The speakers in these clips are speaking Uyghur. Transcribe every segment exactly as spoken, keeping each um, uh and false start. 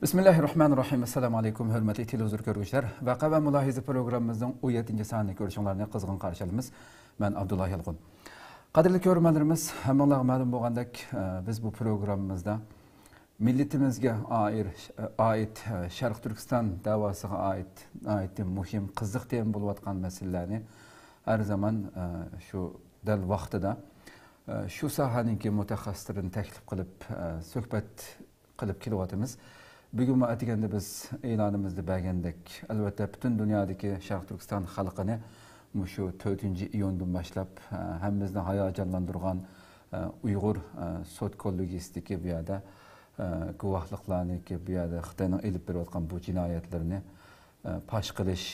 بىسمىللاھىررەھمانىررەھىم. ئەسسالامۇ ئەلەيكۇم، ھۆرمەتلىك تېلېۋىزور كۆرگۈچىلەر. ۋەقە ۋە مۇلاھىزە پروگراممىمىزنىڭ ئون يەتتىنچى سانىنى كۆرۈشۈڭلارنى قىزغىن قارشى ئالىمىز. مەن ئابدۇللا يالقۇن. قەدىرلىك كۆرۈرمەنلىرىمىز، ھەممىڭلارغا مەلۇم بولغاندەك، بىز بۇ پروگراممىمىزدا مىللىتىمىزگە ئائىر، ئائىت، شەرقىي تۈركىستان دەۋاسىغا ئائىت ناھايىتى مۇھىم، قىزىق تېما بولۇۋاتقان مەسىلىلەرنى ھەر زامان، شۇ دەل ۋاقتىدا، شۇ ساھەنىڭكى مۇتەخەسسىسلىرىنى تەكلىپ قىلىپ، سۆھبەت قىلىپ كېلىۋاتىمىز. بۈگۈنمۇ ئەتىگەندە بىز ئېلانىمىزدا بەرگەندەك، ئەلۋەتتە، پۈتۈن دۇنيادىكى شەرقىي تۈركىستان خەلقىنى مۇشۇ تۆتىنچى ئىيۇندىن باشلاپ، ھەممىمىزنى ھاياجانلاندۇرغان ئۇيغۇر سوت كوللېگىيىسىدىكى بۇ يەردە گۇۋاھلىقلارنىكى بۇ يەردە خىتاينىڭ ئېلىپ بېرىۋاتقان بۇ جىنايەتلىرىنى پاش قىلىش،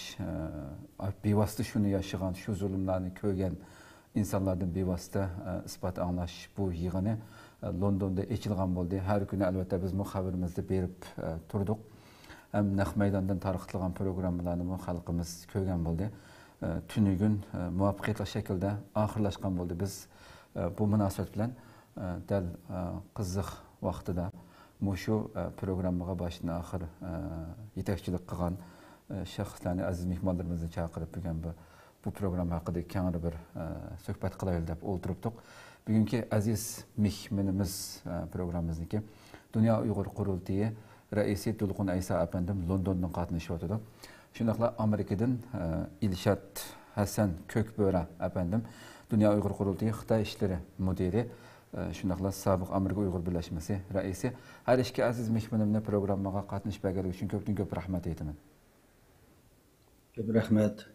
بىۋاسىتە شۇنى ياشىغان، شۇ زۇلۇملارنى كۆرگەن ئىنسانلاردىن بىۋاسىتە ئىسپات ئاڭلاش بۇ يىغىنى لوندوندا ئېچىلغان بولدى. ھەر كۈنى، ئەلۋەتتە، بىزمۇ خەۋىرىمىزدە بېرىپ تۇردۇق. ھەم نەق مەيداندىن تارقىتىلغان پروگراممىلارنىمۇ خەلقىمىز كۆرگەن بولدى. تۈنۈگۈن مۇۋەپپەقىيەتلىك شەكىلدە ئاخىرلاشقان بولدى. بىز بۇ مۇناسىۋەت بىلەن دەل قىزىق ۋاقتىدا مۇشۇ پروگراممىغا باشتىن ئاخىر يېتەكچىلىك قىلغان شەخسلەرنى، ئەزىز مېھمانلىرىمىزنى چاقىرىپ، بۈگۈن بۇ، بۇ پروگرامما ھەققىدە كەڭرى بىر سۆھبەت قىلايلى دەپ ئولتۇرۇپتۇق. بۈگۈنكى ئەزىز مېھمىنىمىز، پروگراممىمىزنىڭكى دۇنيا ئۇيغۇر قۇرۇلتىيى رەئىسى دولقۇن ئەيسا ئەپەندىم لوندوندىن قاتنىشىۋاتىدۇ. شۇنداقلا ئامېرىكىدىن، ئە، ئىلشات ھەسەن كۆكبۆرە ئەپەندىم، دۇنيا ئۇيغۇر قۇرۇلتىيى خىتاي ئىشلىرى مۇدىرى، ئە، شۇنداقلا سابىق ئامېرىكا ئۇيغۇر بىرلەشمىسى رەئىسى. ھەر ئىككى ئەزىز مېھمىنىمنى پروگراممىغا قاتنىشىپ بەرگەنلىكى ئۈچۈن كۆپتىن كۆپ رەھمەت ئېيتىمەن. كۆپ رەھمەت.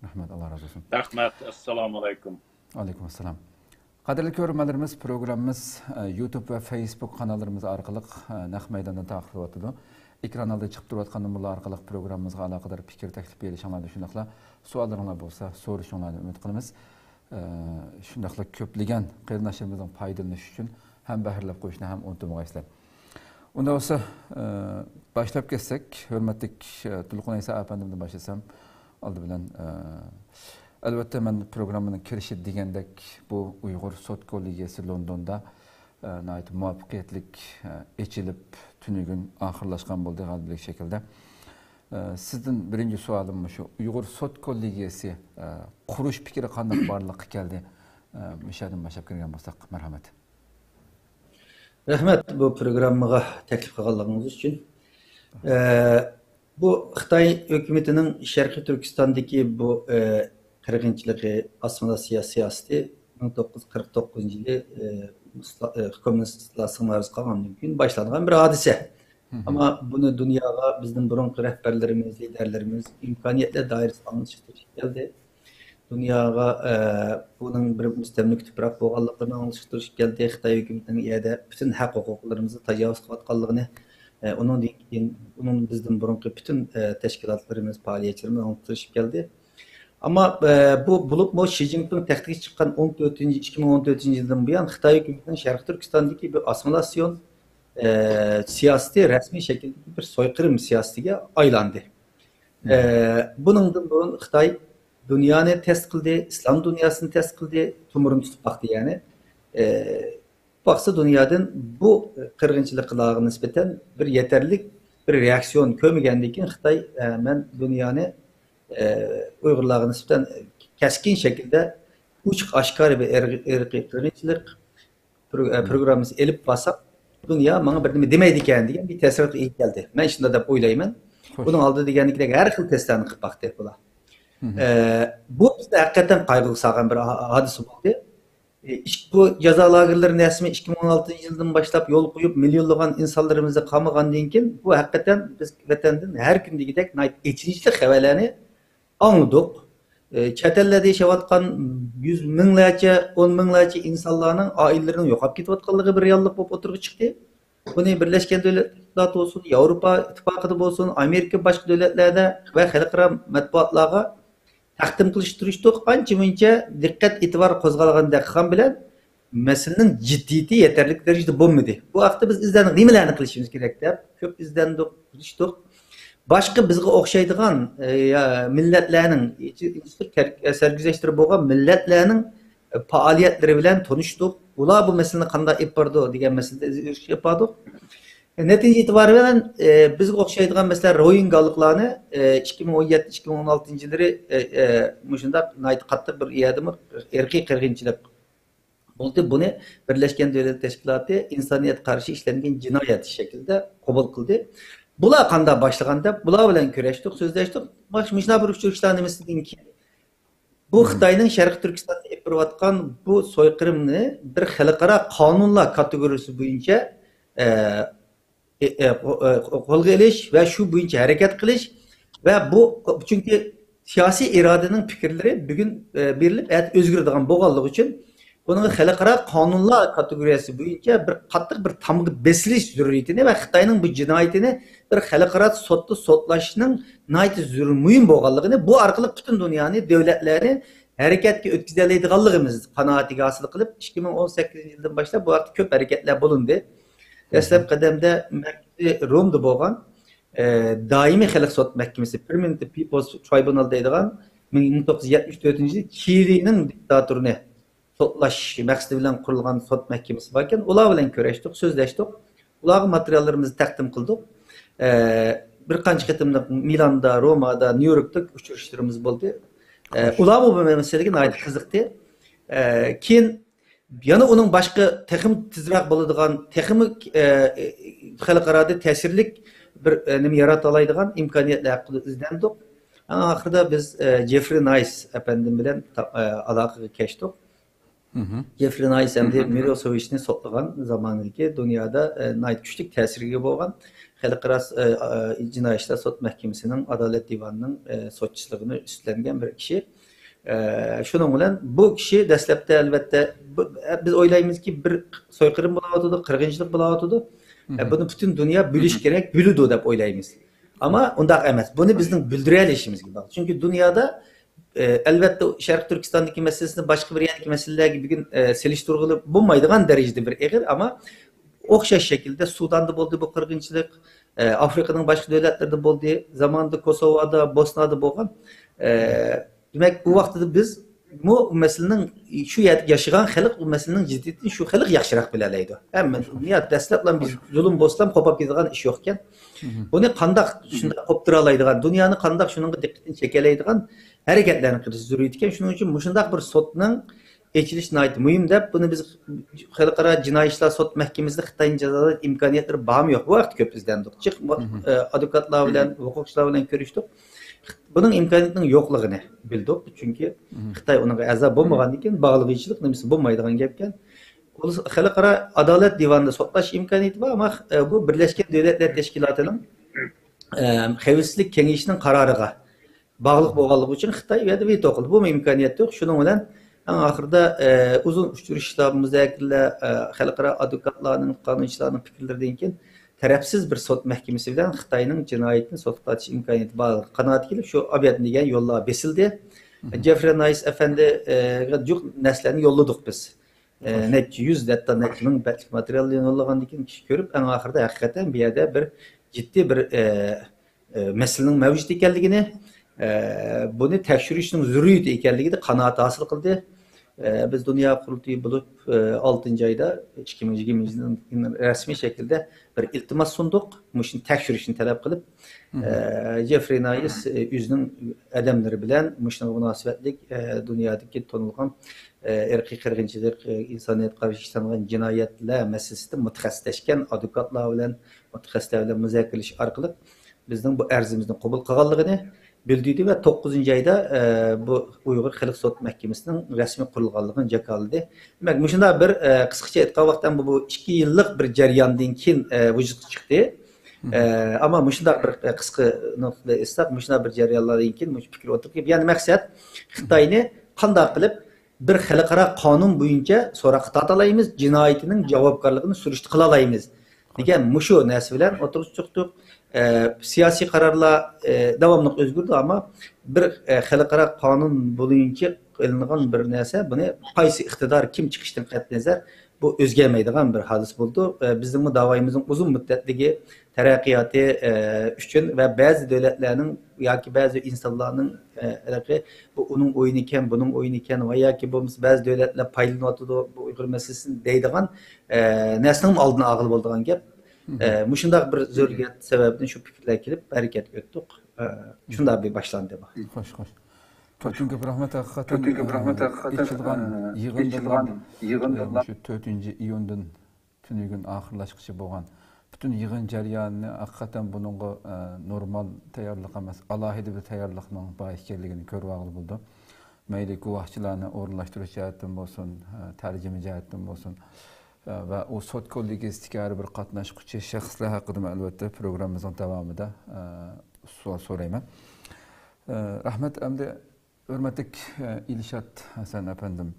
رەھمەت، ئاللا رازى بولسۇن. رەھمەت، ئەسسالامۇ ئەلەيكۇم. ئەلەيكۇم ئەسسالام. قەدىرلىك كۆرۈرمەنلىرىمىز، پروگراممىمىز، ئە، يۇتۇب ۋە فەيسبۇك قاناللىرىمىز ئارقىلىق، ئە، نەق مەيداندا تارقىتىلىۋاتىدۇ. ئېكران ئالدىدا چىقىپ تۇرۇۋاتقان نومۇرلار ئارقىلىق پروگراممىمىزغا ئالاقىدار پىكىر، تەكلىپ بېرىشىڭلارنى، شۇنداقلا سوئاللىرىڭلار بولسا سورىشىڭلارنى ئۈمىد قىلىمىز. ئە، شۇنداقلا كۆپلىگەن قېرىنداشلىرىمىزنىڭ پايدىلىنىشى ئۈچۈن ھەم بەھرىلەپ قويۇشنى ھەم ئۇنتۇمىغايسىلەر. ئۇنداق بولسا، ئە، باشلاپ كەتسەك، ھۆرمەتلىك، ئە، دولقۇن ئەيسا ئەپەندىمدىن باشلىسام، ئالدى بىلەن، ئە، ئەلۋەتتە، مەن پروگراممىنىڭ كىرىشىدە دېگەندەك، بۇ ئۇيغۇر سوت كوللېگىيەسى لوندوندا، ئە، ناھايىتى مۇۋەپپەقىيەتلىك، ئە، ئېچىلىپ، تۈنۈگۈن ئاخىرلاشقان بولدى غەلىبىلىك شەكىلدە. ئە، سىزدىن بىرىنچى سوئالىم مۇشۇ، ئۇيغۇر سوت كوللېگىيەسى، ئە، قۇرۇش پىكرى قانداق بارلىققا كەلدى؟ ئە، مۇشۇ يەردىن باشلاپ كىرگەن بولساق، مەرھەمەت. رەھمەت بۇ پروگراممىغا تەكلىپ قىلغانلىقىڭىز ئۈچۈن. ئە، بۇ خىتاي ھۆكۈمىتىنىڭ شەرقىي تۈركىستاندىكى بۇ، ئە، قىرغىنچىلىقى، ئاسسىمىلياتسىيە سىياسىتى مىڭ توققۇز يۈز قىرىق توققۇزىنچى يىلى، ئە، مۇسلا-، ئە، كوممۇنىستلار ئىستىمرارىغا قالغاندىن كېيىن باشلانغان بىر ھادىسە. ئەمما بۇنى دۇنياغا بىزدىن بۇرۇنقى رەھبەرلىرىمىز، لىدەرلىرىمىز ئىمكانىيەتلەر دائىرىسىدە ئاڭلىتىشقا تىرىشىپ كەلدى. دۇنياغا، ئە، بۇنىڭ بىر مۇستەملىكە تۇپراق بولغانلىقىنى ئاڭلىتىشقا تىرىشىپ كەلدى. خىتاي ھۆكۈمىتىنىڭ ئۇ يەردە پۈتۈن ھەق ھوقۇقلىرىمىزغا تاجاۋۇز قىلىۋاتقانلىقىنى، ئە، ئۇنىڭدىن كېيىن، ئۇنىڭ بىزدىن بۇرۇنقى پۈتۈن، ئە، تەشكىلاتلىرىمىز، پائالىيەتچىلىرىمىز ئاڭلىتىشقا تىرىشىپ كەلدى. ئەمما، ئە، بۇ، بولۇپمۇ شى جىنپىڭ تەختكە چىققان ئون تۆتىنچى، ئىككى مىڭ ئون تۆتىنچى يىلدىن بۇيان خىتاي ھۆكۈمىتىنىڭ شەرقىي تۈركىستاندىكى بۇ ئاسسىمىلياتسىيون، ئە، سىياسىتى رەسمىي شەكىلدىكى بىر سويقىرىم سىياسىتىگە ئايلاندى. ئە، بۇنىڭدىن بۇرۇن خىتاي دۇنيانى تەست قىلدى، ئىسلام دۇنياسىنى تەست قىلدى، تومۇرىنى تۇتۇپ باقتى، يەنى. ئە، باقسا دۇنيادىن بۇ قىرغىنچىلىقلارغا نىسبەتەن بىر يېتەرلىك بىر رېئاكسىيون كۆرمىگەندىن كېيىن خىتاي، ئە، مەن دۇنيانى، ئە، ئۇيغۇرلارغا نىسبەتەن كەسكىن شەكىلدە ئوچۇق ئاشكارا بىر ئىرقىي قىرغىنچىلىق، پرو-، ئە، پروگراممىسى ئېلىپ بارساق، دۇنيا ماڭا بىر نېمە دېمەيدىكەن دېگەن بىر تەسىراتقا ئىگە كەلدى. مەن شۇنداق دەپ ئويلايمەن. خوش. بۇنىڭ ئالدىدا دېگەندەك ھەر خىل تەستلەرنى قىلىپ باقتى بۇلار. ئە، بۇ بىزنى ھەقىقەتەن قايغۇغا سالغان بىر ھا-، ھادىسە بولدى. ئە، ئىش-، بۇ جازا لاگېرلىرىنى رەسمىي ئىككى مىڭ ئون ئالتىنچى يىلدىن باشلاپ يولغا قويۇپ، مىليونلىغان ئىنسانلىرىمىزنى قامىغاندىن كېيىن، بۇ ھەقىقەتەن بىز ۋەتەندىن ھەر كۈندىكىدەك ناھايىتى ئېچىنىشلىق خەۋەرلەرنى ئاڭلىدۇق. ئى، چەت ئەللەردە ياشاۋاتقان يۈز مىڭلارچە، ئون مىڭلارچە ئىنسانلارنىڭ ئائىلىلىرىنىڭ يوقاپ كېتىۋاتقانلىقى بىر رېئاللىق بولۇپ ئوتتۇرىغا چىقتى. بۇنى بىرلەشكەن دۆلەتلەر تەشكىلاتى بولسۇن، ياۋروپا ئىتتىپاقىدا بولسۇن، ئامېرىكا، باشقا دۆلەتلەردە ۋە خەلقئارا مەتبۇئاتلارغا تەقدىم قىلىشقا تىرىشتۇق. ئانچە مۇنچە دىققەت ئېتىبار قوزغالغاندەك قىلغان بىلەن، مەسىلىنىڭ جىددىيىتى يېتەرلىك دەرىجىدە بولمىدى. بۇ ھەقتە بىز ئىزدەندۇق، نېمىلەرنى قىلىشىمىز كېرەك دەپ كۆپ ئىزدەندۇق، تىرىشتۇق. باشقا بىزگە ئوخشايدىغان، ئە، يا مىللەتلەرنىڭ، ئىنستىتۇت كەر-، سەرگۈزەشتلىرى بولغان مىللەتلەرنىڭ، ئە، پائالىيەتلىرى بىلەن تونۇشتۇق. ئۇلار بۇ مەسىلىنى قانداق ئېلىپ بارىدۇ دېگەن مەسىلىدە ئىز ئۆرۈشكە ئېلىپ باردۇق. نەتىجە ئېتىبارى بىلەن، ئە، بىزگە ئوخشايدىغان، مەسىلەن، روھىنگالىقلارنى، ئە، ئىككى مىڭ ئون يەتتە، ئىككى مىڭ ئون ئالتىنچى يىللىرى، ئە، ئە، مۇشۇنداق ناھايىتى قاتتىق بىر يەردىمۇ ئىرقىي قىرغىنچىلىق بولدى. بۇنى بىرلەشكەن دۆلەت تەشكىلاتى ئىنسانىيەتكە قارشى ئىشلەنگەن جىنايەت شەكلىدە قوبۇل قىلدى. بۇلار قانداق باشلىغان دەپ، بۇلار بىلەن كۆرۈشتۇق، سۆزلەشتۇق. مۇشۇنداق بىر ئۇچرىشىشلار نېمىسىدىن كېيىن بۇ خىتاينىڭ شەرقىي تۈركىستاندا ئېلىپ بېرىۋاتقان بۇ سويقىرىمنى بىر خەلقئارا قانۇنلار كاتېگورىيىسى بويىچە، ئە، ئە، ئە، قو-، ئە، قولغا ئېلىش ۋە شۇ بويىچە ھەرىكەت قىلىش ۋە بۇ، چۈنكى سىياسىي ئىرادىنىڭ پىكىرلىرى بۈگۈن، ئە، بېرىلىپ، ئەتە ئۆزگىرىدىغان بولغانلىقى ئۈچۈن، بۇنىڭغا خەلقئارا قانۇنلار كاتېگورىيەسى بويىچە بىر قاتتىق بىر تامغا بېسىلىش زۆرۈرىيىتىنى ۋە خىتاينىڭ بۇ جىنايىتىنى بىر خەلقئارا سوتتا سوتلاشنىڭ ناھايىتى زۆرۈر، مۇھىم بولغانلىقىنى، بۇ ئارقىلىق پۈتۈن دۇنيانى، دۆلەتلەرنى ھەرىكەتكە ئۆتكۈزەلەيدىغانلىقىمىز قانائىتىگە ھاسىل قىلىپ، ئىككى مىڭ ئون سەككىزىنچى يىلدىن باشلاپ بۇ ھەقتە كۆپ ھەرىكەتلەر بولۇندى. دەسلەپ قەدەمدە مەركىزى رومدا بولغان، ئە، دائىمىي خەلق سوت مەھكىمىسى، Permanent People's Tribunal دەيدىغان، مىڭ توققۇز يۈز يەتمىش تۆتىنچى يىلى چىلىنىڭ دىكتاتورىنى سوتلاش مەقسىتى بىلەن قۇرۇلغان سوت مەھكىمىسى باركەن. ئۇلار بىلەن كۆرۈشتۇق، سۆزلەشتۇق. ئۇلارغا ماتېرىياللىرىمىزنى تەقدىم قىلدۇق. ئە، بىر قانچە قېتىملىق مىلاندا، رومادا، نيۇ يوركتا ئۇچرىشىشلىرىمىز بولدى. ئە، ئۇلارمۇ بۇ مەسىلىگە ناھايىتى قىزىقتى. ئە، كېيىن يەنە ئۇنىڭ باشقا تېخىمۇ تېزرەك بولىدىغان، تېخىمۇ، ئە، خەلقئارادا تەسىرلىك بىر، ئە، نېمە يارىتالايدىغان ئىمكانىيەتلەر ھەققىدە ئىزدەندۇق. ئەڭ ئاخىرىدا بىز، ئە، جېفرى نايس ئەپەندىم بىلەن تا-، ئە، ئالاقىگە كەچتۇق. جېفرى نايس ئەمدى مىلوسېۋىچنى سوتلىغان زامانىدىكى دۇنيادا، ئە، ناھايىتى كۈچلۈك تەسىرگە ئىگە بولغان خەلقئارا، ئە، ئە، جىنايى ئىشلار سوت مەھكىمىسىنىڭ ئادالەت دىۋانىنىڭ، ئە، سوتچىلىقىنى ئۈستلەنگەن بىر كىشى. ئە، شۇنىڭ بىلەن بۇ كىشى دەسلەپتە، ئەلۋەتتە، بۇ، ئە، بىز ئويلايمىزكى، بىر سويقىرىم بولاۋاتىدۇ، قىرغىنچىلىق بولاۋاتىدۇ. ئە، بۇنى پۈتۈن دۇنيا بىلىش كېرەك، بىلىدۇ دەپ ئويلايمىز. ئەمما ئۇنداق ئەمەس. بۇنى بىزنىڭ بىلدۈرەلىشىمىزگە باغلىق. چۈنكى دۇنيادا، ئە، ئەلۋەتتە، شەرقىي تۈركىستاندىكى مەسىلىسىنى باشقا بىر يەردىكى مەسىلىلەرگە بۈگۈن، ئە، سېلىشتۇرغىلى بولمايدىغان دەرىجىدە بىر ئېغىر، ئەمما ئوخشاش شەكىلدە سۇداندا بولدى بۇ قىرغىنچىلىق، ئە، ئافرىقىنىڭ باشقا دۆلەتلىرىدە بولدى، زامانىدا كوسوۋودا، بوسنادا بولغان. ئە، دېمەك، بۇ ۋاقتىدا بىز بۇ مەسىلىنىڭ، شۇ يەردە ياشىغان خەلق بۇ مەسىلىنىڭ جىددىيىتىنى شۇ خەلق ياخشىراق بىلەلەيدۇ. ھەممە دۇنيا دەسلەپلا بىز زۇلۇم بولسىلا قوپاپ كېتىدىغان ئىش يوقكەن. بۇنى قانداق شۇنداق قوپتۇرالايدىغان، دۇنيانى قانداق شۇنىڭغا دىققىتىنى چېكەلەيدىغان ھەرىكەتلەرنى قىلىش زۆرۈرىيىتىكەن. شۇنىڭ ئۈچۈن مۇشۇنداق بىر سوتنىڭ ئېچىلىشى ناھايىتى مۇھىم دەپ، بۇنى بىز خەلقئارا جىنايى ئىشلار سوت مەھكىمىسىدە خىتاينى جازالاش ئىمكانىيەتلىرى بارمۇ يوق؟ بۇ ھەقتە كۆپ ئىزدەندۇق. جىق، ئە، ئادۋوكاتلار بىلەن، ھوقۇقچىلار بىلەن كۆرۈشتۇق. بۇنىڭ ئىمكانىيىتىنىڭ يوقلۇقىنى بىلدۇق. چۈنكى خىتاي ئۇنىڭغا ئەزا بولمىغاندىكىن باغلىنىشچىلىق نېمىسى بولمايدىغان گەپكەن. ئۇلۇس-، خەلقئارا ئادالەت دىۋانىدا سوتلاش ئىمكانىيىتى بار، ئەمما، ئە، بۇ بىرلەشكەن دۆلەتلەر تەشكىلاتىنىڭ، ئە، خەۋپسىزلىك كېڭىشىنىڭ قارارىغا باغلىق بولغانلىقى ئۈچۈن خىتاي ئۇ يەردە ۋېتو قىلدى. بۇمۇ ئىمكانىيەت يوق. شۇنىڭ بىلەن ئەڭ ئاخىرىدا، ئە، ئۇزۇن ئۇچرىشىشلار، مۇزاكىرىلەر، ئە، خەلقئارا ئادۋوكاتلارنىڭ، قانۇنچىلارنىڭ پىكىرلىرىدىن كېيىن تەرەپسىز بىر سوت مەھكىمىسى بىلەن خىتاينىڭ جىنايىتىنى سوتقا تارتىش ئىمكانىيىتى بار قانائەتكە كېلىپ، شۇ ئابياتنى دېگەن يوللار بېسىلدى. جېفرى نايس ئەپەندىگە جۇق نەرسىلەرنى يوللىدۇق بىز. ئە، نەچچە يۈز، ھەتتا نەچچە مىڭ بەتلىك ماتېرىيالنى يوللىغاندىن كېيىن كىشى كۆرۈپ، ئەڭ ئاخىرىدا ھەقىقەتەن بۇ يەردە بىر جىددىي بىر، ئە، ئە، مەسىلىنىڭ مەۋجۇت ئىكەنلىكىنى، ئە، بۇنى تەكشۈرۈشنىڭ زۆرۈرىيىتى ئىكەنلىكىنى قانائەت ھاسىل قىلدى. ئە، بىز دۇنيا قۇرۇلتىيى بولۇپ، ئە، ئالتىنچى ئايدا ئىككى مىڭ يىگىرمىنچى يىلدىن رەسمىي شەكىلدە بىر ئىلتىماس سۇندۇق. مۇشۇنى تەكشۈرۈشنى تەلەپ قىلىپ، ئە، جېفرى نايس، ئە، ئۆزىنىڭ ئادەملىرى بىلەن مۇشۇنىڭغا مۇناسىۋەتلىك، ئە، دۇنيادىكى تونۇلغان، ئە، ئىرقىي قىرغىنچىلىق، ئە، ئىنسانىيەتكە قارشى ئىشلەنگەن جىنايەتلەر مەسىلىسىدە مۇتەخەسسىسلەشكەن ئادۋوكاتلار بىلەن، مۇتەخەسسىسلەر بىلەن مۇزاكىرىلىشىش ئارقىلىق بىزنىڭ بۇ ئەرزىمىزنى قوبۇل قىلغانلىقىنى بىلدۈردى ۋە توققۇزىنچى ئايدا، ئە، بۇ ئۇيغۇر خەلق سوت مەھكىمىسىنىڭ رەسمىي قۇرۇلغانلىقىنى جاكارلىدى. دېمەك، مۇشۇنداق بىر، ئە، قىسقىچە ئېيتقان ۋاقىتتا بۇ، بۇ ئىككى يىللىق بىر جەرياندىن كېيىن، ئە، ۋۇجۇدقا چىقتى. ئە، ئەمما مۇشۇنداق بىر، ئە، قىسقا نۇقتىدا ئېيتساق، مۇشۇنداق بىر جەريانلاردىن كېيىن مۇشۇ پىكىر ئوتتۇرىغا كېلىپ، يەنى مەقسەت خىتاينى قانداق قىلىپ بىر خەلقئارا قانۇن بويىچە سوراققا تارتالايمىز، جىنايىتىنىڭ جاۋابكارلىقىنى سۈرۈشتە قىلالايمىز دېگەن مۇشۇ نەرسە بىلەن ئوتتۇرىغا چىقتۇق. ئە، سىياسىي قارارلار، ئە، داۋاملىق ئۆزگىرىدۇ، ئەمما بىر، ئە، خەلقئارا قانۇن بويىچە ئېلىنغان بىر نەرسە، بۇنى قايسى ئىقتىدار، كىم چىقىشتىن قەتئىينەزەر، بۇ ئۆزگەرمەيدىغان بىر ھادىسە بولىدۇ. ئە، بىزنىڭمۇ داۋايىمىزنىڭ ئۇزۇن مۇددەتلىكى تەرەققىياتى، ئە، ئۈچۈن ۋە بەزى دۆلەتلەرنىڭ ياكى بەزى ئىنسانلارنىڭ، ئە، ھېلىقى بۇ ئۇنىڭ ئويۇنىكەن، بۇنىڭ ئويۇنىكەن ۋە ياكى بولمىسا بەزى دۆلەتلەر پايدىلىنىۋاتىدۇ بۇ ئۇيغۇر مەسىلىسىدىن دەيدىغان، ئە، نەرسىنىڭ ئالدىنى ئالغىلى بولىدىغان گەپ. ئە، مۇشۇنداق بىر زۆرۈرىيەت سەۋەبىدىن شۇ پىكىرلەر كېلىپ ھەرىكەتكە ئۆتتۇق. ئە، شۇنداق بىر باشلاندى بۇ. خوش، خوش. تۆتىنچى رەھمەت ھەقىقەتەن، تۆتىنچى رەھمەت ھەقىقەتەن، ئېچىلغان يىغىندىن، ئېچىلغان يىغىندىن، شۇ تۆتىنچى ئىيۇندىن تۈنۈگۈن ئاخىرلاشقىچە بولغان پۈتۈن يىغىن جەريانىنى ھەقىقەتەن بۇنىڭغا، ئە، نورمال تەييارلىق ئەمەس، ئالاھىدە بىر تەييارلىقنىڭ بار ئىكەنلىكىنى كۆرۈۋالغىلى بولىدۇ. مەيلى گۇۋاھچىلارنى ئورۇنلاشتۇرۇش جەھەتتىن بولسۇن، ئە، تەرجىمە جەھەتتىن بولسۇن، ئە، ۋە ئۇ سوت كوللېگىيىسىدىكى ھەر بىر قاتناشقۇچى شەخسلەر ھەققىدىمۇ ئەلۋەتتە پروگراممىمىزنىڭ داۋامىدا، ئە، سوئال سورايمەن. ئە، رەھمەت. ئەمدى ھۆرمەتلىك، ئە، ئىلشات ھەسەن ئەپەندىم،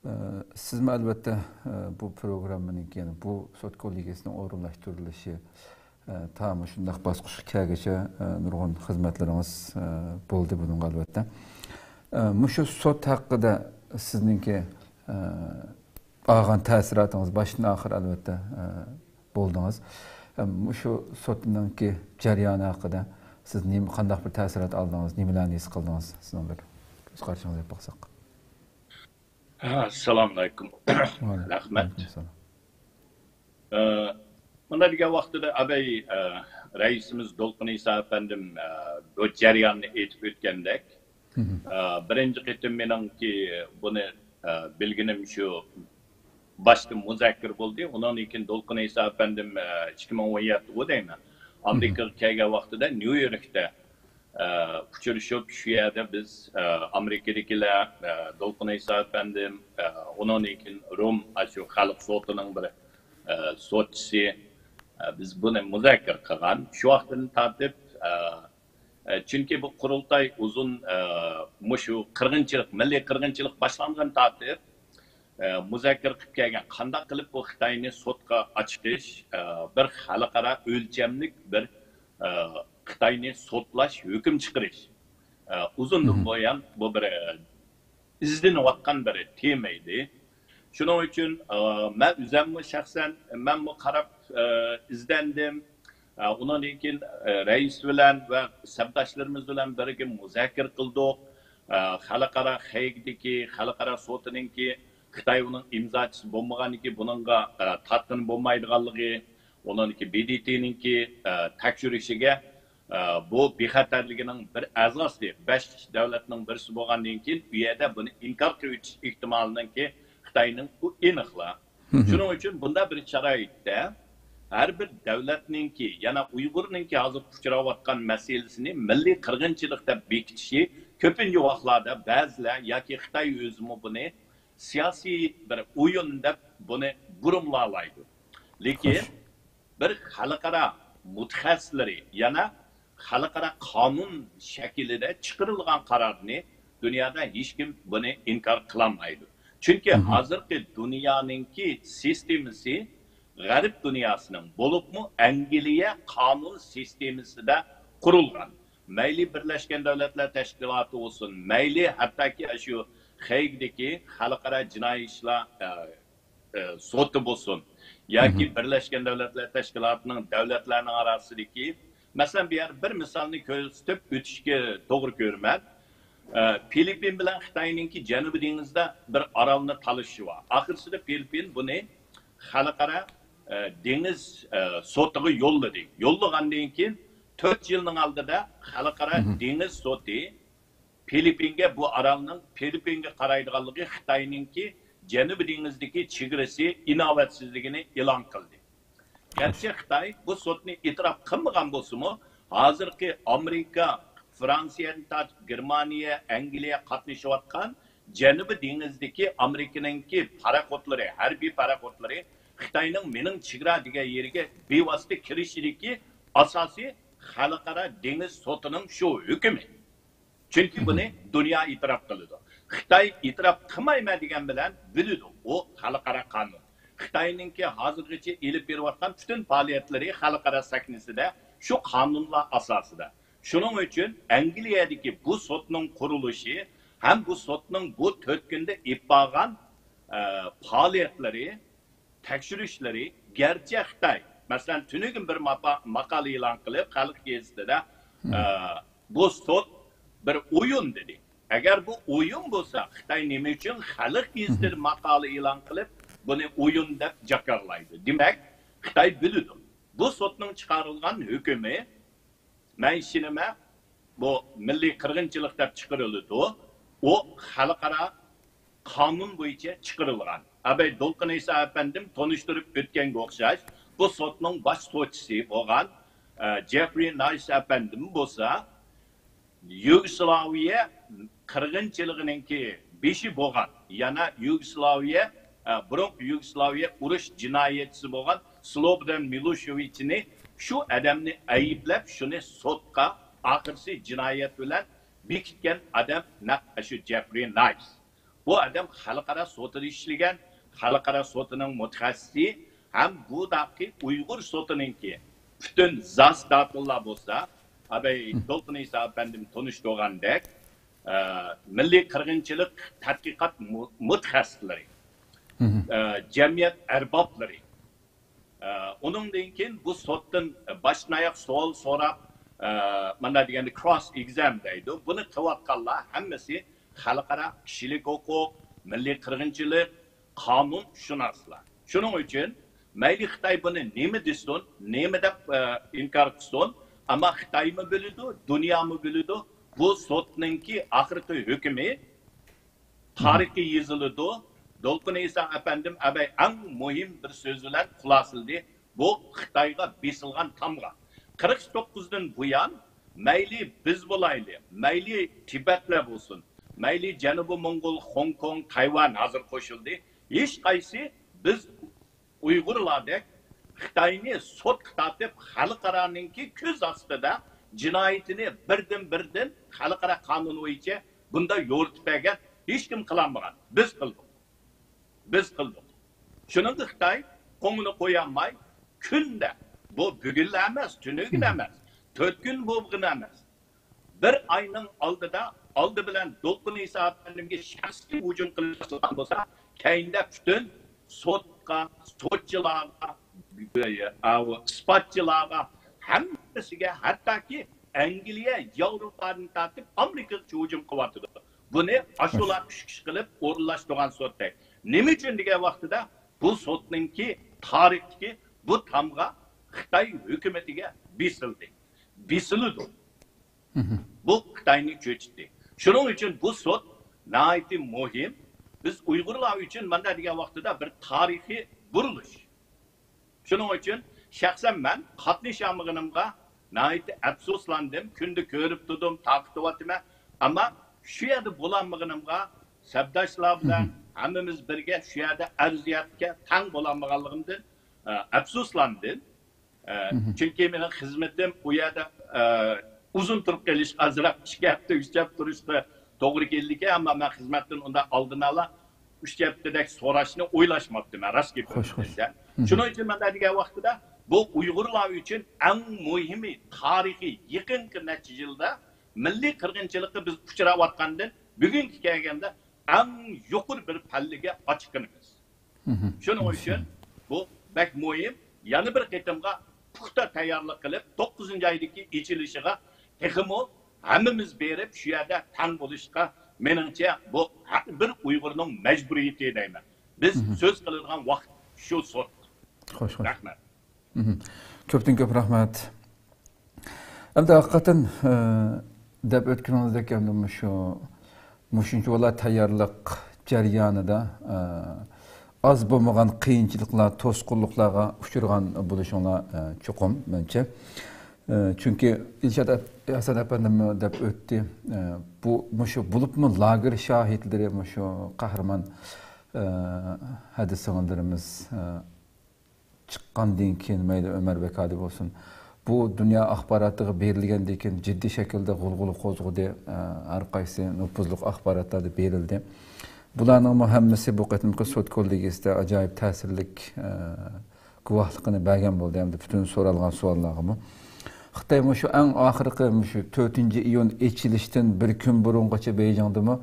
ئە، سىزمۇ ئەلۋەتتە، ئە، بۇ پروگراممىنىڭكى، يەنى بۇ سوت كوللېگىيىسىنىڭ ئورۇنلاشتۇرۇلۇشى، ئە، تا مۇشۇنداق باسقۇچقا كەلگۈچە، ئە، نۇرغۇن خىزمەتلىرىڭىز، ئە، بولدى بۇنىڭغا ئەلۋەتتە. ئە، مۇشۇ سوت ھەققىدە سىزنىڭكى، ئە، ئالغان تەسىراتىڭىز باشتىن ئاخىر ئەلۋەتتە، ئە، بولدىڭىز. ئە، مۇشۇ سوتنىڭكى جەريانى ھەققىدە سىز نېمە، قانداق بىر تەسىرات ئالدىڭىز، نېمىلەرنى ھېس قىلدىڭىز؟ سىزنىڭ بىر كۆز قارىشىڭىزنى ئېلىپ باقساق. ئەسسالامۇئەلەيكۇم. رەھمەت. ئە، مۇنداق دېگەن ۋاقتىدا ئاباي، ئە، رەئىسىمىز دولقۇن ئىسا ئەپەندىم، ئە، بۇ جەرياننى ئېيتىپ ئۆتكەندەك، ئە، بىرىنچى قېتىم مېنىڭكى بۇنى، ئە، بىلگىنىم شۇ باشتا مۇزاكىرە بولدى. ئۇنىڭدىن كېيىن دولقۇن ئىسا ئەپەندىم، ئە، ئىككى مىڭ ئون يەتتە دەيمەن، ئامېرىكىغا كەلگەن ۋاقتىدا نيۇ يوركتا ئە، ئۇچرىشىپ، شۇ يەردە بىز، ئە، ئامېرىكىدىكىلەر، ئە، دولقۇن ئىسا ئەپەندىم، ئە، ئۇنىڭدىن كېيىن رۇم، ئاشۇ خەلق سوتىنىڭ بىر، ئە، سوتچىسى، ئە، بىز بۇنى مۇزاكىرە قىلغان. شۇ ۋاقىتتىن تارتىپ، ئە، ئە، چۈنكى بۇ قۇرۇلتاي ئۇزۇن، ئە، مۇشۇ قىرغىنچىلىق، مىللىي قىرغىنچىلىق باشلانغان تارتىپ، ئە، مۇزاكىرە قىلىپ كەلگەن، قانداق قىلىپ بۇ خىتاينى سوتقا ئاچىقىش، ئە، بىر خەلقئارا ئۆلچەملىك بىر، ئە، خىتاينى سوتلاش، ھۆكۈم چىقىرىش، ئە، ئۇزۇندىن بۇيان بۇ بىر، ئە، ئىزدىنىۋاتقان بىر تېما ئىدى. شۇنىڭ ئۈچۈن، ئە، مەن ئۆزەممۇ شەخسەن، مەنمۇ قاراپ، ئە، ئىزدەندىم. ئە، ئۇنىڭدىن كېيىن، ئە، رەئىس بىلەن ۋە سەپداشلىرىمىز بىلەن بىرگە مۇزاكىرە قىلدۇق. ئە، خەلقئارا خەيگدىكى، خەلقئارا سوتىنىڭكى خىتاي ئۇنىڭ ئىمزاچىسى بولمىغاندىكى بۇنىڭغا، ئە، تارتقىلى بولمايدىغانلىقى، ئۇنىڭدىكى بې دې تېنىڭكى، ئە، تەكشۈرۈشىگە، ئە، بۇ بىخەتەرلىكىنىڭ بىر ئەزاسى، بەش دۆلەتنىڭ بىرسى بولغاندىن كېيىن، ئۇ يەردە بۇنى ئىنكار قىلىۋېتىش ئېھتىمالىنىڭكى خىتاينىڭ ئۇ ئېنىقلا. شۇنىڭ ئۈچۈن بۇنداق بىر شارائىتتا ھەر بىر دۆلەتنىڭكى، يەنە ئۇيغۇرنىڭكى ھازىر ئۇچراۋاتقان مەسىلىسىنى مىللىي قىرغىنچىلىق دەپ بېكىتىشى كۆپىنچە ۋاقىتلاردا بەزىلەر ياكى خىتاي ئۆزىمۇ بۇنى سىياسىي بىر ئويۇن دەپ بۇنى بۇرمىلالايدۇ. لېكىن بىر خەلقئارا مۇتەخەسسىسلىرى، يەنە خەلقئارا قانۇن شەكلىدە چىقىرىلغان قارارنى دۇنيادا ھېچكىم بۇنى ئىنكار قىلالمايدۇ. چۈنكى ھازىرقى دۇنيانىڭكى سىستېمىسى غەرب دۇنياسىنىڭ، بولۇپمۇ ئەنگلىيە قانۇن سىستېمىسىدا قۇرۇلغان. مەيلى بىرلەشكەن دۆلەتلەر تەشكىلاتى بولسۇن، مەيلى ھەتتاكى شۇ خەيگدىكى خەلقئارا جىنايى ئىشلار، ئە، ئە، سوتى بولسۇن ياكى بىرلەشكەن دۆلەتلەر تەشكىلاتىنىڭ دۆلەتلەرنىڭ ئاراسىدىكى، مەسىلەن، بۇ يەردە بىر مىسالنى كۆرسىتىپ ئۆتۈشكە توغرا كۆرىمەن. ئە، فىلىپپىن بىلەن خىتاينىڭكى جەنۇبىي دېڭىزدا بىر ئارالنى تالىشىشى بار. ئاخىرسىدا فىلىپپىن بۇنى خەلقئارا، ئە، دېڭىز، ئە، سوتىغا يوللىدى. يوللىغاندىن كېيىن تۆت يىلنىڭ ئالدىدا خەلقئارا دېڭىز سوتى فىلىپپىنگە بۇ ئارالنىڭ فىلىپپىنگە قارايدىغانلىقى، خىتاينىڭكى جەنۇبىي دېڭىزدىكى چېگرىسى ئىناۋەتسىزلىكىنى ئېلان قىلدى. گەرچە خىتاي بۇ سوتنى ئېتىراپ قىلمىغان بولسىمۇ، ھازىرقى ئامېرىكا، فرانسىيەدىن تارتىپ گېرمانىيە، ئەنگلىيە قاتنىشىۋاتقان جەنۇبىي دېڭىزدىكى ئامېرىكىنىڭكى پاراخوتلىرى، ھەربىي پاراخوتلىرى خىتاينىڭ مېنىڭ چېگرا دېگەن يېرىگە بىۋاسىتە كىرىشىدىكى ئاساسىي خەلقئارا دېڭىز سوتىنىڭ شۇ ھۆكمى. چۈنكى بۇنى دۇنيا ئېتىراپ قىلىدۇ. خىتاي ئېتىراپ قىلمايمەن دېگەن بىلەن بىلىدۇ، ئۇ خەلقئارا قانۇن. خىتاينىڭكى ھازىرغىچە ئېلىپ بېرىۋاتقان پۈتۈن پائالىيەتلىرى خەلقئارا سەھنىسىدە شۇ قانۇنلار ئاساسىدا. شۇنىڭ ئۈچۈن ئەنگلىيەدىكى بۇ سوتنىڭ قۇرۇلۇشى ھەم بۇ سوتنىڭ بۇ تۆت كۈندە ئېلىپ بارغان، ئە، پائالىيەتلىرى، تەكشۈرۈشلىرى، گەرچە خىتاي، مەسىلەن، تۈنۈگۈن بىر ماپا-، ماقالە ئېلان قىلىپ، خەلق گېزىتىدە، ئە، بۇ سوت بىر ئويۇن دېدى. ئەگەر بۇ ئويۇن بولسا، خىتاي نېمە ئۈچۈن خەلق گېزىتىدە ماقالە ئېلان قىلىپ، بۇنى ئويۇن دەپ جاكارلايدۇ؟ دېمەك، خىتاي بىلىدۇ. بۇ سوتنىڭ چىقارغان ھۆكمى، مەن ئىشىنىمەن، بۇ مىللىي قىرغىنچىلىق دەپ چىقىرىلىدۇ. ئۇ خەلقئارا قانۇن بويىچە چىقىرىلغان. ئاباي دولقۇن ئەيسا ئەپەندىم تونۇشتۇرۇپ ئۆتكەنگە ئوخشاش، بۇ سوتنىڭ باش سوتچىسى بولغان، ئە، جېفرى نايس ئەپەندىم بولسا، يۇگوسلاۋىيە قىرغىنچىلىقىنىڭكى بېشى بولغان، يەنە يۇگوسلاۋىيە، ئە، بۇرۇنقى يۇگوسلاۋىيە ئۇرۇش جىنايەتچىسى بولغان سلوبودان مىلوشېۋىچنى، شۇ ئادەمنى ئەيىبلەپ، شۇنى سوتقا، ئاخىرسى جىنايەت بىلەن بېكىتكەن ئادەم نەق شۇ جېفرى نايس. بۇ ئادەم خەلقئارا سوتىدا ئىشلىگەن، خەلقئارا سوتىنىڭ مۇتەخەسسىسى ھەم بۇداقى ئۇيغۇر سوتىنىڭكى پۈتۈن زاستاتۇللا بولسا، ئاباي دولقۇن ئەيسا ئەپەندىم تونۇشتۇرغاندەك، ئە، مىللىي قىرغىنچىلىق تەتقىقات مۇ-، مۇتەخەسسىسلىرى، ئە، جەمئىيەت ئەربابلىرى، ئە، ئۇنىڭدىن كېيىن بۇ سوتتىن باشتىن ئاياق سوئال سوراپ، ئە، مانا دېگەندە كروس ئېگزام دەيدۇ. بۇنى قىلىۋاتقانلار ھەممىسى خەلقئارا كىشىلىك ھوقۇق، مىللىي قىرغىنچىلىق، قانۇنشۇناسلار. شۇنىڭ ئۈچۈن مەيلى خىتاي بۇنى نېمە دېسۇن، نېمە دەپ، ئە، ئىنكار قىلسۇن، ئەمما خىتايمۇ بىلىدۇ، دۇنيامۇ بىلىدۇ، بۇ سوتنىڭكى ئاخىرقى ھۆكمى تارىخقا يېزىلىدۇ. دولقۇن ئەيسا ئەپەندىم ئەبەي ئەڭ مۇھىم بىر سۆز بىلەن خۇلاسىلىدى. بۇ خىتايغا بېسىلغان تامغا. قىرىق توققۇزدىن بۇيان مەيلى بىز بولايلى، مەيلى تىبەتلەر بولسۇن، مەيلى جەنۇبىي موڭغۇل، خوڭكوڭ، تايۋان ھازىر قوشۇلدى. ھېچقايسى بىز ئۇيغۇرلاردەك خىتاينى سوتقا تارتىپ، خەلقئارانىڭكى كۆز ئاستىدا جىنايىتىنى بىردىن-بىردىن خەلقئارا قانۇن بويىچە بۇنداق يورۇتۇپ بەرگەن ھېچكىم قىلالمىغان. بىز قىلدۇق. بىز قىلدۇق. شۇنىڭغا خىتاي قوڭىنى قويالماي، كۈندە، بۇ بۈگۈنلا ئەمەس، تۈنۈگۈن ئەمەس، تۆت كۈن بولغىنى ئەمەس، بىر ئاينىڭ ئالدىدا، ئالدى بىلەن دولقۇن ئەيسا ئەپەندىمگە شەخسىي ھۇجۇم قىلىپ باشلىغان بولسا، كەينىدە پۈتۈن سوتقا، سوتچىلارغا، ئاۋۇ ئىسپاتچىلارغا، ھەممىسىگە، ھەتتاكى ئەنگلىيە، ياۋروپادىن تارتىپ ئامېرىكىغىچە ھۇجۇم قىلىۋاتىدۇ. بۇنى ئاشۇلار ئۈچ كىشى قىلىپ ئورۇنلاشتۇرغان سوتتەك. نېمە ئۈچۈن دېگەن ۋاقتىدا، بۇ سوتنىڭكى تارىختىكى بۇ تامغا خىتاي ھۆكۈمىتىگە بېسىلدى. بېسىلىدۇ. بۇ خىتاينى چۆچۈتتى. شۇنىڭ ئۈچۈن بۇ سوت ناھايىتى مۇھىم. بىز ئۇيغۇرلار ئۈچۈن مانا دېگەن ۋاقتىدا بىر تارىخىي بۇرۇلۇش. شۇنىڭ ئۈچۈن شەخسەن مەن قاتنىشالمىغىنىمغا ناھايىتى ئەپسۇسلاندىم. كۈندە كۆرۈپ تۇردۇم، تارقىتىۋاتىمەن. ئەمما شۇ يەردە بولالمىغىنىمغا، سەپداشلار بىلەن ھەممىمىز بىرگە شۇ يەردە ئەرزىيەتكە تەڭ بولالمىغانلىقىمدىن، ئە، ئەپسۇسلاندىم. ئە، چۈنكى مېنىڭ خىزمىتىم ئۇ يەردە، ئە، ئۇزۇن تۇرۇپ قېلىشقا، ئازراق ئىككى ھەپتە، ئۈچ ھەپتە تۇرۇشقا توغرا كېلىدىكەن، ئەمما مەن خىزمەتتىن ئۇنداق ئالدىنئالا ئۈچ ھەپتىدەك سوراشنى ئويلاشماپتىمەن، راست گېپىمنى دېسەم. شۇنىڭ ئۈچۈن مەن دېگەن ۋاقتىدا بۇ ئۇيغۇرلار ئۈچۈن ئەڭ مۇھىمى، تارىخىي يېقىنقى نەچچە يىلدا مىللىي قىرغىنچىلىققا بىز ئۇچراۋاتقاندىن بۈگۈنگە كەلگەندە ئەڭ يۇقىرى بىر پەللىگە ئاچىققىنىمىز. شۇنىڭ ئۈچۈن بۇ بەك مۇھىم. يەنە بىر قېتىمغا پۇختا تەييارلىق قىلىپ، توققۇزىنچى ئايدىكى ئېچىلىشىغا تېخىمۇ ھەممىمىز بېرىپ، شۇ يەردە تەڭ بولۇشقا، مېنىڭچە، بۇ ھەر بىر ئۇيغۇرنىڭ مەجبۇرىيىتى دەيمەن. بىز سۆز قىلىدىغان ۋاقىت شۇ سوت. خوش، خوش. رەھمەت. مھم. كۆپتىن كۆپ رەھمەت. ئەمدى ھەقىقەتەن، ئە، دەپ ئۆتكىنىڭىزدەك، ئەمدى مۇشۇ، مۇشۇنچە تەييارلىق جەريانىدا، ئە، ئاز بولمىغان قىيىنچىلىقلار، توسقۇنلۇقلارغا ئۇچرىغان بولۇشۇڭلار، ئە، چوقۇم، مەنچە. ئە، چۈنكى ئىلشات ئەپ-، ھەسەن ئەپەندىمۇ دەپ ئۆتتى. ئە، بۇ، مۇشۇ بولۇپمۇ لاگېر شاھىتلىرى، مۇشۇ قەھرىمان، ئە، ھەدە سىڭىللىرىمىز، ئە، چىققاندىن كېيىن، مەيلى ئۆمەر بەكادى بولسۇن، بۇ دۇنيا ئاخباراتىغا بېرىلگەندىن كېيىن جىددىي شەكىلدە غۇلغۇلا قوزغىدى. ئە، ھەر قايسى نوپۇزلۇق ئاخباراتلاردا بېرىلدى. بۇلارنىڭمۇ ھەممىسى بۇ قېتىمقى سوت كوللېگىيىسىدە ئاجايىپ تەسىرلىك، ئە، گۇۋاھلىقىنى بەرگەن بولدى ھەمدە پۈتۈن سورالغان سوئاللارغىمۇ. خىتاي مۇشۇ ئەڭ ئاخىرقى مۇشۇ تۆتىنچى ئىيۇن ئېچىلىشتىن بىر كۈن بۇرۇنغىچە بېيجىڭدىمۇ،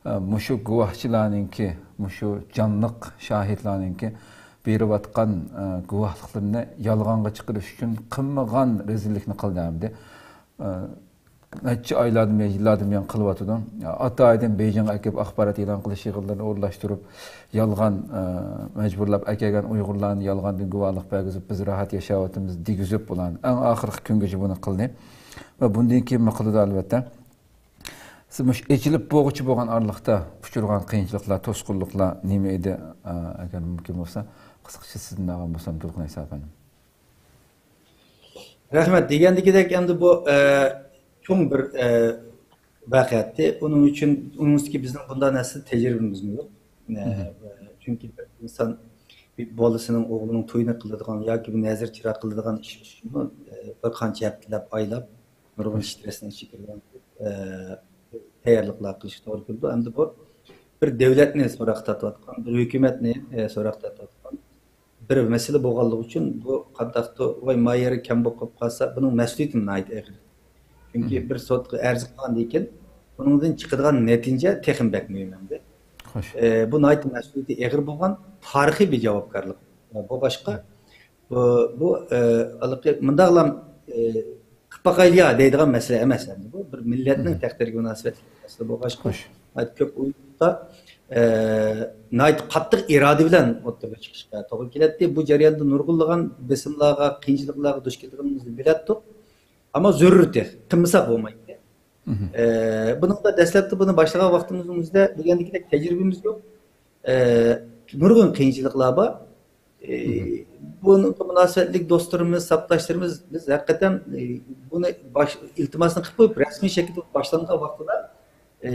ئە، مۇشۇ گۇۋاھچىلارنىڭكى، مۇشۇ جانلىق شاھىتلارنىڭكى بېرىۋاتقان، ئە، گۇۋاھلىقلىرىنى يالغانغا چىقىرىش ئۈچۈن قىلمىغان رەزىللىكنى قىلدى ئەمدى. ئە، نەچچە ئايلاردىن بېرى، يىللاردىن بېرى قىلىۋاتىدۇ. ئاتايىدىن بېيجىڭغا ئەكىپ ئاخبارات ئېلان قىلىش يىغىنلىرىنى ئورۇنلاشتۇرۇپ، يالغان، ئە، مەجبۇرلاپ ئەكەلگەن ئۇيغۇرلارنى يالغاندىن گۇۋاھلىق بەرگۈزۈپ، بىز راھەت ياشاۋاتىمىز دېگۈزۈپ بۇلارنى. ئەڭ ئاخىرقى كۈنگىچە بۇنى قىلدى. ۋە بۇندىن كېيىنمۇ قىلىدۇ، ئەلۋەتتە. سىز مۇشۇ ئېچىلىپ بولغۇچە بولغان ئارىلىقتا ئۇچرىغان قىيىنچىلىقلار، توسقۇنلۇقلار نېمە ئىدى؟ ئە، ئەگەر مۇمكىن بولسا، قىسقىچە سىزدىن ئاڭلىغان بولسام، دولقۇن ئەيسا ئەپەندىم. رەھمەت. دېگەندىكىدەك، ئەمدى بۇ، ئە، چوڭ بىر، ئە، ۋەقە ئىدى. ئۇنىڭ ئۈچۈن، ئۇنىڭ ئۈستىگە بىزنىڭ بۇنداق نەرسىدە تەجرىبىمىزمۇ يوق. ئە، چۈنكى بىر ئىنسان بىر بالىسىنىڭ، ئوغلىنىڭ تويىنى قىلىدىغان ياكى بىر نەزىر چىراغ قىلىدىغان ئىش ئۈچۈنمۇ، ئە، بىر قانچە ھەپتىلەپ، ئايلاپ، نۇرغۇن سترېسنىڭ ئىچىگە كىرگەن، ئە، تەييارلىقلار قىلىشقا توغرا كېلىدۇ. ئەمدى بۇ بىر دۆلەتنى سوراققا تارتىۋاتقان، بىر ھۆكۈمەتنى، ئە، سوراققا تارتىۋاتقان بىر مەسىلە بولغانلىقى ئۈچۈن بۇ قانداقتۇ، ۋاي، ما يېرى كەم بولۇپ قالسا، بۇنىڭ مەسئۇلىيىتى ناھايىتى ئېغىر. چۈنكى بىر سوتقا ئەرز قىلغاندىن كېيىن، بۇنىڭدىن چىقىدىغان نەتىجە تېخىمۇ بەك مۇھىم ئەمدى. خوش. ئە، بۇ ناھايىتى مەسئۇلىيىتى ئېغىر بولغان تارىخىي بىر جاۋابكارلىق. بولغاچقا، بۇ، بۇ، ئە، ھېلىقى مۇنداقلام، ئە، قىلىپ باقايلى يا دەيدىغان مەسىلە ئەمەس ئەمدى بۇ. بىر مىللەتنىڭ تەقدىرىگە مۇناسىۋەتلىك مەسىلە بولغاچقا، خوش. ناھايىتى كۆپ ئۇيغۇرلار، ئە، ناھايىتى قاتتىق ئىرادە بىلەن ئوتتۇرىغا چىقىشقا توغرا كېلەتتى. بۇ جەرياندا نۇرغۇنلىغان بېسىملارغا، قىيىنچىلىقلارغا دۇچ كېلىدىغىنىمىزنى بىلەتتۇق. ئەمما زۆرۈرتى، قىلمىساق بولمايدۇ. ئە، بۇنىڭدا دەسلەپتە بۇنى باشلىغان ۋاقتىمىزنىڭ ئۆزىدە دېگەندىكىدەك تەجرىبىمىز يوق. ئە، نۇرغۇن قىيىنچىلىقلار بار. ئە، بۇنىڭغا مۇناسىۋەتلىك دوستلىرىمىز، ساپداشلىرىمىز، بىز ھەقىقەتەن، ئە، بۇنى باش-، ئىلتىماسنى قىلىپ قويۇپ، رەسمىي شەكىلدە باشلانغان ۋاقتىدا، ئە،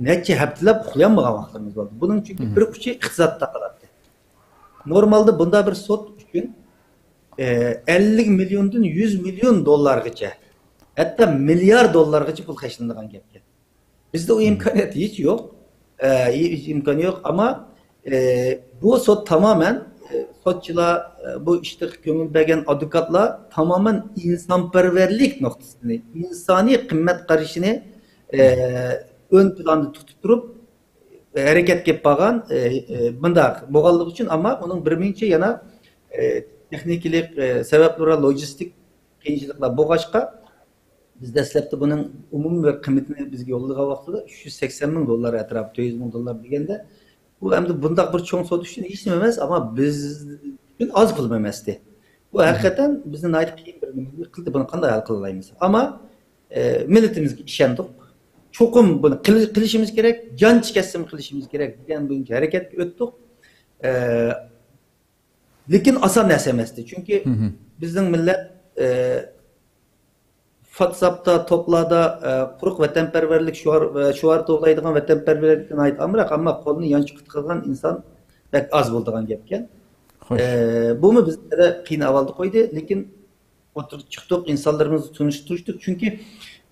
نەچچە ھەپتىلەپ ئۇخلىيالمىغان ۋاقىتلىرىمىز بولدى. بۇنىڭ چۈنكى بىر ئۇچى ئىقتىسادتا قالاتتى. نورمالدا بۇنداق بىر سوت ئۈچۈن، ئە، ئەللىك مىليوندىن يۈز مىليون دوللارغىچە، ھەتتا مىليار دوللارغىچە پۇل خەجلىنىدىغان گەپكەن. بىزدە ئۇ ئىمكانىيەت ھېچ يوق. ئە، ھېچ ئىمكان يوق. ئەمما، ئە، بۇ سوت تامامەن، ئە، سوتچىلار، ئە، بۇ ئىشقا كۆڭۈل بەرگەن ئادۋوكاتلار تامامەن ئىنسانپەرۋەرلىك نۇقتىسىنى، ئىنسانىي قىممەت قارىشىنى، ئە، ئۆز پىلاندا تۇتۇپ تۇرۇپ، ھەرىكەتكە بارغان، ئە، ئە، مۇنداق بولغانلىقى ئۈچۈن، ئەمما ئۇنىڭ بىر مۇنچە يەنە، ئە، تېخنىكىلىق، ئە، سەۋەبلىرى، لوجىستىك قىيىنچىلىقلار بولغاچقا، بىز دەسلەپتە بۇنىڭ ئومۇمىي بىر قىممىتىنى بىزگە يوللىغان ۋاقتىدا ئۈچ يۈز سەكسەن مىڭ دوللار ئەتراپى، تۆت يۈز مىڭ دوللار دېگەندە، بۇ ئەمدى بۇنداق بىر چوڭ سوت ئۈچۈن ھېچ نېمە ئەمەس، ئەمما بىز ئۈچۈن ئاز پۇلمۇ ئەمەستى. بۇ ھەقىقەتەن بىزنى ناھايىتى قىيىن بىر نېمە قىلدى، بۇنى قانداق ھەل قىلالايمىز؟ ئەمما، ئە، مىللىتىمىزگە ئىشەندۇق. چوقۇم بۇنى قىل-، قىلىشىمىز كېرەك، جان چىكەتسىمۇ قىلىشىمىز كېرەك دېگەن بويىچە ھەرىكەتكە ئۆتتۇق. ئە، لېكىن ئاسان نەرسە ئەمەستى. چۈنكى بىزنىڭ مىللەت، ئە، ۋاتساپتا، توپلاردا، ئە، قۇرۇق ۋەتەنپەرۋەرلىك شوئار، ئە، شوئار توۋلايدىغان ۋەتەنپەرۋەرلىكتىن ناھايىتى ئامراق، ئەمما قولىنى يانچۇق قىلىدىغان ئىنسان بەك ئاز بولىدىغان گەپكەن. خوش. ئە، بۇمۇ بىزنى قىيىن ئەھۋالدا قويدى، لېكىن ئوتتۇرىغا چىقتۇق، ئىنسانلىرىمىزنى تونۇشتۇرۇشتۇق. چۈنكى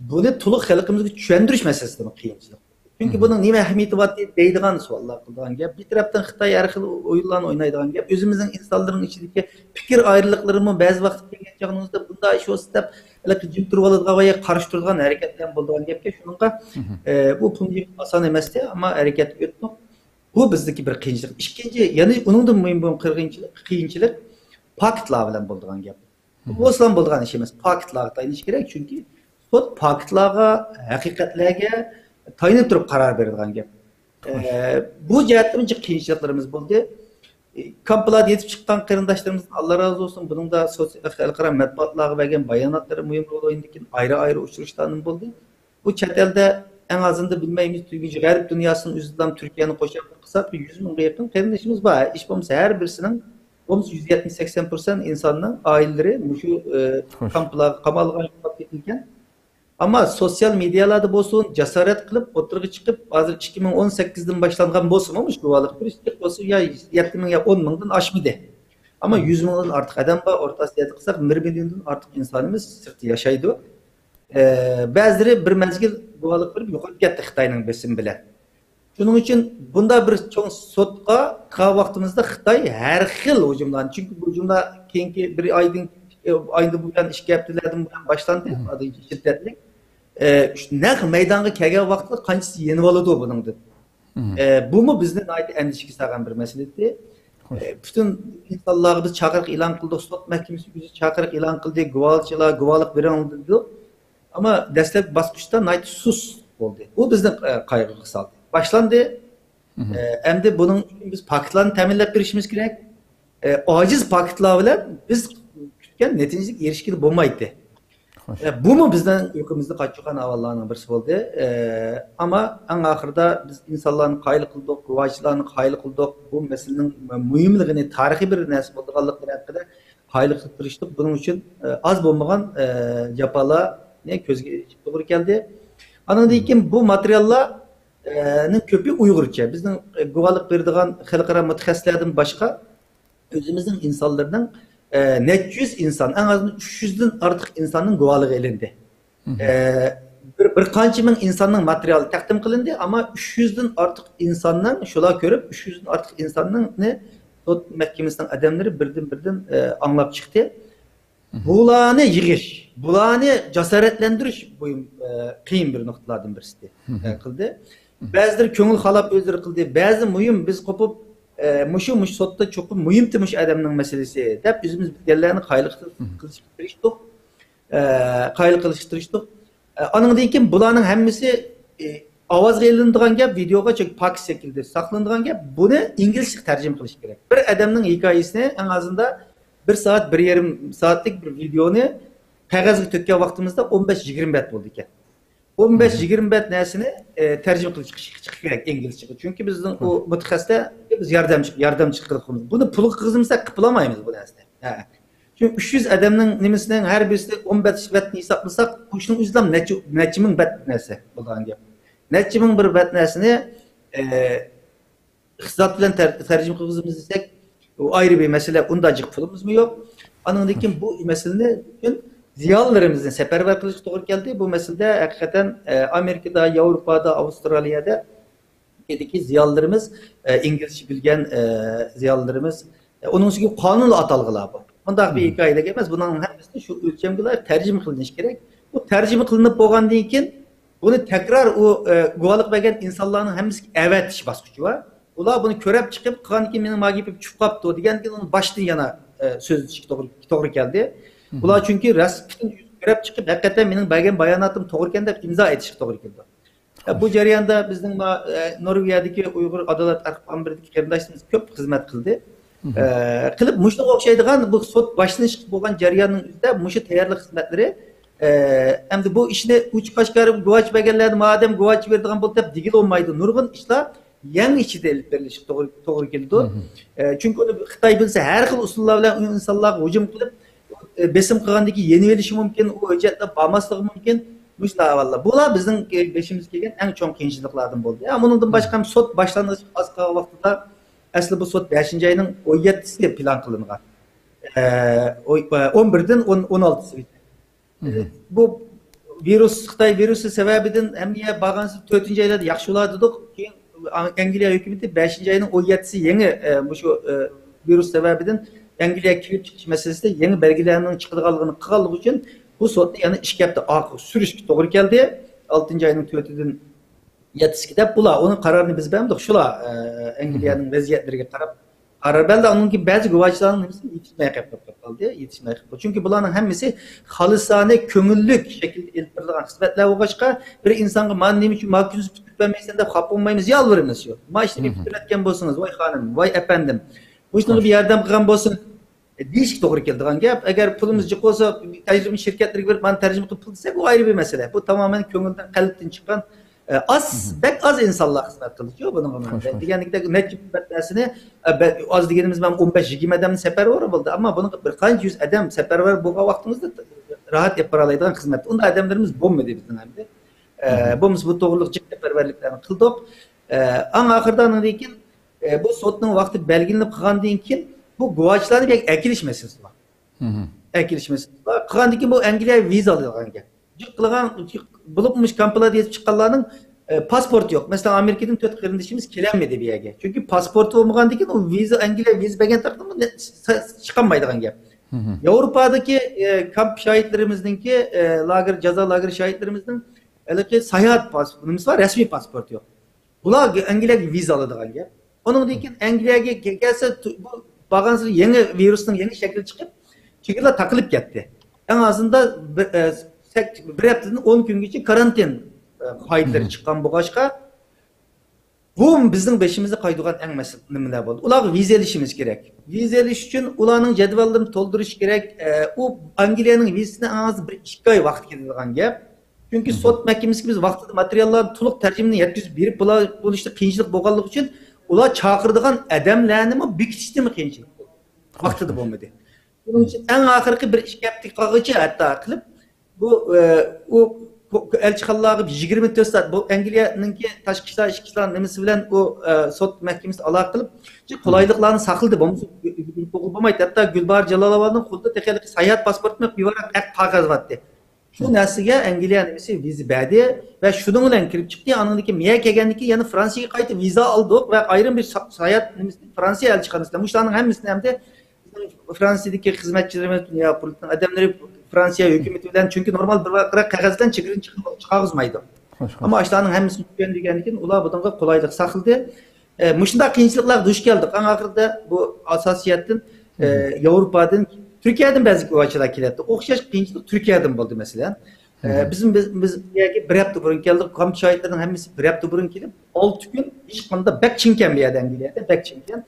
بۇنى تولۇق خەلقىمىزگە چۈشەندۈرۈش مەسىلىسىدىمۇ قىيىنچىلىق. چۈنكى بۇنىڭ نېمە ئەھمىيىتى بار دەيدىغان سوئاللار قىلىدىغان گەپ. بىر تەرەپتىن خىتاي ھەر خىل ئويۇنلارنى ئوينايدىغان گەپ. ئۆزىمىزنىڭ ئىنسانلىرىنىڭ ئىچىدىكى پىكىر ئايرىلىقلىرىمۇ بەزى ۋاقىت كەلگەن چاغىمىزدا بۇنداق ئىش بولسا دەپ، ھېلىقى جىم تۇرۇۋالىدىغان ۋە يا قارشى تۇرىدىغان ھەرىكەتلەر بولىدىغان گەپكەن. شۇنىڭغا، ئە، بۇ پۇل يىغىش ئاسان ئەمەستى، ئەمما ھەرىكەتكە ئۆتتۇق. بۇ بىزدىكى بىر قىيىنچىلىق. ئىككىنچى، يەنى ئۇنىڭدىن مۇھىم بولغان قىيىنچىلىق، قىيىنچىلىق پاكىتلار بىلەن بولىدىغان گەپ. بولسىلا بولىدىغان ئىش ئەمەس. پاكىتلارغا تايىنىش كېرەك، چۈنكى سوت پاكىتلارغا، ھەقىقەتلەرگە تايىنىپ تۇرۇپ قارار بېرىدىغان گەپ. ئە، بۇ جەھەتتىن جىق قىيىنچىلىقلىرىمىز بولدى. ئە، كامپلاردا يېتىپ چىققان قېرىنداشلىرىمىزدىن ئاللا رازى بولسۇن، بۇنىڭدا سوتسىيال خەلقئارا مەتبۇئاتلارغا بەرگەن باياناتلىرى مۇھىم رول ئوينىدى. ئايرى-ئايرى ئۇچرىشىشلارمۇ بولدى. بۇ چەت ئەلدە ئەڭ ئازىندا بىلمەيمىز، تۈگۈنچە غەرب دۇنياسىنىڭ ئۆزىدىلا تۈركىيەنى قوشاپ قىلساق، بىر يۈز مىڭغا يېقىن قېرىندىشىمىز بار. ھېچ بولمىسا ھەر بىرسىنىڭ، بولمىسا يۈز يەتمىش سەكسەن پىرسەنت ئىنساننىڭ ئائىلىلىرى مۇشۇ، ئى، كامپلارغا قامالغان، يوقاپ كېتىلگەن. ئەمما سوتسىيال مېدىيالاردا بولسۇن، جاسارەت قىلىپ ئوتتۇرىغا چىقىپ، ھازىر ئىككى مىڭ ئون سەككىزدىن باشلانغان بولسىمۇ، مۇشۇ گۇۋاھلىق بېرىش جىق بولسا، يا يەتتە مىڭ يا ئون مىڭدىن ئاشمىدى. ئەمما يۈز مىڭدىن ئارتۇق ئادەم بار، ئورتا ئاسىيادا قىلساق، بىر مىليوندىن ئارتۇق ئىنسانىمىز سىرتتا ياشايدۇ. ئە، بەزىلىرى بىر مەزگىل گۇۋاھلىق بېرىپ يوقاپ كەتتى خىتاينىڭ بېسىمى بىلەن. شۇنىڭ ئۈچۈن بۇنداق بىر چوڭ سوتقا قىلغان ۋاقتىمىزدا خىتاي ھەر خىل ھۇجۇملارنى، چۈنكى بۇ ھۇجۇملار كېيىنكى بىر ئايدىن، ئايدىن بۇيان، ئىككى ھەپتىلەردىن بۇيان باشلاندى، شىددەتلىك. ئە، نەق مەيدانغا كەلگەن ۋاقىتتا قانچىسى يېنىۋالىدۇ بۇنىڭدىن؟ ئە، بۇمۇ بىزنى ناھايىتى ئەندىشىگە سالغان بىر مەسىلە ئىدى. ئە، پۈتۈن ئىنسانلارغا بىز چاقىرىق ئېلان قىلدۇق، سوت مەھكىمىسى ئۆزى چاقىرىق ئېلان قىلدى، گۇۋاھچىلار گۇۋاھلىق بېرىڭ دېدۇق. ئەمما دەسلەپكى باسقۇچتا ناھايىتى سۇس بولدى. بۇ بىزنى، ئە، قايغۇغا سالدى. باشلاندى. ئە، ئەمدى بۇنىڭ ئۈچۈن بىز پاكىتلارنى تەمىنلەپ بېرىشىمىز كېرەك. ئە، ئاجىز پاكىتلار بىلەن بىز كۈتكەن نەتىجىگە ئېرىشكىلى بولمايتتى. ئە، بۇمۇ بىزنىڭ ئۇيقۇمىزنى قاچۇرغان ئەھۋاللارنىڭ بىرسى بولدى. ئە، ئەمما ئەڭ ئاخىرىدا بىز ئىنسانلارنى قايىل قىلدۇق، گۇۋاھچىلارنى قايىل قىلدۇق. بۇ مەسىلىنىڭ مۇھىملىقىنى، تارىخىي بىر نەرسە بولىدىغانلىقى ھەققىدە قايىل قىلىپ تۇرۇشتۇق. بۇنىڭ ئۈچۈن، ئە، ئاز بولمىغان، ئە، جاپالارنى كۆزگە ئىلىشقا توغرا كەلدى. ئانىڭدىن كېيىن بۇ ماتېرىياللار، ئە، نىڭ كۆپى ئۇيغۇرچە. بىزنىڭ، ئە، گۇۋاھلىق بېرىدىغان خەلقئارا مۇتەخەسسىسلەردىن باشقا ئۆزىمىزنىڭ ئىنسانلىرىنىڭ، ئە، نەچچە يۈز ئىنسان، ئەڭ ئازىنى ئۈچ يۈزدىن ئارتۇق ئىنساننىڭ گۇۋاھلىقى ئېلىندى. ئە، بىر، بىر قانچە مىڭ ئىنساننىڭ ماتېرىيالى تەقدىم قىلىندى، ئەمما ئۈچ يۈزدىن ئارتۇق ئىنساننىڭ، شۇلار كۆرۈپ، ئۈچ يۈزدىن ئارتۇق ئىنساننىڭ سوت مەھكىمىسىنىڭ ئادەملىرى بىردىن-بىردىن، ئە، ئاڭلاپ چىقتى. بۇلارنى يىغىش، بۇلارنى جاسارەتلەندۈرۈش مۇھىم، ئە، قىيىن بىر نۇقتىلاردىن بىرسى، ئە، قىلدى. بەزىلىرى كۆڭۈل خالاپ ئۆزلىرى قىلدى، بەزى مۇھىم بىز قوپۇپ، ئە، مۇشۇ، مۇشۇ سوتتا چوقۇم مۇھىمتى مۇشۇ ئادەمنىڭ مەسىلىسى دەپ ئۆزىمىز بىلگەنلەرنى قايىل قىلىشقا تىرىشتۇق. ئە، قايىل قىلىشقا تىرىشتۇق. ئە، ئانىڭدىن كېيىن بۇلارنىڭ ھەممىسى، ئە، ئاۋازغا ئېلىنىدىغان گەپ، ۋىدېئوغا، چۈنكى پاكىت شەكىلدە ساقلىنىدىغان گەپ. بۇنى ئىنگلىزچە تەرجىمە قىلىش كېرەك. بىر ئادەمنىڭ ھېكايىسىنى ئەڭ ئازىندا بىر سائەت، بىر يېرىم سائەتلىك بىر ۋىدېئونى قەغەزگە تۆككەن ۋاقتىمىزدا ئون بەش يىگىرمە بەت بولىدىكەن. ئون بەش يىگىرمە بەت نەرسىنى، ئە، تەرجىمە قىلىش، قىلىش، قىلىش كېرەك ئىنگلىزچىگە. چۈنكى بىزنىڭ ئۇ مۇتەخەسسىسلەر، بىز ياردەمچى، ياردەمچى قىلىپ قىلىمىز. بۇنى پۇلغا قىلغۇزمىساق قىلىپ بولالمايمىز بۇ نەرسىنى. ھە. شۇ ئۈچ يۈز ئادەمنىڭ نېمىسىنىڭ ھەر بىرسى ئون بەت، بەتنى ھېسابلىساق، ئۇ ئىشنىڭ ئۆزىدە نەچچە، نەچچە مىڭ بەت نەرسە بولىدىغان گەپ. نەچچە مىڭ بىر بەت نەرسىنى، ئە، ئىقتىساد بىلەن تەر-، تەرجىمە قىلغۇزىمىز دېسەك، ئۇ ئايرى بىر مەسىلە، ئۇنداق جىق پۇلىمىزمۇ يوق. ئانىڭدىن كېيىن بۇ مەسىلىنى پۈتۈن زىيالىيلىرىمىزنى سەپەرۋەر قىلىشقا توغرا كەلدى. بۇ مەسىلىدە ھەقىقەتەن، ئە، ئامېرىكىدا، ياۋروپادا، ئاۋسترالىيەدە ئىدىكى زىيالىيلىرىمىز، ئە، ئىنگلىزچە بىلگەن، ئە، زىيالىيلىرىمىز، ئە، ئۇنىڭ ئۈستىگە قانۇنلۇق ئاتالغۇلار بار. مۇنداق بىر ھېكايىلىك ئەمەس، بۇنىڭ ھەممىسى شۇ ئۆلچەمگە لايىق تەرجىمە قىلىنىشى كېرەك. بۇ تەرجىمە قىلىنىپ بولغاندىن كېيىن، بۇنى تەكرار ئۇ، ئە، گۇۋاھلىق بەرگەن ئىنسانلارنىڭ ھەممىسىگە ئەۋەتىش باسقۇچى بار. ئۇلار بۇنى كۆرەپ چىقىپ، قىلغاندىن كېيىن مېنىڭ ما گېپىم چۈشۈپ قاپتۇ دېگەندىن كېيىن ئۇنى باشتىن يەنە، ئە، سۆزلىتىشكە توغرا، توغرا كەلدى. ئۇلار چۈنكى راست پۈتۈن كۆرەپ چىقىپ، ھەقىقەتەن مېنىڭ بەرگەن باياناتىم توغرىكەن دەپ ئىمزا ئېتىشقا توغرا كېلىدۇ. ئە، بۇ جەرياندا بىزنىڭ ما-، ئە، نورۋېگىيەدىكى ئۇيغۇر ئادالەت ئارخىپ ئامبىرىدىكى قېرىنداشلىرىمىز كۆپ خىزمەت قىلدى. ئە، قىلىپ مۇشۇنىڭغا ئوخشايدىغان بۇ سوت باشلىنىش بولغان جەرياننىڭ ئۆزىدە مۇشۇ تەييارلىق خىزمەتلىرى، ئە، ئەمدى بۇ ئىشنى ئوچۇق ئاشكارا گۇۋاچى بەرگەنلەردە، مادەم گۇۋاچى بېرىدىغان بولدى دەپ دېگىلى بولمايدۇ. نۇرغۇن ئىشلار يەڭ ئىچىدە ئېلىپ بېرىلىشى توغرا، توغرا كېلىدۇ. ئە، چۈنكى ئۇنى خىتاي بىلسە ھەر خىل ئۇسۇللار بىلەن ئۇ ئىنسانلارغا ھۇجۇم قىلىپ، ئە، بېسىم قىلغاندىن كېيىن يېنىۋېلىشى مۇمكىن، ئۇ ھۆججەتلەر بارماسلىقى مۇمكىن. مۇشۇنداق ئەھۋاللار. بۇلار بىزنىڭ، ئە، بېشىمىزغا كەلگەن ئەڭ چوڭ قىيىنچىلىقلاردىن بولدى. ھە، ئۇنىڭدىن باشقا ھەم سوت باشلانغىچە ئاز قالغان ۋاقتىدا، ئەسلى بۇ سوت بەشىنچى ئاينىڭ ئون يەتتىسى پىلان قىلىنغان. ئە، ئوي-، ئە، ئون بىردىن ئون، ئون ئالتىسىغىچە. بۇ ۋىرۇس، خىتاي ۋىرۇسى سەۋەبىدىن ھەممە يەر بارغانسېرى تۆتىنچى ئايلاردا ياخشى بولار دېدۇق. كېيىن ئەنگلىيە ھۆكۈمىتى بەشىنچى ئاينىڭ ئون يەتتىسى يېڭى، ئە، مۇشۇ، ئە، ۋىرۇس سەۋەبىدىن ئەنگلىيەگە كىرىپ چىقىش مەسىلىسىدە يېڭى بەلگىلەرنىڭ چىقىدىغانلىقىنى قىلغانلىقى ئۈچۈن بۇ سوتنى يەنە ئىككى ھەپتە ئارقىغا سۈرۈشكە توغرا كەلدى. ئالتىنچى ئاينىڭ تۆتىدىن يەتتىسىگە دەپ بۇلار ئۇنىڭ قارارىنى بىز بەرمىدۇق. شۇلار، ئە، ئەنگلىيەنىڭ ۋەزىيەتلىرىگە قاراپ قارار بەردى. ئۇنىڭدىن كېيىن بەزى گۇۋاچىلارنىڭ نېمىسى يېتىشمەي قېلىپ قالدى. يېتىشمەي قېلىپ قالدى. چۈنكى بۇلارنىڭ ھەممىسى خالىسانە كۆڭۈللۈك شەكىلدە ئېلىپ بېرىلغان خىزمەتلەر بولغاچقا، بىر ئىنسانغا مانا نېمە ئۈچۈن ما كۈنسى پۈتتۈرۈپ بەرمەيسەن دەپ خاپا بولمايمىز، يالۋۇرىمىز شۇ. ما ئىشنى پۈتتۈرۈۋەتكەن بولسىڭىز، ۋاي خانىم، ۋاي ئەپەندىم، مۇشۇنىڭغا بىر ياردەم قىلغان بولسىڭىز، دېيىشكە توغرا كېلىدىغان گەپ. ئەگەر پۇلىمىز جىق بولسا، تەرجىمە شىركەتلىرىگە بېرىپ، مانا تەرجىمە قىلىپ پۇل دېسەك، ئۇ ئايرى بىر مەسىلە. بۇ تامامەن كۆڭۈلدىن، قەلبتىن چىققان، ئە، ئاز، بەك ئاز ئىنسانلار خىزمەت قىلدىچۇ بۇنىڭغا. دېگەندەك نەچچە مىڭ بەت نەرسىنى، ئە، بە-، ئاز دېگىنىمىز بىلەن ئون بەش يىگىرمە ئادەمنى سەپەرۋەر بولدى. ئەمما بۇنىڭغا بىر قانچە يۈز ئادەم سەپەرۋەر بولغان ۋاقتىمىزدا راھەت ئېلىپ بارالايدىغان خىزمەت. ئۇنداق ئادەملىرىمىز بولمىدى بىزنىڭ ئەمدى. ئە، بولمىسا بۇ توغرىلىق جىق سەپەرۋەرلىكلەرنى قىلدۇق. ئە، ئەڭ ئاخىرىدا ئاندىن كېيىن، ئە، بۇ سوتنىڭ ۋاقتى بەلگىلىنىپ قالغاندىن كېيىن بۇ گۇۋاچىلارنى بۇ يەرگە ئەكېلىش مەسىلىسى بار. ئەكېلىش مەسىلىسى بار. قىلغاندىن كېيىن بۇ ئەنگلىيە ۋىزا ئالىدىغان گەپ. جىق قىلغان، بولۇپمۇ مۇشۇ كامپانىيەدە يېتىپ چىققانلارنىڭ، ئە، پاسپورتى يوق. مەسىلەن، ئامېرىكىدىن تۆت قېرىندىشىمىز كېلەلمىدى بۇ يەرگە. چۈنكى پاسپورتى بولمىغاندىن كېيىن ئۇ ۋىزا، ئەنگلىيە ۋىزا بەرگەن تەرەپتىن چىقالمايدىغان گەپ. ياۋروپادىكى، ئە، كامپ شاھىتلىرىمىزنىڭكى، ئە، لاگېر، جازا لاگېر شاھىتلىرىمىزنىڭ ھېلىقى ساياھەت پاسپورتى، نېمىسى بار، رەسمىي پاسپورتى يوق. بۇلار ئەنگلىيەگە ۋىزا ئالىدىغان گەپ. ئۇنىڭدىن كېيىن ئەنگلىيەگە كەلسە، بۇ بارغانسېرى يېڭى ۋىرۇسنىڭ يېڭى شەكلى چىقىپ، چېگرىلار تاقىلىپ كەتتى. ئەڭ ئازىندا بىر، ئە، بىر ھەپتىدىن ئون كۈنگىچە كارانتىن، ئە، قائىدىلىرى چىققان بولغاچقا، بۇ بىزنىڭ بېشىمىزنى قايتۇرغان ئەڭ مەسىلە نېمىلەر بولدى؟ ئۇلارغا ۋىزا ئېلىشىمىز كېرەك. ۋىزا ئېلىش ئۈچۈن ئۇلارنىڭ جەدۋەللىرىنى تولدۇرۇش كېرەك. ئە، ئۇ ئانگلىيەنىڭ ۋىزىسىنى ئەڭ ئاز بىر ئىككى ئاي ۋاقىت كېتىدىغان گەپ. چۈنكى سوت مەھكىمىسىگە بىز ۋاقتىدا ماتېرىياللارنى تولۇق تەرجىمىنى يەتكۈزۈپ بېرىپ بولا-، بولۇشتا قىيىنچىلىق بولغانلىقى ئۈچۈن ئۇلار چاقىرىدىغان ئادەملەرنىمۇ بېكىتىشتىمۇ قىيىنچىلىق بولدى. ۋاقتىدا بولمىدى. شۇنىڭ ئۈچۈن ئەڭ ئاخىرقى بىر ئىككى ھەپتىگە قالغۇچە ھەتتا قىلىپ، بۇ، ئە، ئۇ ئەلچىخانىلارغا يىگىرمە تۆت سائەت، بۇ ئەنگلىيەنىڭكى تاشقى ئىشلار، ئىچكى ئىشلار نېمىسى بىلەن ئۇ، ئە، سوت مەھكىمىسى ئالاقە قىلىپ، شۇ قولايلىقلارنى ساقلىدى. بولمىسا، بولمايتتى. ھەتتا گۈلباھار جالالوۋانىڭ قولىدا تېخى ھېلىقى ساياھەت پاسپورتىمۇ بىۋاراق ئەق قەغەز بارتتى. شۇ نەرسىگە ئەنگلىيە نېمىسى ۋىزا بەردى ۋە شۇنىڭ بىلەن كىرىپ چىقتى. ئانىڭدىن كېيىن مىيە كەلگەندىن كېيىن يەنە فرانسىيەگە قايتىپ ۋىزا ئالدۇق ۋە ئايرىم بىر سا-، ساياھەت نېمىسى فرانسىيە ئەلچىخانىسىدا. مۇشۇلارنىڭ ھەممىسىنى ئەمدى بىزنىڭ فرانسىيەدىكى خىزمەتچىلىرىمىز، دۇنيا قۇرۇلتىيىنىڭ ئادەملىرى فرانسىيە ھۆكۈمىتى بىلەن، چۈنكى نورمال بىر ۋاقىت قەغەز بىلەن چېگرىنى چىقىرىپ-، چىقارغۇزمايدۇ. خوش، خوش. ئەمما ئاشۇلارنىڭ ھەممىسىنى چۈشەندۈرگەندىن كېيىن ئۇلار بۇنىڭغا قولايلىق ساقلىدى. ئە، مۇشۇنداق قىيىنچىلىقلارغا دۇچ كەلدۇق. ئەڭ ئاخىرىدا بۇ ئاساسىيەتتىن، ئە، ياۋروپادىن، تۈركىيەدىن بەزى گۇۋاچىلار كېلەتتى. ئوخشاش قىيىنچىلىق تۈركىيەدىن بولدى، مەسىلەن. ئە، بىز، بىز، بىز بۇ يەرگە بىر ھەپتە بۇرۇن كەلدۇق. كامپ شاھىتلىرىنىڭ ھەممىسى بىر ھەپتە بۇرۇن كېلىپ، ئالتە كۈن ھېچقانداق، بەك چىڭكەن بۇ يەردە، ئەنگلىيەدە بەك چىڭكەن.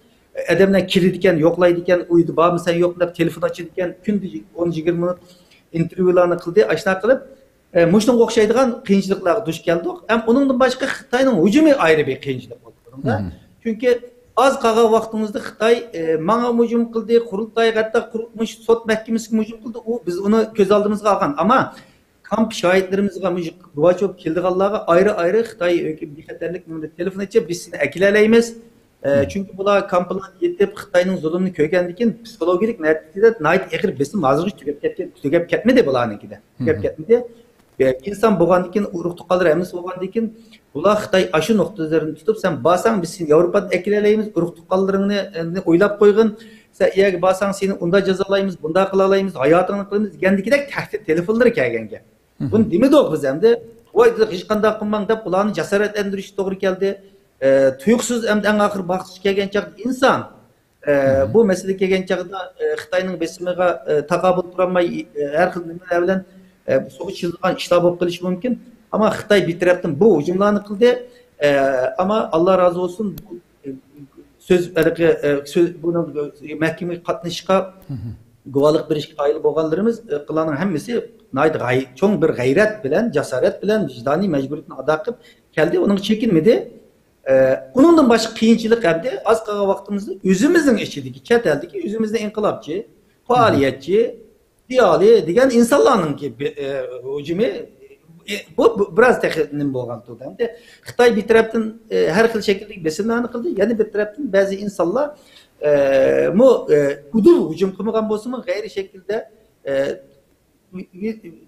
ئادەملەر كېلىدىكەن، يوقلايدىكەن، ئۇيدا بارمۇسەن يوقمۇ دەپ تېلېفون ئاچىدىكەن، كۈندە ئون يىگىرمە مىنۇت ئىنتېرۋيۇلارنى قىلدى، ئاشۇنداق قىلىپ، ئە، مۇشۇنىڭغا ئوخشايدىغان قىيىنچىلىقلارغا دۇچ كەلدۇق. ھەم ئۇنىڭدىن باشقا خىتاينىڭ ھۇجۇمى ئايرى بىر قىيىنچىلىق بولدى بۇنىڭدا. چۈنكى ئاز قالغان ۋاقتىمىزدا خىتاي، ئە، ماڭا ھۇجۇم قىلدى، قۇرۇلتايغا، ھەتتا قۇرۇلمۇش سوت مەھكىمىسىگە ھۇجۇم قىلدى. ئۇ، بىز ئۇنى كۆز ئالدىمىزغا ئالغان. ئەمما كامپ شاھىتلىرىمىزغا مۇشۇ گۇۋاچ بولۇپ كېلىدىغانلارغا ئايرى-ئايرى خىتاي ھۆكۈم-، بىخەتەرلىك نېمىدە تېلېفون ئېچىپ، «بىز سېنى ئەكېلەلەيمىز.» ئە، چۈنكى بۇلار كامپلاردا يېتىپ، خىتاينىڭ زۇلۇمىنى كۆرگەندىن كېيىن پسىخولوگىيەلىك نەتىجىدە ناھايىتى ئېغىر بېسىم ھازىرغىچە تۈگەپ كەتكەن، تۈگەپ كەتمىدى بۇلارنىڭكىدە. تۈگەپ كەتمىدى. ئە، ئىنسان بولغاندىن كېيىن، ئۇرۇق-تۇغقانلىرى ھەممىسى بولغاندىن كېيىن، بۇلار خىتاي ئاشۇ نۇقتىلىرىنى تۇتۇپ، «سەن بارساڭ، بىز سېنى ياۋروپادىن ئەكېلەلەيمىز، ئۇرۇق-تۇغقانلىرىڭنى، ئە، ئويلاپ قويغىن، سەن ئۇ يەرگە بارساڭ، سېنى ئۇنداق جازالايمىز، بۇنداق قىلالايمىز، ھاياتىڭنى قىلىمىز» دېگەندىكىدەك تەھدىت تېلېفونلىرى كەلگەن گەپ. بۇنى دېمىدۇق بىز ئەمدى. ۋاي، ھېچقانداق قىلماڭ دەپ، ئۇلارنى جاسارەتلەندۈرۈشكە توغرا كەلدى. ئە، تۇيۇقسىز ئەمدى ئەڭ ئاخىر باغچىسى كەلگەن چاغدا ئىنسان، ئە، بۇ مەسىلە كەلگەن چاغدا، ئە، خىتاينىڭ بېسىمىغا، ئە، تاقابىل تۇرالماي، ئە، ھەر خىل نېمىلەر بىلەن، ئە، سۇغا چىلىدىغان ئىشلار بولۇپ قېلىشى مۇمكىن. ئەمما خىتاي بىر تەرەپتىن بۇ ھۇجۇملارنى قىلدى. ئە، ئەمما ئاللا رازى بولسۇن، بۇ، ئە، سۆز، ھېلىقى، ئە، سۆز، بۇنىڭ، ئە، مەھكىمىگە قاتنىشىشقا، گۇۋاھلىق بېرىشكە قايىل بولغانلىرىمىز، ئە، قىلغاننىڭ ھەممىسى ناھايىتى غەي-، چوڭ بىر غەيرەت بىلەن، جاسارەت بىلەن ۋىجدانىي مەجبۇرىيىتىنى ئادا قىلىپ كەلدى، ئۇنىڭغا چېكىنمىدى. ئە، ئۇنىڭدىن باشقا قىيىنچىلىق ئەمدى ئاز قالغان ۋاقتىمىزدا ئۆزىمىزنىڭ ئىچىدىكى، چەت ئەلدىكى ئۆزىمىزنىڭ ئىنقىلابچى، پائالىيەتچى، زىيالىي دېگەن ئىنسانلارنىڭكى بى-، ئە، ھۇجۇمى، ئە، بۇ، بۇ بىراز تېخى نېمە بولغان تۇردى. ئەمدى خىتاي بىر تەرەپتىن، ئە، ھەر خىل شەكىلدىكى بېسىملارنى قىلدى، يەنە بىر تەرەپتىن بەزى ئىنسانلار، ئە، مۇ، ئە، ئۇدۇل ھۇجۇم قىلمىغان بولسىمۇ، غەيرىي شەكىلدە، ئە،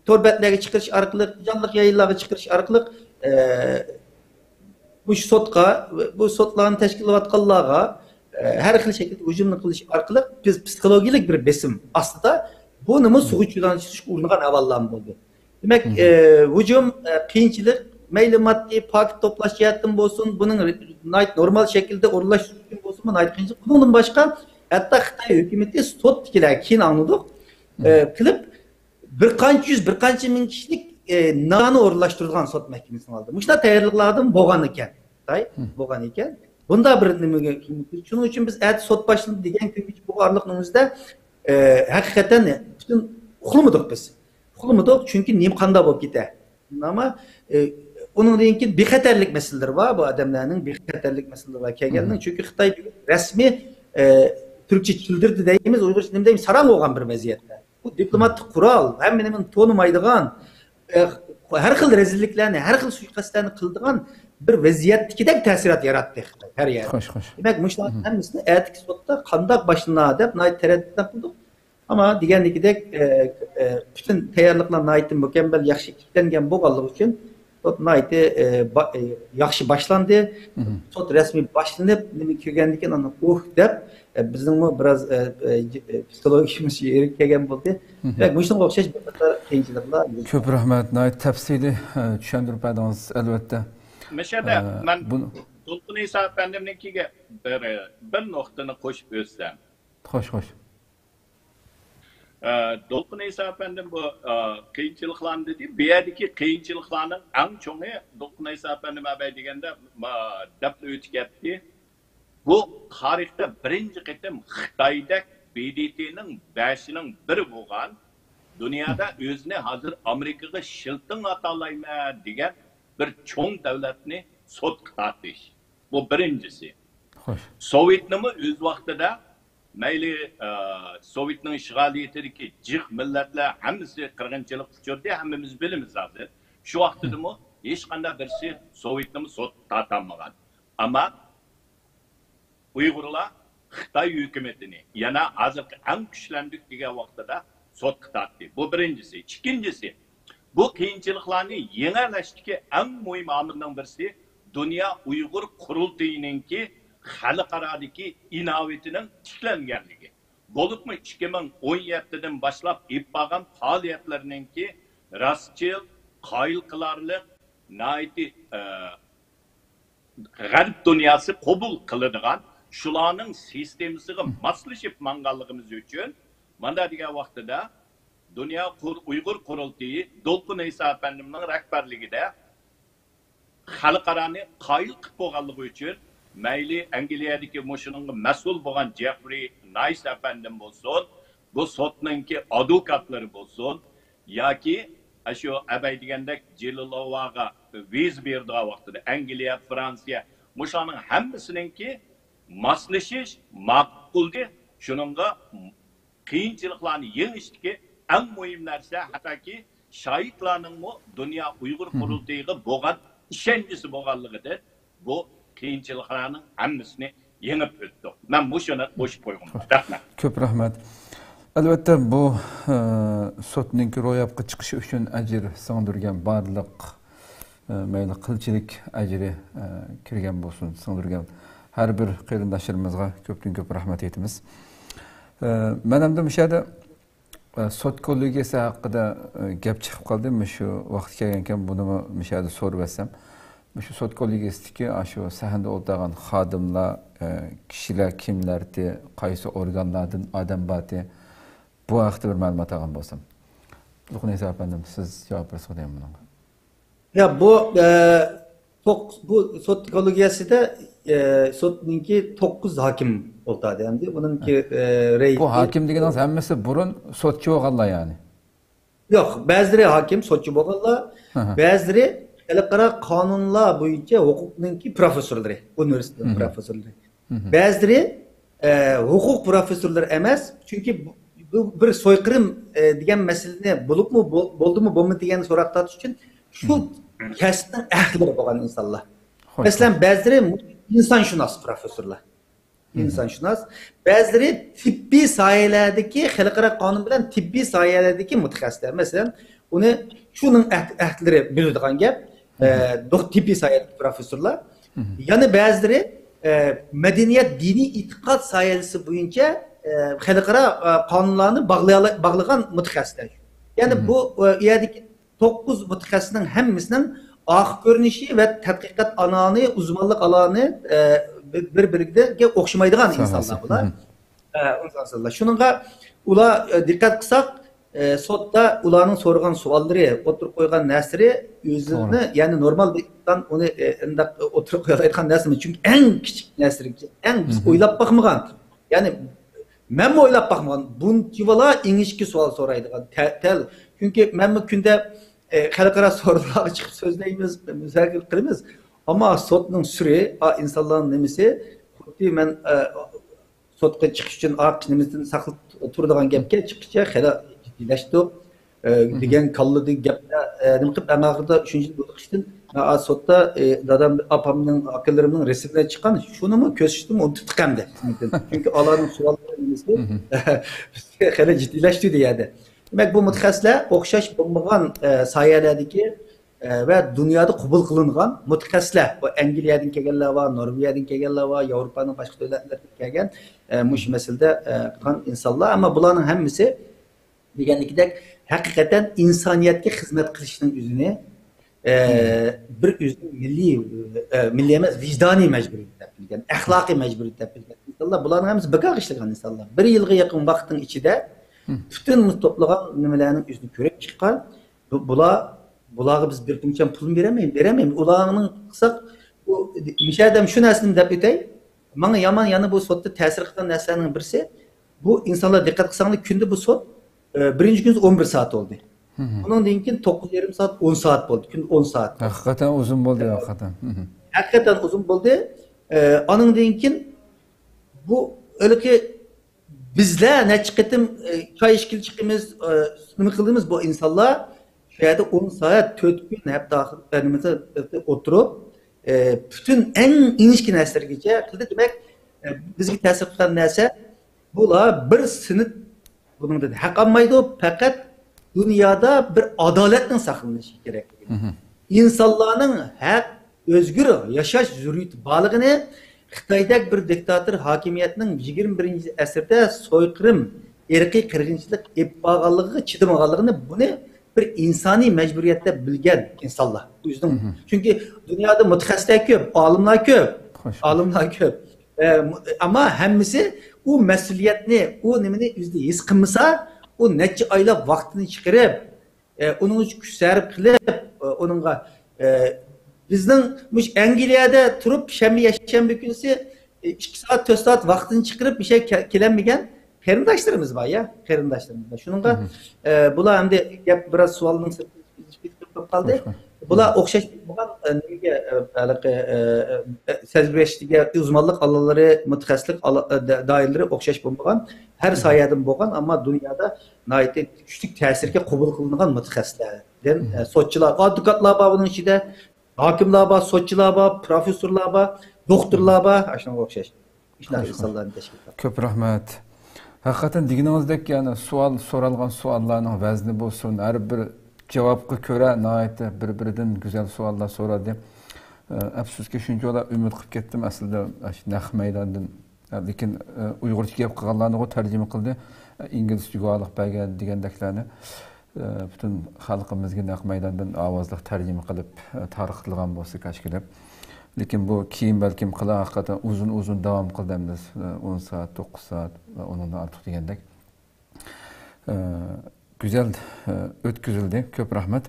تور بەتلەرگە چىقىرىش ئارقىلىق، جانلىق يايىنلارغا چىقىرىش ئارقىلىق، ئە، مۇشۇ سوتقا، بۇ سوتلارنى تەشكىللەۋاتقانلارغا، ئە، ھەر خىل شەكىلدە ھۇجۇمنى قىلىش ئارقىلىق بىز پسىخولوگىيەلىك بىر بېسىم ئاستىدا بۇنىمۇ سۇغا چۈشۈرۈشكە ئۇرۇنغان ئەھۋاللارمۇ بولدى. دېمەك، ئە، ھۇجۇم، ئە، قىيىنچىلىق، مەيلى ماددىي پاكىت توپلاش جەھەتتىن بولسۇن، بۇنىڭ ناھايىتى نورمال شەكىلدە ئورۇنلاشتۇرۇش ئۈچۈن بولسۇنمۇ، ناھايىتى قىيىنچىلىق. بۇنىڭدىن باشقا، ھەتتا خىتاي ھۆكۈمىتى سوتتىكىلەر كېيىن ئاڭلىدۇق، ئە، قىلىپ، بىر قانچە يۈز، بىر قانچە مىڭ كىشىلىك، ئە، نانى ئورۇنلاشتۇرىدىغان سوت مەھكىمىسىنىڭ ئالدىدا. مۇشۇنداق تەييارلىقلاردىن بولغان ئىكەن. خىتاي بولغان ئىكەن. بۇنداق بىر نېمىگە، شۇنىڭ ئۈچۈن بىز ئەتە سوت باشلىنىدۇ دېگەن كۈنگىچە بۇ ئارىلىقنىڭ ئۆزىدە، ئە، ھەقىقەتەن پۈتۈن ئۇخلىمىدۇق بىز. ئۇخلىمىدۇق، چۈنكى نېمە قانداق بولۇپ كېتە. ئەمما، ئە، ئۇنىڭدىن كېيىن بىخەتەرلىك مەسىلىلىرى بار، بۇ ئادەملەرنىڭ بىخەتەرلىك مەسىلىلىرى بار كەلگەننىڭ. چۈنكى خىتاي رەسمىي، ئە، تۈركچە چىلدىردى دەيمىز، ئۇيغۇرچە نېمە دەيمىز، ساراڭ بولغان بىر ۋەزىيەتتە. بۇ دىپلوماتىك قورال، ھەممە نېمىنى تونۇمايدىغان، ئە، ھەر خىل رەزىللىكلەرنى، ھەر خىل سۇيىقەستلەرنى قىلىدىغان بىر ۋەزىيەتتىكىدەك تەسىرات ياراتتى خىتاي ھەر يەردە. خوش، خوش. دېمەك، مۇشۇلارنىڭ ھەممىسىنى ئەتىكى سوتتا قانداق باشلىنار دەپ ناھايىتى تەرەددۇت قىلدۇق. ئەمما دېگەندىكىدەك، ئە، ئە، پۈتۈن تەييارلىقلار ناھايىتى مۇكەممەل، ياخشى ئىشلەنگەن بولغانلىقى ئۈچۈن، سوت ناھايىتى، ئە، با-، ئە، ياخشى باشلاندى. سوت رەسمىي باشلىنىپ، نېمە كىرگەندىن كېيىن ئاندىن ئۇھ دەپ، ئە، بىزنىڭمۇ بىراز، ئە، ئە، ج-، ئە، پسىخولوگىيىمىز يېرىگە كەلگەن بولدى. دېمەك، مۇشۇنىڭغا ئوخشاش بىر قاتار قىيىنچىلىقلار. كۆپ رەھمەت، ناھايىتى تەپسىلىي، ئە، چۈشەندۈرۈپ بەردىڭىز، ئەلۋەتتە. مۇشۇ يەردە ئە، مەن بۇ دولقۇن ئىسا ئەپەندىمنىڭكىگە بىر، بىر نۇقتىنى قوشۇپ ئۆتسەم. خوش، خوش. ئە، دولقۇن ئەيسا ئەپەندىم بۇ، ئە، قىيىنچىلىقلارنى دېدى. بۇ يەردىكى قىيىنچىلىقلارنىڭ ئەڭ چوڭى، دولقۇن ئەيسا ئەپەندىم ئەبەي دېگەندە، ما-، دەپلا ئۆتۈپ كەتتى. بۇ تارىختا بىرىنچى قېتىم خىتايدەك ب د ت نىڭ بەشىنىڭ بىرى بولغان، دۇنيادا ئۆزىنى ھازىر ئامېرىكىغا شىلتىڭ ئاتالايمەن دېگەن بىر چوڭ دۆلەتنى سوتقا تارتىش. بۇ بىرىنچىسى. خوش. سوۋېتنىمۇ ئۆز ۋاقتىدا مەيلى، ئە، سوۋېتنىڭ ئىشغالىيىتىدىكى جىق مىللەتلەر ھەممىسى قىرغىنچىلىققا ئۇچرىدى، ھەممىمىز بىلىمىز ھازىر. شۇ ۋاقتىدىمۇ ھېچقانداق بىرسى سوۋېتنىمۇ سوتقا تارتالمىغان. ئەمما ئۇيغۇرلار خىتاي ھۆكۈمىتىنى، يەنە ھازىرقى ئەڭ كۈچلەندۇق دېگەن ۋاقتىدا سوتقا تارتتى. بۇ بىرىنچىسى. ئىككىنچىسى، بۇ قىيىنچىلىقلارنى يېڭەلەشتىكى ئەڭ مۇھىم ئامىلنىڭ بىرسى دۇنيا ئۇيغۇر قۇرۇلتىيىنىڭكى خەلقئارادىكى ئىناۋىتىنىڭ تىكلەنگەنلىكى. بولۇپمۇ ئىككى مىڭ ئون يەتتىدىن باشلاپ ئېلىپ بارغان پائالىيەتلىرىنىڭكى راستچىل، قايىل قىلارلىق، ناھايىتى، ئە، غەرب دۇنياسى قوبۇل قىلىدىغان، شۇلارنىڭ سىستېمىسىغا ماسلىشىپ ماڭغانلىقىمىز ئۈچۈن، مانا دېگەن ۋاقتىدا دۇنيا قۇر-، ئۇيغۇر قۇرۇلتىيى دولقۇن ئەيسا ئەپەندىمنىڭ رەھبەرلىكىدە خەلقئارانى قايىل قىلىپ بولغانلىقى ئۈچۈن، مەيلى ئەنگلىيەدىكى مۇشۇنىڭغا مەسئۇل بولغان جېفرى نايس ئەپەندىم بولسۇن، بۇ سوتنىڭكى ئادۋوكاتلىرى بولسۇن، ياكى ئاشۇ ئەبەي دېگەندەك جېلىلوۋاغا ۋىزا بېرىدىغان ۋاقتىدا ئەنگلىيە، فرانسىيە، مۇشۇلارنىڭ ھەممىسىنىڭكى ماسلىشىش ماقۇلدى. شۇنىڭغا قىيىنچىلىقلارنى يېڭىشتىكى ئەڭ مۇھىم نەرسە، ھەتتاكى شاھىتلارنىڭمۇ دۇنيا ئۇيغۇر قۇرۇلتىيىغا بولغان ئىشەنچىسى بولغانلىقىدىن، بۇ قىيىنچىلىقلارنىڭ ھەممىسىنى يېڭىپ ئۆتتۇق. مەن مۇشۇنى قوشۇپ قويغۇم بار. رەھمەت. كۆپ رەھمەت. ئەلۋەتتە، بۇ، ئە، سوتنىڭكى روياپقا چىقىشى ئۈچۈن ئەجىر سىڭدۈرگەن بارلىق، ئە، مەيلى قىلچىلىك ئەجرى، ئە، كىرگەن بولسۇن، سىڭدۈرگەن ھەر بىر قېرىنداشلىرىمىزغا كۆپتىن كۆپ رەھمەت ئېيتىمىز. ئە، مەن ئەمدى مۇشۇ يەردە ئە، سوت كوللېگىيەسى ھەققىدە، ئە، گەپ چىقىپ قالدى. مۇشۇ ۋاقىت كەلگەنكەن، بۇنىمۇ مۇشۇ يەردە سورىۋەتسەم. مۇشۇ سوت كوللېگىيەسىدىكى ئاشۇ سەھنىدە ئولتۇرغان خادىملار، ئە، كىشىلەر كىملەردى، قايسى ئورگانلاردىن ئادەم باردى؟ بۇ ھەقتە بىر مەلۇمات ئالغان بولسام. لۇقمانىسا ئەپەندىم، سىز جاۋاب بېرىسىز دەيمەن بۇنىڭغا. يا، بۇ، ئە، توق-، بۇ سوت كوللېگىيەسىدە، ئە، سوتنىڭكى توققۇز ھاكىم ئولتۇردى ئەمدى. ئۇنىڭكى، ئە، رەئىسى بۇ ھاكىم دېگىنىڭىز ھەممىسى بۇرۇن سوتچى بولغانلار يەنى؟ يوق، بەزىلىرى ھاكىم، سوتچى بولغانلار، ئەھە. بەزىلىرى خەلقئارا قانۇنلار بويىچە ھوقۇقنىڭكى پروفېسسورلىرى، ئۇنىۋېرسىتېتنىڭ مھم. پروفېسسورلىرى. مھم. بەزىلىرى، ئە، ھوقۇق پروفېسسورلىرى ئەمەس، چۈنكى بۇ، بۇ بىر سويقىرىم، ئە، دېگەن مەسىلىنى بولۇپمۇ، بول-، بولدىمۇ، بولمىدى دېگەن سوراق تارتىش ئۈچۈن شۇ مھم. كەسىپنىڭ ئەھلىلىرى بولغان ئىنسانلار. خوش. مەسىلەن، بەزىلىرى ئىنسانشۇناس پروفېسسورلار. مھم. ئىنسانشۇناس. بەزىلىرى تېببىي ساھەلەردىكى، خەلقئارا قانۇن بىلەن تېببىي ساھەلەردىكى مۇتەخەسسىسلەر. مەسىلەن، ئۇنى شۇنىڭ ئەھ-، ئەھلىلىرى بىلىدىغان گەپ. ئە، مھم. دوخ-، تېببىي ساھەدىكى پروفېسسورلار. مھم. يەنە بەزىلىرى، ئە، مەدەنىيەت، دىنىي ئېتىقاد ساھەسى بويىچە، ئە، خەلقئارا، ئە، قانۇنلارنى باغلىيالا-، باغلىغان مۇتەخەسسىسلەر. يەنى مھم. بۇ، ئە، يەردىكى توققۇز مۇتەخەسسىسنىڭ ھەممىسىنىڭ ئارقا كۆرۈنۈشى ۋە تەتقىقات ئانالى، ئۇزمانلىق ئانالى، ئە، بىر، بىر-بىرىگە ئوخشىمايدىغان ساھەسى. ئىنسانلار بۇلار. مھم. ئە، ئۇنىڭ ئىنسانلار. شۇنىڭغا ئۇلار، ئە، دىققەت قىلساق، ئە، سوتتا ئۇلارنىڭ سورىغان سوئاللىرى، ئوتتۇرىغا قويغان نەرسىلىرى ئۆزىنى، توغرا. يەنى نورمال بىر ئىنسان ئۇنى، ئە، ئۇنداق ئوتتۇرىغا قويالايدىغان نەرسە ئەمەس. چۈنكى ئەڭ كىچىك نەرسىلەر، ئەڭ بىز مھم. ئويلاپ باقمىغان. يەنى مەنمۇ ئويلاپ باقمىغان. بۇنچىۋالا ئىنگلىشكە سوئال سورايدىغان تە-، تەل. چۈنكى مەنمۇ كۈندە، ئە، خەلقئارا سورۇنلارغا چىقىپ سۆزلەيمىز، مۇزاكىرە قىلىمىز. ئەمما سوتنىڭ سۈرى، ئا، ئىنسانلارنىڭ نېمىسى، خۇددى مەن، ئە، سوتقا چىقىش ئۈچۈن ئا، نېمىسىدىن ساقلىنىپ تۇرىدىغان گەپكە چىققىچە خېلى جىددىيلەشتۇق. ئە، مھم. دېگەن كاللىدىكى گەپلەر، ئە، نېمە قىلىپ، ئەڭ ئاخىرىدا ئۈچىنچى يىل بولۇشتىن، ئا، سوتتا، ئە، دادام، ئاپامنىڭ، ئاكىلىرىمنىڭ رەسىملىرى چىققان، شۇنىمۇ كۆرسىتىشنىمۇ ئۇنتۇپ قالدى. چۈنكى ئۇلارنىڭ سوئاللىرى نېمىسى، مھم. بىزگە خېلى جىددىيلەشتى دېگەندە. دېمەك، بۇ مۇتەخەسسىسلەر ئوخشاش بولمىغان، ئە، ساھەلەردىكى، ئە، ۋە دۇنيادا قوبۇل قىلىنغان مۇتەخەسسىسلەر. بۇ ئەنگلىيەدىن كەلگەنلەر بار، نورۋېگىيەدىن كەلگەنلەر بار، ياۋروپانىڭ باشقا دۆلەتلىرىدىن كەلگەن، ئە، مۇشۇ مەسىلىدە، ئە، قىلغان ئىنسانلار. ئەمما بۇلارنىڭ ھەممىسى دېگەندىكىدەك، ھەقىقەتەن ئىنسانىيەتكە خىزمەت قىلىشنىڭ ئۆزىنى، ئە، مھم. بىر ئۆزىنىڭ مىللىي، ئە، مىللىي ئەمەس، ۋىجدانىي مەجبۇرىيىتى دەپ بىلگەن، ئەخلاقىي مەجبۇرىيىتى دەپ بىلگەن ئىنسانلار. بۇلارنىڭ ھەممىسى بىكارغا ئىشلىگەن ئىنسانلار. بىر يىلغا يېقىن ۋاقىتنىڭ ئىچىدە پۈتۈن توپلىغان نېمىلەرنىڭ ئۆزىنى كۆرۈپ چىققان. بۇ، بۇلار، بۇلارغا بىز بىر تىڭچەم پۇلمۇ بېرەلمەيمىز، بېرەلمەيمىز. ئۇلارنىڭ قىلساق، بۇ، مۇشۇ يەردە شۇ نەرسىنى دەپ ئۆتەي. ماڭا يامان يەنە بۇ سوتتا تەسىر قىلغان نەرسىلەرنىڭ بىرسى، بۇ ئىنسانلار دىققەت قىلساڭلار، كۈندە بۇ سوت، ئە، بىرىنچى كۈنى ئون بىر سائەت بولدى. ئۇنىڭدىن كېيىن توققۇز يېرىم سائەت، ئون سائەت بولدى. كۈندە ئون سائەت. ھەقىقەتەن ئۇزۇن بولدى، ھەقىقەتەن. ھەقىقەتەن ئۇزۇن بولدى. ئە، ئانىڭدىن كېيىن بۇ ھېلىقى بىزلەر نەچچە قېتىم، ئە، چاي ئىچكىلى چىقىمىز، ئە، نېمە قىلىمىز، بۇ ئىنسانلار شۇ يەردە ئون سائەت، تۆت كۈن، ھەپتە ئاخىرى، ئە، نېمىسى، ئولتۇرۇپ، ئە، پۈتۈن ئەڭ ئىنچىكە نەرسىلەرگىچە قىلدى. دېمەك، ئە، بىزگە تەسىر قىلغان نەرسە، بۇلار بىر سىنىپ بۇنىڭدىن ھەق ئالمايدۇ، پەقەت دۇنيادا بىر ئادالەتنىڭ ساقلىنىشى كېرەكلىكىنى، ئىنسانلارنىڭ ھەق، ئۆزگۈر ياشاش زۆرۈرىيىتى بارلىقىنى، خىتايدەك بىر دىكتاتور ھاكىمىيەتنىڭ يىگىرمە بىرىنچى ئەسىردە سويقىرىم، ئىرقىي قىرغىنچىلىق ئېلىپ بارغانلىقىغا چىدىمىغانلىقىنى، بۇنى بىر ئىنسانىي مەجبۇرىيەت دەپ بىلگەن ئىنسانلار ئۆزىنىڭ. چۈنكى دۇنيادا مۇتەخەسسىسلەر كۆپ، ئالىملار كۆپ، ئالىملار كۆپ. ئە، ئەمما ھەممىسى ئۇ مەسئۇلىيەتنى، ئۇ نېمىنى ئۆزىدە ھېس قىلمىسا، ئۇ نەچچە ئايلاپ ۋاقتىنى چىقىرىپ، ئە، ئۇنىڭ ئۈچۈن كۈچ سەرپ قىلىپ، ئە، ئۇنىڭغا، ئە، بىزنىڭ مۇشۇ ئەنگلىيەدە تۇرۇپ، شەنبە، يەكشەنبە كۈنىسى، ئە، ئىككى سائەت، تۆت سائەت ۋاقتىنى چىقىرىپ، بىر شەي كە-، كېلەلمىگەن قېرىنداشلىرىمىز بار، يا، قېرىنداشلىرىمىز بار. شۇنىڭغا، ئە، بۇلار ئەمدى گەپ بىراز سوئالنىڭ سىرتىدا كېتىپ قالدى. بۇلار ئوخشاش بولمىغان، ئە، نېمىگە، ئە، ھېلىقى، ئە، ئە، سەزگۈرەشتىكى ئۇزمانلىق ئالانلىرى، مۇتەخەسسىسلىك ئالا-، ئە، دە-، دائىرىلىرى ئوخشاش بولمىغان، ھەر ساھەدىن بولغان، ئەمما دۇنيادا ناھايىتى كۈچلۈك تەسىرگە قوبۇل قىلىنغان مۇتەخەسسىسلەردىن، ئە، سوتچىلار، ئادۋوكاتلار بار بۇنىڭ ئىچىدە، ھاكىملار بار، سوتچىلار بار، پروفېسسورلار بار، دوختۇرلار بار، ئاشۇنىڭغا ئوخشاش. شۇنداق ئىنسانلارنى تەشكىل قىلىپ. كۆپ رەھمەت. ھەقىقەتەن دېگىنىڭىزدەك، يەنى سوئال، سورالغان سوئاللارنىڭ ۋەزنى بولسۇن، ھەر بىر جاۋابقا كۆرە ناھايىتى بىر-بىرىدىن گۈزەل سوئاللار سورالدى. ئە، ئەپسۇسكى، شۇنچىۋالا ئۈمىد قىلىپ كەتتىم ئەسلىدە، ئاشۇ نەق مەيداندىن. ئە، لېكىن، ئە، ئۇيغۇرچە گەپ قىلغانلارنىغۇ تەرجىمە قىلدى. ئە، ئىنگلىزچە گۇۋاھلىق بەرگەن دېگەندەكلەرنى، ئە، پۈتۈن خەلقىمىزگە نەق مەيداندىن ئاۋازلىق تەرجىمە قىلىپ، ئە، تارقىتىلغان بولسا كاشكى دەپ. لېكىن بۇ كېيىن بەلكىم قىلار، ھەقىقەتەن ئۇزۇن-ئۇزۇن داۋام قىلدى ئەمدى، ئە، ئون سائەت، توققۇز سائەت ۋە ئۇنىڭدىن ئارتۇق دېگەندەك. ئە، گۈزەل، ئە، ئۆتكۈزۈلدى. كۆپ رەھمەت.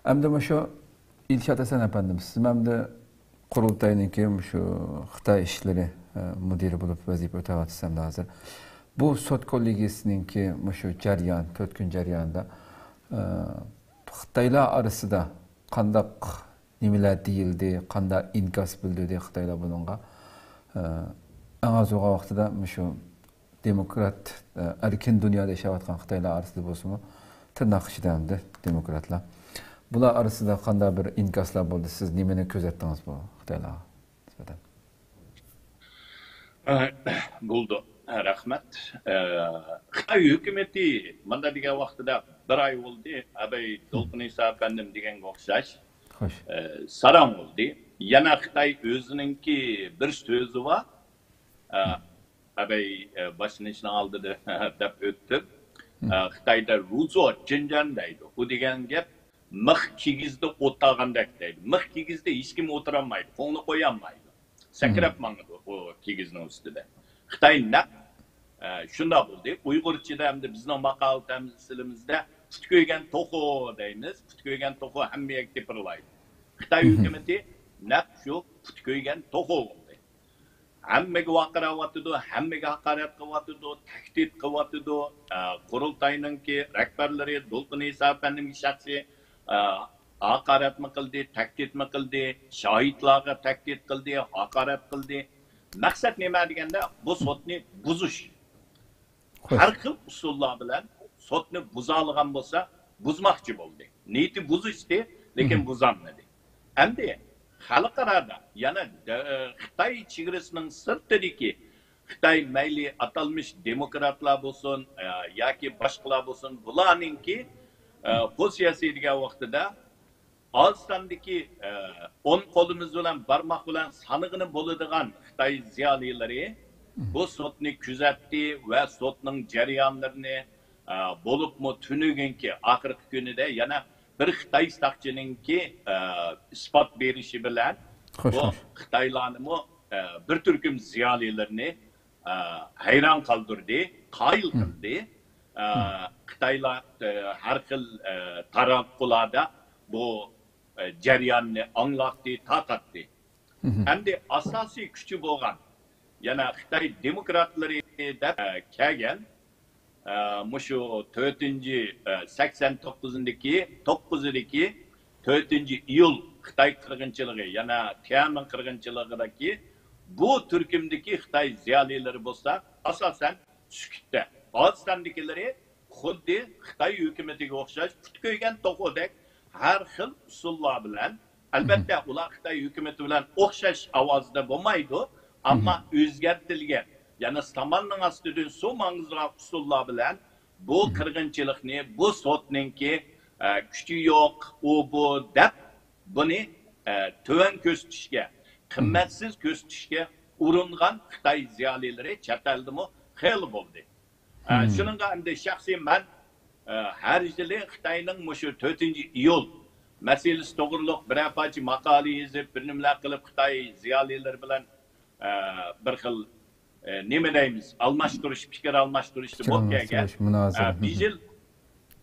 ئەمدى مۇشۇ ئىلشات ھەسەن ئەپەندىم، سىز ئەمدى قۇرۇلتاينىڭكى مۇشۇ خىتاي ئىشلىرى، ئە، مۇدىرى بولۇپ ۋەزىپە ئۆتەۋاتىسىز ئەمدى ھازىر. بۇ سوت كوللېگىيىسىنىڭكى مۇشۇ جەريان، تۆت كۈن جەريانىدا، ئە، خىتايلار ئارىسىدا قانداق نېمىلەر دېيىلدى، قانداق ئىنكاس بىلدۈردى خىتايلار بۇنىڭغا؟ ئە، ئەڭ ئاز بولغان ۋاقتىدا مۇشۇ دېموكرات، ئە، ئەركىن دۇنيادا ياشاۋاتقان خىتايلار ئارىسىدا بولسىمۇ، تىرناق ئىچىدە ئەمدى دېموكراتلار. بۇلار ئارىسىدا قانداق بىر ئىنكاسلار بولدى؟ سىز نېمىنى كۆزەتتىڭىز بۇ خىتايلارغا نىسبەتەن؟ ئە، بولدى. رەھمەت. ئە، خىتاي ھۆكۈمىتى مۇنداق دېگەن ۋاقتىدا بىر ئاي بولدى، ئەبەي دولقۇن ئىسا ئەپەندىم دېگەنگە ئوخشاش. خوش. ئە، ساراڭ بولدى. يەنە خىتاي ئۆزىنىڭكى بىر سۆزى بار. ئە، ئەبەي، ئە، باشلىنىشنىڭ ئالدىدا دەپ ئۆتتۈم. ئە، خىتايدا رۇزۇ جىنجان دەيدۇ. ئۇ دېگەن گەپ مىخ كىگىزدە ئولتۇرغاندەك دەيدۇ. مىخ كىگىزدە ھېچكىم ئولتۇرالمايدۇ، قوڭنى قويالمايدۇ. سەكرەپ ماڭىدۇ ئۇ كىگىزنىڭ ئۈستىدە. خىتاي نەق، ئە، شۇنداق بولدى. ئۇيغۇرچىدا ئەمدى بىزنىڭ ماقال تەمسىلىمىزدە پۇت كۆيگەن توخۇ دەيمىز. پۇت كۆيگەن توخۇ ھەممە يەرگە تېپىرلايدۇ. خىتاي ھۆكۈمىتى نەق شۇ پۇت كۆيگەن توخۇ بولدى. ھەممىگە ۋارقىراۋاتىدۇ، ھەممىگە ھاقارەت قىلىۋاتىدۇ، تەھدىت قىلىۋاتىدۇ. ئە، قۇرۇلتاينىڭكى رەھبەرلىرى دولقۇن ئىسا ئەپەندىمگە شەخسىي، ئە، ھاقارەتمۇ قىلدى، تەھدىتمۇ قىلدى، شاھىتلارغا تەھدىت قىلدى، ھاقارەت قىلدى. مەقسەت نېمە دېگەندە، بۇ سوتنى بۇزۇش. خوش. ھەر خىل ئۇسۇللار بىلەن سوتنى بۇزالىغان بولسا، بۇزماقچى بولدى. نىيىتى بۇزۇشتى، لېكىن بۇزالمىدى. ئەمدى خەلقئارادا يەنە دە-، خىتاي چېگرىسىنىڭ سىرتىدىكى خىتاي مەيلى ئاتالمىش دېموكراتلار بولسۇن، ئە، ياكى باشقىلار بولسۇن، بۇلارنىڭكى، ئە، پوزىتسىيەسى دېگەن ۋاقتىدا ئاز ساندىكى، ئە، ئون قولىمىز بىلەن بارماق بىلەن سانىغىلى بولىدىغان خىتاي زىيالىيلىرى بۇ سوتنى كۆزەتتى ۋە سوتنىڭ جەريانلىرىنى، ئە، بولۇپمۇ تۈنۈگۈنكى ئاخىرقى كۈنىدە يەنە بىر خىتاي ساقچىنىڭكى، ئە، ئىسپات بېرىشى بىلەن خوش، بۇ خوش. خىتايلارنىمۇ، ئە، بىر تۈركۈم زىيالىيلىرىنى، ئە، ھەيران قالدۇردى، قايىل قىلدى. ئە، خىتايلار، ئە، ھەر خىل، ئە، تاراتقۇلاردا بۇ، ئە، جەرياننى ئاڭلاتتى، تارقاتتى. ئەمدى ئاساسىي كۈچى بولغان، يەنە خىتاي دېموكراتلىرى دەپ، ئە، كەلگەن، ئە، مۇشۇ تۆتىنچى، ئە، سەكسەن توققۇزىدىكى، توققۇزىدىكى تۆتىنچى ئىيۇل خىتاي قىرغىنچىلىقى، يەنە تيەنئەنمېن قىرغىنچىلىقىدىكى بۇ تۈركۈمدىكى خىتاي زىيالىيلىرى بولسا، ئاساسەن سۈكۈتتە. ئاز ساندىكىلىرى خۇددى خىتاي ھۆكۈمىتىگە ئوخشاش پۇت كۆيگەن توخۇدەك ھەر خىل ئۇسۇللار بىلەن، ئەلۋەتتە، ئۇلار خىتاي ھۆكۈمىتى بىلەن ئوخشاش ئاۋازدا بولمايدۇ، ئەمما ئۆزگەرتىلگەن، يەنى ساماننىڭ ئاستىدىن سۇ ماڭغۇزىدىغان ئۇسۇللار بىلەن بۇ قىرغىنچىلىقنى، بۇ سوتنىڭكى، ئە، كۈچى يوق، ئۇ بۇ دەپ، بۇنى، ئە، تۆۋەن كۆرسىتىشكە، قىممەتسىز كۆرسىتىشكە ئۇرۇنغان خىتاي زىيالىيلىرى چەت ئەلدىمۇ خېلى بولدى. ئە، شۇنىڭغا ئەمدى شەخسىي مەن، ئە، ھەر يىلى خىتاينىڭ مۇشۇ تۆتىنچى ئىيۇل مەسىلىسى توغرۇلۇق بىرەر پارچە ماقالە يېزىپ، بىر نېمىلەر قىلىپ، خىتاي زىيالىيلىرى بىلەن، ئە، بىر خىل، ئە، نېمە دەيمىز، ئالماشتۇرۇش، پىكىر ئالماشتۇرۇشتا بولۇپ كەلگەن. ئە، بىر يىل،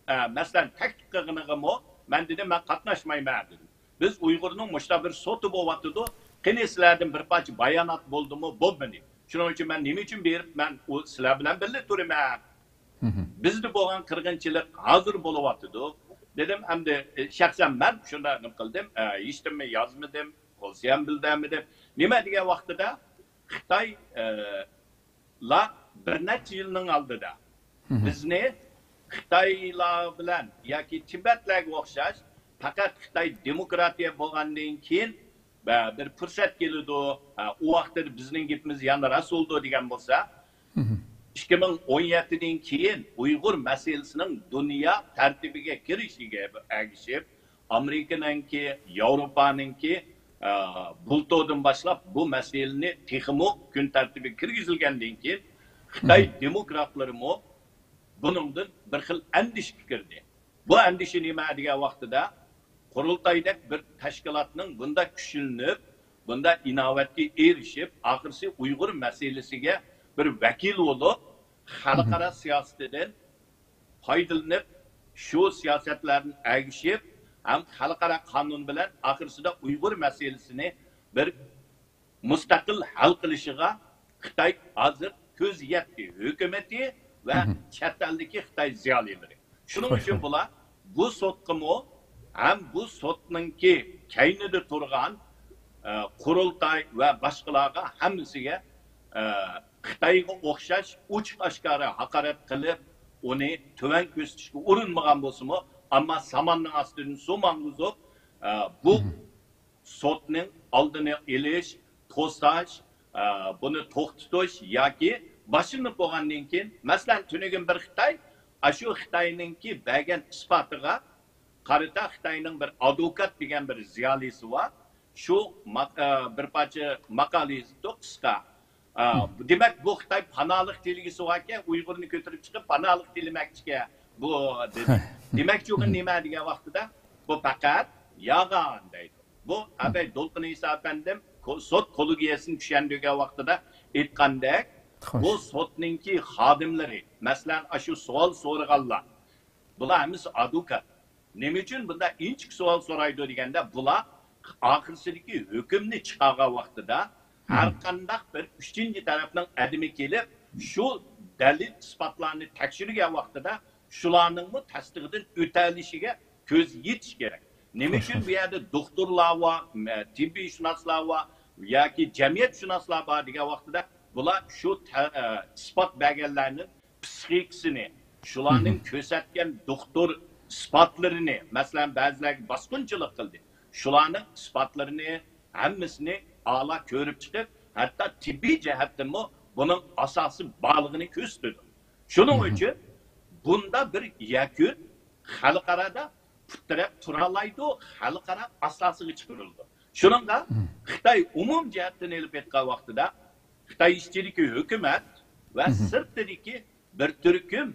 ئە، مەسىلەن، تەكلىپ قىلغىنىغىمۇ مەن دېدىم، مەن قاتناشمايمەن دېدىم. بىز ئۇيغۇرنىڭ مۇشۇنداق بىر سوتى بولۇۋاتىدۇ. قېنى سىلەردىن بىر پارچە بايانات بولدىمۇ؟ بولمىدى. شۇنىڭ ئۈچۈن مەن نېمە ئۈچۈن بېرىپ مەن ئۇ سىلەر بىلەن بىللە تۇرىمەن؟ بىزدە بولغان قىرغىنچىلىق ھازىر بولۇۋاتىدۇ. دېدىم، ئەمدى، ئە، شەخسەن مەن شۇنداق نېمە قىلدىم، ئە، ھېچنېمە يازمىدىم، قول سۇيام بىلدۈرمىدىم. نېمە دېگەن ۋاقتىدا خىتاي، ئە، لا بىر نەچچە يىلنىڭ ئالدىدا بىزنى خىتايلار بىلەن ياكى تىبەتلەرگە ئوخشاش پەقەت خىتاي دېموكراتىيە بولغاندىن كېيىن بە-، بىر پۇرسەت كېلىدۇ، ئە، ئۇ ۋاقىتتا بىزنىڭ گېپىمىز يەنە راست بولىدۇ دېگەن بولسا، ئىككى مىڭ ئون يەتتىدىن كېيىن ئۇيغۇر مەسىلىسىنىڭ دۇنيا تەرتىپىگە كىرىشىگە ئەگىشىپ، ئامېرىكىنىڭكى، ياۋروپانىڭكى، ئە، بۇلتۇردىن باشلاپ بۇ مەسىلىنى تېخىمۇ كۈن تەرتىپىگە كىرگۈزۈلگەندىن كېيىن، خىتاي دېموكراتلىرىمۇ بۇنىڭدىن بىر خىل ئەندىشىگە كىردى. بۇ ئەندىشە نېمە دېگەن ۋاقتىدا، قۇرۇلتايدەك بىر تەشكىلاتنىڭ بۇنداق كۈچلىنىپ، بۇنداق ئىناۋەتكە ئېرىشىپ، ئاخىرسى ئۇيغۇر مەسىلىسىگە بىر ۋەكىل بولۇپ، خەلقئارا سىياسىتىدىن پايدىلىنىپ، شۇ سىياسەتلەردىن ئەگىشىپ، ھەم خەلقئارا قانۇن بىلەن ئاخىرسىدا ئۇيغۇر مەسىلىسىنى بىر مۇستەقىل ھەل قىلىشىغا خىتاي ھازىر كۆزى يەتتى، ھۆكۈمىتى ۋە چەت ئەلدىكى خىتاي زىيالىيلىرى. شۇنىڭ ئۈچۈن بۇلار بۇ سوتقىمۇ ھەم بۇ سوتنىڭكى كەينىدە تۇرغان، ئە، قۇرۇلتاي ۋە باشقىلارغا ھەممىسىگە، ئە، خىتايغا ئوخشاش ئوچۇق ئاشكارا ھاقارەت قىلىپ، ئۇنى تۆۋەن كۆرسىتىشكە ئۇرۇنمىغان بولسىمۇ، ئەمما ساماننىڭ ئاستىدىن سۇ ماڭغۇزۇپ، ئە، بۇ سوتنىڭ ئالدىنى ئېلىش، توساش، ئە، بۇنى توختىتىش ياكى باشلىنىپ بولغاندىن كېيىن، مەسىلەن، تۈنۈگۈن بىر خىتاي، ئاشۇ خىتاينىڭكى بەرگەن ئىسپاتىغا قارىتا خىتاينىڭ بىر ئادۋوكات دېگەن بىر زىيالىيسى بار. شۇ ما-، ئە، بىر پارچە ماقالە يېزىپتۇ، قىسقا. ئە، دېمەك، بۇ خىتاي پاناھلىق تىلىگۈسى باركەن، ئۇيغۇرنى كۆتۈرۈپ چىقىپ پاناھلىق تىلىمەكچىكەن بۇ، دېدى. دېمەكچى بولغىنى نېمە دېگەن ۋاقتىدا، بۇ پەقەت يالغان دەيدۇ. بۇ ئەبەي دولقۇن ئىسا ئەپەندىم كو-، سوت كوللېگىيەسىنى چۈشەندۈرگەن ۋاقتىدا ئېيتقاندەك، بۇ سوتنىڭكى خادىملىرى، مەسىلەن، ئاشۇ سوئال سورىغانلار، بۇلار ھەممىسى ئادۋوكات. نېمە ئۈچۈن بۇنداق ئىنچىكە سوئال سورايدۇ دېگەندە، بۇلار ئاخىرسىدىكى ھۆكۈمنى چىقارغان ۋاقتىدا، ھەر قانداق بىر ئۈچىنچى تەرەپنىڭ ئادىمى كېلىپ، شۇ دەلىل ئىسپاتلارنى تەكشۈرگەن ۋاقتىدا، شۇلارنىڭمۇ تەستىقىدىن ئۆتەلىشىگە كۆز يېتىش كېرەك. نېمە ئۈچۈن بۇ يەردە دوختۇرلار بار، تېببىي شۇناسلار بار ياكى جەمئىيەتشۇناسلار بار دېگەن ۋاقتىدا، بۇلار شۇ تە-، ئە، ئىسپات بەرگەنلەرنىڭ پسىخىكىسىنى، شۇلارنىڭ كۆرسەتكەن دوختۇر ئىسپاتلىرىنى، مەسىلەن، بەزىلەرگە باسقۇنچىلىق قىلدى. شۇلارنىڭ ئىسپاتلىرىنى ھەممىسىنى ئالا كۆرۈپ چىقىپ، ھەتتا تېببىي جەھەتتىنمۇ بۇنىڭ ئاساسى بارلىقىنى كۆرسىتىدۇ. شۇنىڭ ئۈچۈن بۇندا بىر يەكۈن خەلقئارادا پۇت تىرەپ تۇرالايدۇ، خەلقئارا ئاساسىغا چىقىرىلىدۇ. شۇنىڭغا خىتاي ئومۇمىي جەھەتتىن ئېلىپ ئېيتقان ۋاقتىدا، خىتاي ئىچىدىكى ھۆكۈمەت ۋە سىرتىدىكى بىر تۈركۈم،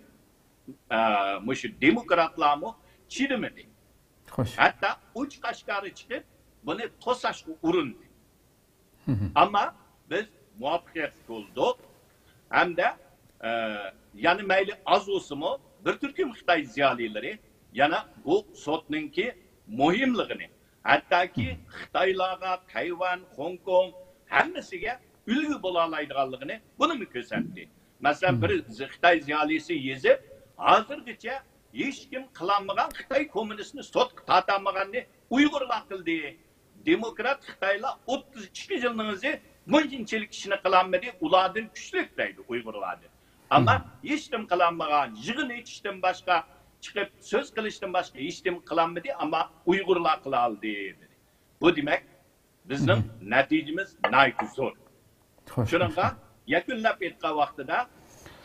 ئە، مۇشۇ دېموكراتلارمۇ چىدىمىدى. ھەتتا ئوچۇق ئاشكارا چىقىپ، بۇنى توساشقا ئۇرۇندى. ئەمما بىز مۇۋەپپەقىيەتلىك بولدۇق. ھەمدە، ئە، يەنە مەيلى ئاز بولسىمۇ، بىر تۈركۈم خىتاي زىيالىيلىرى يەنە بۇ سوتنىڭكى مۇھىملىقىنى، ھەتتاكى خىتايلارغا تەيۋەن، خوڭكوڭ ھەممىسىگە ئۈلگە بولالايدىغانلىقىنى بۇنىمۇ كۆرسەتتى. مەسىلەن، بىر خىتاي زىيالىيسى يېزىپ، ھازىرغىچە ھېچكىم قىلالمىغان خىتاي كوممۇنىستىنى سوتقا تارتالمىغاننى ئۇيغۇرلار قىلدى. دېموكرات خىتايلار ئوتتۇز ئىككى يىلنىڭ ئۆزى مۇنچىنچىلىك ئىشنى قىلالمىدى، ئۇلاردىن كۈچلۈك دەيدۇ ئۇيغۇرلاردىن. ئەمما ھېچنېمە قىلالمىغان، يىغىن ئېچىشتىن باشقا، چىقىپ سۆز قىلىشتىن باشقا ھېچنېمە قىلالمىدى، ئەمما ئۇيغۇرلار قىلالدى دېدى. بۇ دېمەك، بىزنىڭ نەتىجىمىز ناھايىتى زور. شۇنىڭغا يەكۈنلەپ ئېيتقان ۋاقتىدا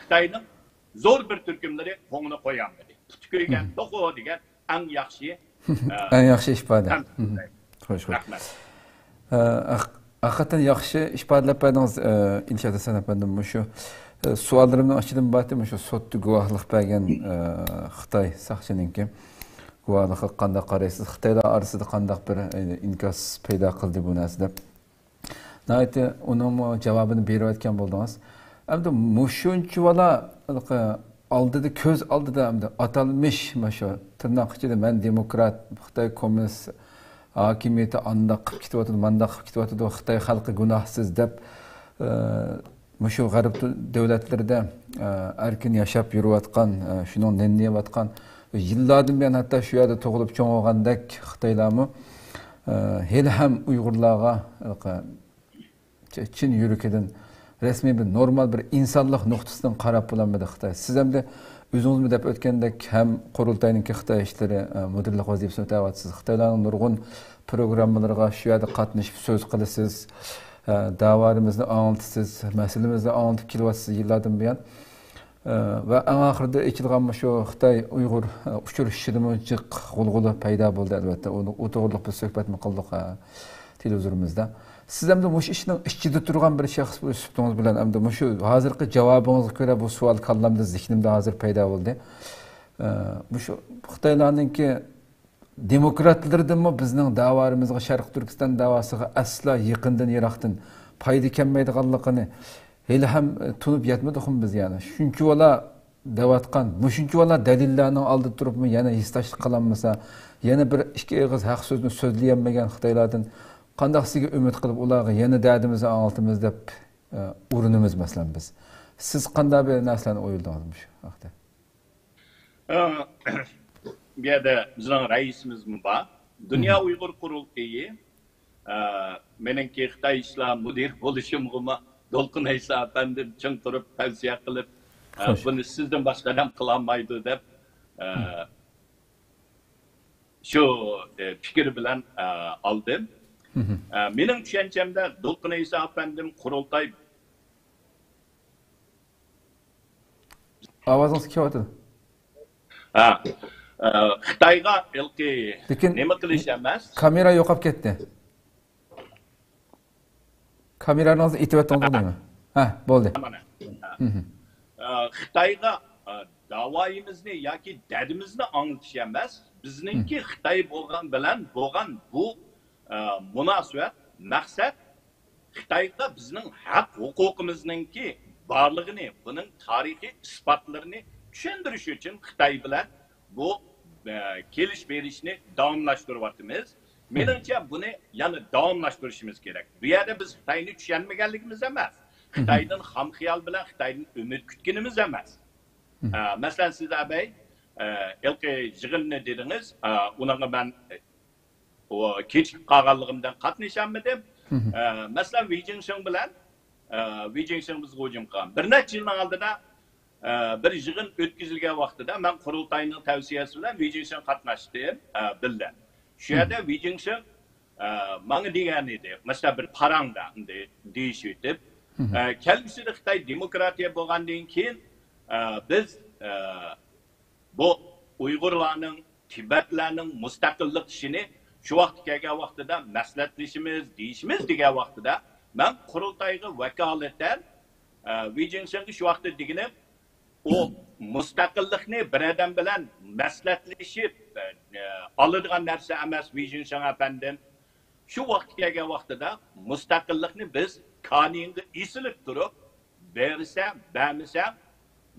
خىتاينىڭ زور بىر تۈركۈملىرى قوڭىنى قويالمىدى. پۇتى كۆيگەن توخۇ دېگەن ئەڭ ياخشى، ئەڭ ياخشى ئىپادە. خوش، خوش. رەھمەت. ھەق-، ھەقىقەتەن ياخشى ئىپادىلەپ بەردىڭىز، ئىلشات ھەسەن ئەپەندىم. مۇشۇ سوئاللىرىمنىڭ ئىچىدىن بارتى، مۇشۇ سوتتا گۇۋاھلىق بەرگەن خىتاي ساقچىنىڭكى گۇۋاھلىقىغا قانداق قارايسىز؟ خىتايلار ئارىسىدا قانداق بىر ئىنكاس پەيدا قىلدى بۇ نەرسە دەپ؟ ناھايىتى ئۇنىڭمۇ جاۋابىنى بېرىۋەتكەن بولدىڭىز. ئەمدى مۇشۇنچىۋالا ئالدىدا، كۆز ئالدىدا ئەمدى ئاتالمىش، مۇشۇ تىرناق ئىچىدە، مەن دېموكرات، خىتاي كوممۇنىست ھاكىمىيىتى ئانداق قىلىپ كېتىۋاتىدۇ، مانداق قىلىپ كېتىۋاتىدۇ، خىتاي خەلقى گۇناھسىز دەپ، ئە، مۇشۇ غەرب دۆلەتلىرىدە، ئە، ئەركىن ياشاپ يۈرۈۋاتقان، ئە، شۇنىڭ نېنىنى يەۋاتقان، يىللاردىن بۇيان ھەتتا شۇ يەردە تۇغۇلۇپ چوڭ بولغاندەك خىتايلارمۇ، ئە، ھېلىھەم ئۇيغۇرلارغا، ئە، چى-، چىن يۈرىكىدىن رەسمىي بىر نورمال بىر ئىنسانلىق نۇقتىسىدىن قاراپ بولالمىدى خىتاي. سىز ئەمدى ئۆزىڭىزمۇ دەپ ئۆتكەندەك، ھەم قۇرۇلتاينىڭكى خىتاي ئىشلىرى، ئە، مۇدىرلىق ۋەزىپىسىنى ئۆتەۋاتىسىز. خىتايلارنىڭ نۇرغۇن پروگراممىلىرىغا شۇ يەردە قاتنىشىپ سۆز قىلىسىز، ئە، داۋالىرىمىزنى ئاڭلىتىسىز، مەسىلىمىزنى ئاڭلىتىپ كېلىۋاتىسىز يىللاردىن بۇيان. ئە، ۋە ئەڭ ئاخىرىدا ئېچىلغان مۇشۇ خىتاي ئۇيغۇر، ئە، ئۇچرىشىشىدىمۇ جىق غۇلغۇلا پەيدا بولدى، ئەلۋەتتە. ئۇ، ئۇ توغرىلىق بىز سۆھبەتمۇ قىلدۇق، ئە، تېلېۋىزورىمىزدا. سىز ئەمدى مۇشۇ ئىشنىڭ ئىچىدە تۇرغان بىر شەخس بولۇش سۈپىتىڭىز بىلەن، ئەمدى مۇشۇ ھازىرقى جاۋابىڭىزغا كۆرە بۇ سوئال كاللامدا، زېھنىمدە ھازىر پەيدا بولدى. ئە، مۇشۇ خىتايلارنىڭكى دېموكراتلىرىدىنمۇ بىزنىڭ داۋالىرىمىزغا، شەرقىي تۈركىستان داۋاسىغا ئەسلا يېقىندىن يىراقتىن پايدا كەلمەيدىغانلىقىنى ھېلىھەم، ئە، تونۇپ يەتمىدۇقمۇ بىز يەنە؟ شۇنچىۋالا دەۋاتقان، مۇشۇنچىۋالا دەلىللەرنىڭ ئالدىدا تۇرۇپمۇ يەنە ھېسداشلىق قىلالمىسا، يەنە بىر ئىككى ئېغىز ھەق سۆزنى سۆزلىيەلمىگەن خىتايلاردىن قانداق سىزگە ئۈمىد قىلىپ، ئۇلارغا يەنە دەردىمىزنى ئاڭلىتىمىز دەپ، ئە، ئۇرۇنىمىز، مەسىلەن، بىز. سىز قانداق بىر نەرسىلەرنى ئويلىدىڭىز مۇشۇ ھەقتە؟ ئە، بۇ يەردە بىزنىڭ رەئىسىمىزمۇ بار. دۇنيا ئۇيغۇر قۇرۇلتىيى، ئە، مېنىڭكى خىتاي ئىشلار مۇدىرى بولۇشۇمغىمۇ دولقۇن ئەيسا ئەپەندىم چىڭ تۇرۇپ تەۋسىيە قىلىپ، ئە، بۇنى سىزدىن باشقا ئادەم قىلالمايدۇ دەپ، ئە، شۇ، ئە، پىكىر بىلەن، ئە، ئالدىم. ئە، مېنىڭ چۈشەنچەمدە دولقۇن ئەيسا ئەپەندىم قۇرۇلتاي ئاۋازىڭىز كېلىۋاتىدۇ. ھە، ئە، خىتايغا ھېلىقى لېكىن نېمە قىلىش ئەمەس. كامېرا يوقاپ كەتتى. كامېرانىڭىزنى ئېتىۋەتتىڭىزغۇ دەيمەن. ھە، بولدى. مانا. ئە، خىتايغا، ئە، داۋايىمىزنى ياكى دەردىمىزنى ئاڭلىتىش ئەمەس. بىزنىڭكى خىتاي بولغان بىلەن بولغان بۇ، ئە، مۇناسىۋەت، مەقسەت خىتايغا بىزنىڭ ھەق ھوقۇقىمىزنىڭكى بارلىقىنى، بۇنىڭ تارىخىي ئىسپاتلىرىنى چۈشەندۈرۈش ئۈچۈن خىتاي بىلەن بۇ، ئە، كېلىش بېرىشنى داۋاملاشتۇرۇۋاتىمىز. مېنىڭچە، بۇنى يەنە داۋاملاشتۇرۇشىمىز كېرەك. بۇ يەردە بىز خىتاينى چۈشەنمىگەنلىكىمىز ئەمەس، خىتايدىن خام خىيال بىلەن خىتايدىن ئۈمىد كۈتكىنىمىز ئەمەس. ئە، مەسىلەن، سىز ئەبەي، ئە، ھېلىقى يىغىننى دېدىڭىز، ئە، ئۇنىڭغا مەن ئۇ كېچىكىپ قالغانلىقىمدىن قاتنىشالمىدىم. ئە، مەسىلەن، ۋېي جىڭشىڭ بىلەن، ئە، ۋېي جىڭشىڭ بىزگە ھۇجۇم قىلغان. بىر نەچچە يىلنىڭ ئالدىدا، ئە، بىر يىغىن ئۆتكۈزۈلگەن ۋاقتىدا مەن قۇرۇلتاينىڭ تەۋسىيەسى بىلەن ۋېي جىڭشىڭ قاتناشتىم، ئە، بىللە. شۇ يەردە ۋېي جىڭشىڭ، ئە، ماڭا دېگەن ئىدى، مۇشۇنداق بىر پاراڭدا ئەمدى دېيىشىۋېتىپ، ئە، كەلگۈسىدە خىتاي دېموكراتىيە بولغاندىن كېيىن، ئە، بىز، ئە، بۇ ئۇيغۇرلارنىڭ، تىبەتلەرنىڭ مۇستەقىللىق ئىشىنى شۇ ۋاقىت كەلگەن ۋاقتىدا مەسلىھەتلىشىمىز، دېيىشىمىز دېگەن ۋاقتىدا، مەن قۇرۇلتايغا ۋاكالىتەن، ئە، ۋېي جىڭشىڭغا شۇ ۋاقىتتا دېگىنىم، ئۇ مۇستەقىللىقنى بىر ئادەم بىلەن مەسلىھەتلىشىپ، ئە، ئالىدىغان نەرسە ئەمەس، ۋېي جىڭشىڭ ئەپەندىم. شۇ ۋاقىت كەلگەن ۋاقتىدا مۇستەقىللىقنى بىز كانىيىڭغا ئېسىلىپ تۇرۇپ، بېرىسەن، بەرمىسەن،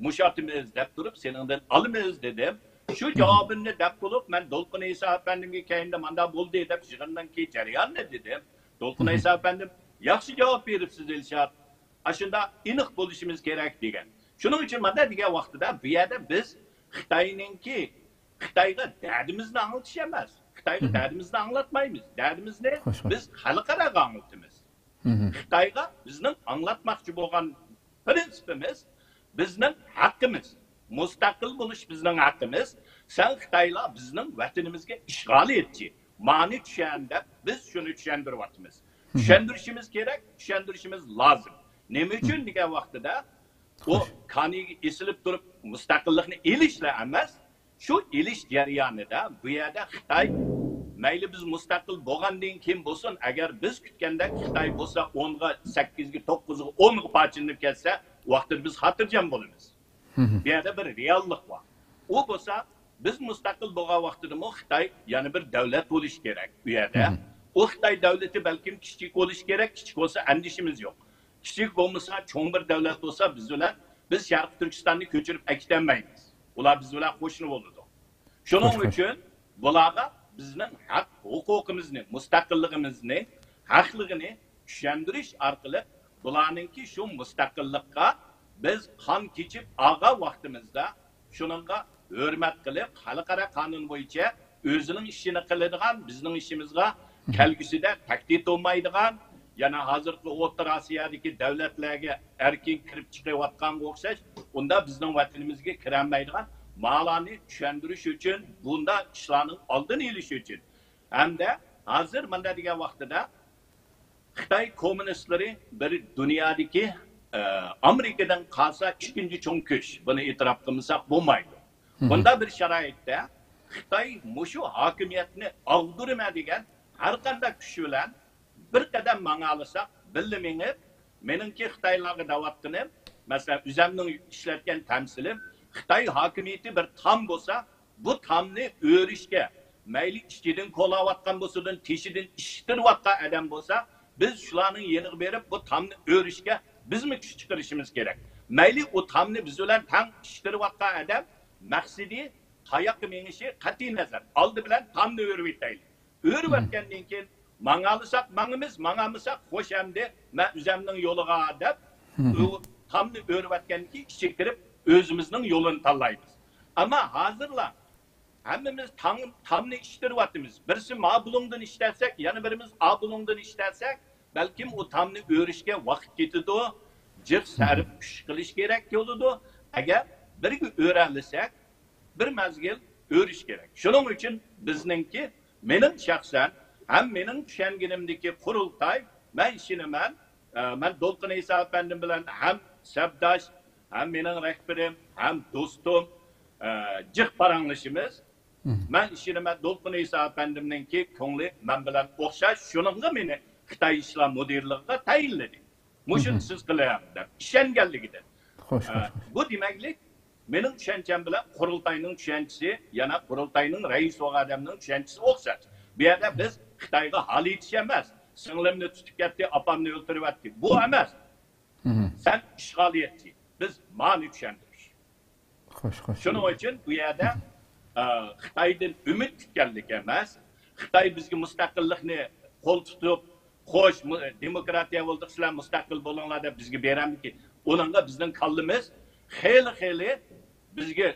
مۇشاتىمىز دەپ تۇرۇپ، سېنىڭدىن ئالىمىز دېدىم. شۇ جاۋابىمنى دەپ بولۇپ، مەن دولقۇن ئەيسا ئەپەندىمگە كەينىدە ماندا بولدى دەپ يىغىننىڭكى جەريانىنى دېدىم. دولقۇن ئەيسا ئەپەندىم، ياخشى جاۋاب بېرىپسىز، ئىلشات. ئاشۇنداق ئېنىق بولۇشىمىز كېرەك دېگەن. شۇنىڭ ئۈچۈن ماندا دېگەن ۋاقتىدا بۇ يەردە بىز خىتاينىڭكى، خىتايغا دەردىمىزنى ئاڭلىتىش ئەمەس. خىتايغا دەردىمىزنى ئاڭلاتمايمىز. دەردىمىزنى بىز خەلقئاراغا ئاڭلىتىمىز. خىتايغا بىزنىڭ ئاڭلاتماقچى بولغان پرىنسىپىمىز، بىزنىڭ ھەققىمىز. مۇستەقىل بولۇش بىزنىڭ ھەققىمىز. سەن خىتايلار بىزنىڭ ۋەتىنىمىزگە ئىشغالىيەتچى. مانى چۈشەن دەپ بىز شۇنى چۈشەندۈرۈۋاتىمىز. چۈشەندۈرۈشىمىز كېرەك، چۈشەندۈرۈشىمىز لازىم. نېمە ئۈچۈن دېگەن ۋاقتىدا، ئۇ كانىگە ئېسىلىپ تۇرۇپ مۇستەقىللىقنى ئېلىشلا ئەمەس، شۇ ئېلىش جەريانىدا بۇ يەردە خىتاي، مەيلى بىز مۇستەقىل بولغاندىن كېيىن بولسۇن، ئەگەر بىز كۈتكەندەك خىتاي بولسا ئونغا، سەككىزگە، توققۇزغا، ئونغا پارچىلىنىپ كەتسە، ۋاقتىدا بىز خاتىرجەم بولىمىز. بۇ يەردە بىر رېئاللىق بار. ئۇ بولسا، بىز مۇستەقىل بولغان ۋاقتىدىمۇ خىتاي يەنە بىر دۆلەت بولۇشى كېرەك بۇ يەردە. ئۇ خىتاي دۆلىتى بەلكىم كىچىك بولۇشى كېرەك، كىچىك بولسا ئەندىشىمىز يوق. كىچىك بولمىسا، چوڭ بىر دۆلەت بولسا، بىز بىلەن، بىز شەرقىي تۈركىستاننى كۆچۈرۈپ ئەكېتەلمەيمىز. ئۇلار بىز بىلەن قوشنا بولىدۇ. شۇنىڭ ئۈچۈن بۇلارغا بىزنىڭ ھەق ھوقۇقىمىزنى، مۇستەقىللىقىمىزنى، ھەقلىقىنى چۈشەندۈرۈش ئارقىلىق بۇلارنىڭكى شۇ مۇستەقىللىققا بىز قان كېچىپ ئالغان ۋاقتىمىزدا شۇنىڭغا ھۆرمەت قىلىپ، خەلقئارا قانۇن بويىچە ئۆزىنىڭ ئىشىنى قىلىدىغان، بىزنىڭ ئىشىمىزغا كەلگۈسىدە تەھدىت بولمايدىغان، يەنە ھازىرقى ئوتتۇرا ئاسىيادىكى دۆلەتلەرگە ئەركىن كىرىپ چىقىۋاتقانغا ئوخشاش، ئۇندا بىزنىڭ ۋەتىنىمىزگە كىرەلمەيدىغان مالارنى چۈشەندۈرۈش ئۈچۈن، بۇنداق ئىشلارنىڭ ئالدىنى ئېلىش ئۈچۈن. ھەمدە ھازىر مۇنداق دېگەن ۋاقتىدا، خىتاي كوممۇنىستلىرى بىر دۇنيادىكى، ئە، ئامېرىكىدىن قالسا ئىككىنچى چوڭ كۈچ. بۇنى ئېتىراپ قىلمىساق بولمايدۇ. بۇنداق بىر شارائىتتا خىتاي مۇشۇ ھاكىمىيەتنى ئاغدۇرىمەن دېگەن ھەر قانداق كۈچ بىلەن بىر قەدەم ماڭالىساق، بىللە مېڭىپ، مېنىڭكى خىتايلارغا دەۋاتقىنىم، مەسىلەن، ئۆزەمنىڭ ئىشلەتكەن تەمسىلىم، خىتاي ھاكىمىيىتى بىر تام بولسا، بۇ تامنى ئۆرۈشكە، مەيلى ئىچىدىن كولاۋاتقان بولسۇن، تېشىدىن ئىششىتىۋاتقان ئادەم بولسا، بىز شۇلارنىڭ يېنىغا بېرىپ، بۇ تامنى ئۆرۈشكە بىزمۇ كۈچ چىقىرىشىمىز كېرەك. مەيلى ئۇ تامنى بىز بىلەن تەڭ ئىششىتىۋاتقان ئادەم مەقسىتى، قاياققا مېڭىشى قەتئىي نەزەر. ئالدى بىلەن تامنى ئۆرۈۋېتەيلى. ئۆرۈۋەتكەندىن كېيىن، ماڭالىساق ماڭىمىز، ماڭالمىساق خوش ئەمدى، مەن ئۆزەمنىڭ يولىغا دەپ، ئۇ تامنى ئۆرۈۋەتكەندىن كېيىن ئىچىگە كىرىپ ئۆزىمىزنىڭ يولىنى تاللايمىز. ئەمما ھازىرلا ھەممىمىز تاڭ-، تامنى ئىشتىرىۋاتىمىز. بىرسى ما بۇلۇڭدىن ئىشتەرسەك، يەنە بىرىمىز ئا بۇلۇڭدىن ئىشتەرسەك، بەلكىم ئۇ تامنى ئۆرۈشكە ۋاقىت كېتىدۇ، جىق سەرپ كۈچ قىلىش كېرەك بولىدۇ. ئەگەر بىرگە ئۆرەلىسەك، بىر مەزگىل ئۆرۈش كېرەك. شۇنىڭ ئۈچۈن بىزنىڭكى، مېنىڭ شەخسەن ھەم مېنىڭ چۈشەنگىنىمدىكى قۇرۇلتاي، مەن ئىشىنىمەن، ئە، مەن دولقۇن ئەيسا ئەپەندىم بىلەن ھەم سەپداش، ھەم مېنىڭ رەھبىرىم، ھەم دوستۇم، ئە، جىق پاراڭلىشىمىز. مەن ئىشىنىمەن، دولقۇن ئەيسا ئەپەندىمنىڭكى كۆڭلى مەن بىلەن ئوخشاش، شۇنىڭغا مېنى خىتاي ئىشلار مۇدىرلىقىغا تەيىنلىدى. مۇشۇنى سىز قىلىڭ دەپ ئىشەنگەنلىكىدىن. خوش، ئە، خوش، خوش. بۇ دېمەكلىك، مېنىڭ چۈشەنچەم بىلەن قۇرۇلتاينىڭ چۈشەنچىسى، يەنە قۇرۇلتاينىڭ رەئىس بولغان ئادەمنىڭ چۈشەنچىسى ئوخشاش. بۇ يەردە بىز خىتايغا ھال ئېيتىش ئەمەس، سىڭلىمنى تۇتۇپ كەتتى، ئاپامنى ئۆلتۈرۈۋەتتى. بۇ ئەمەس. سەن ئىشغالىيەتچى. بىز مانى چۈشەندۈرۈش. خوش، خوش. شۇنىڭ ئۈچۈن بۇ يەردە، ئە، خىتايدىن ئۈمىد كۈتكەنلىك ئەمەس. خىتاي بىزگە مۇستەقىللىقنى قول تۇتۇپ، خوش، مۇ-، دېموكراتىيە بولدۇق، سىلەر مۇستەقىل بولۇڭلار دەپ بىزگە بېرەمدىكىن، ئۇنىڭغا بىزنىڭ كاللىمىز خېلى، خېلى بىزگە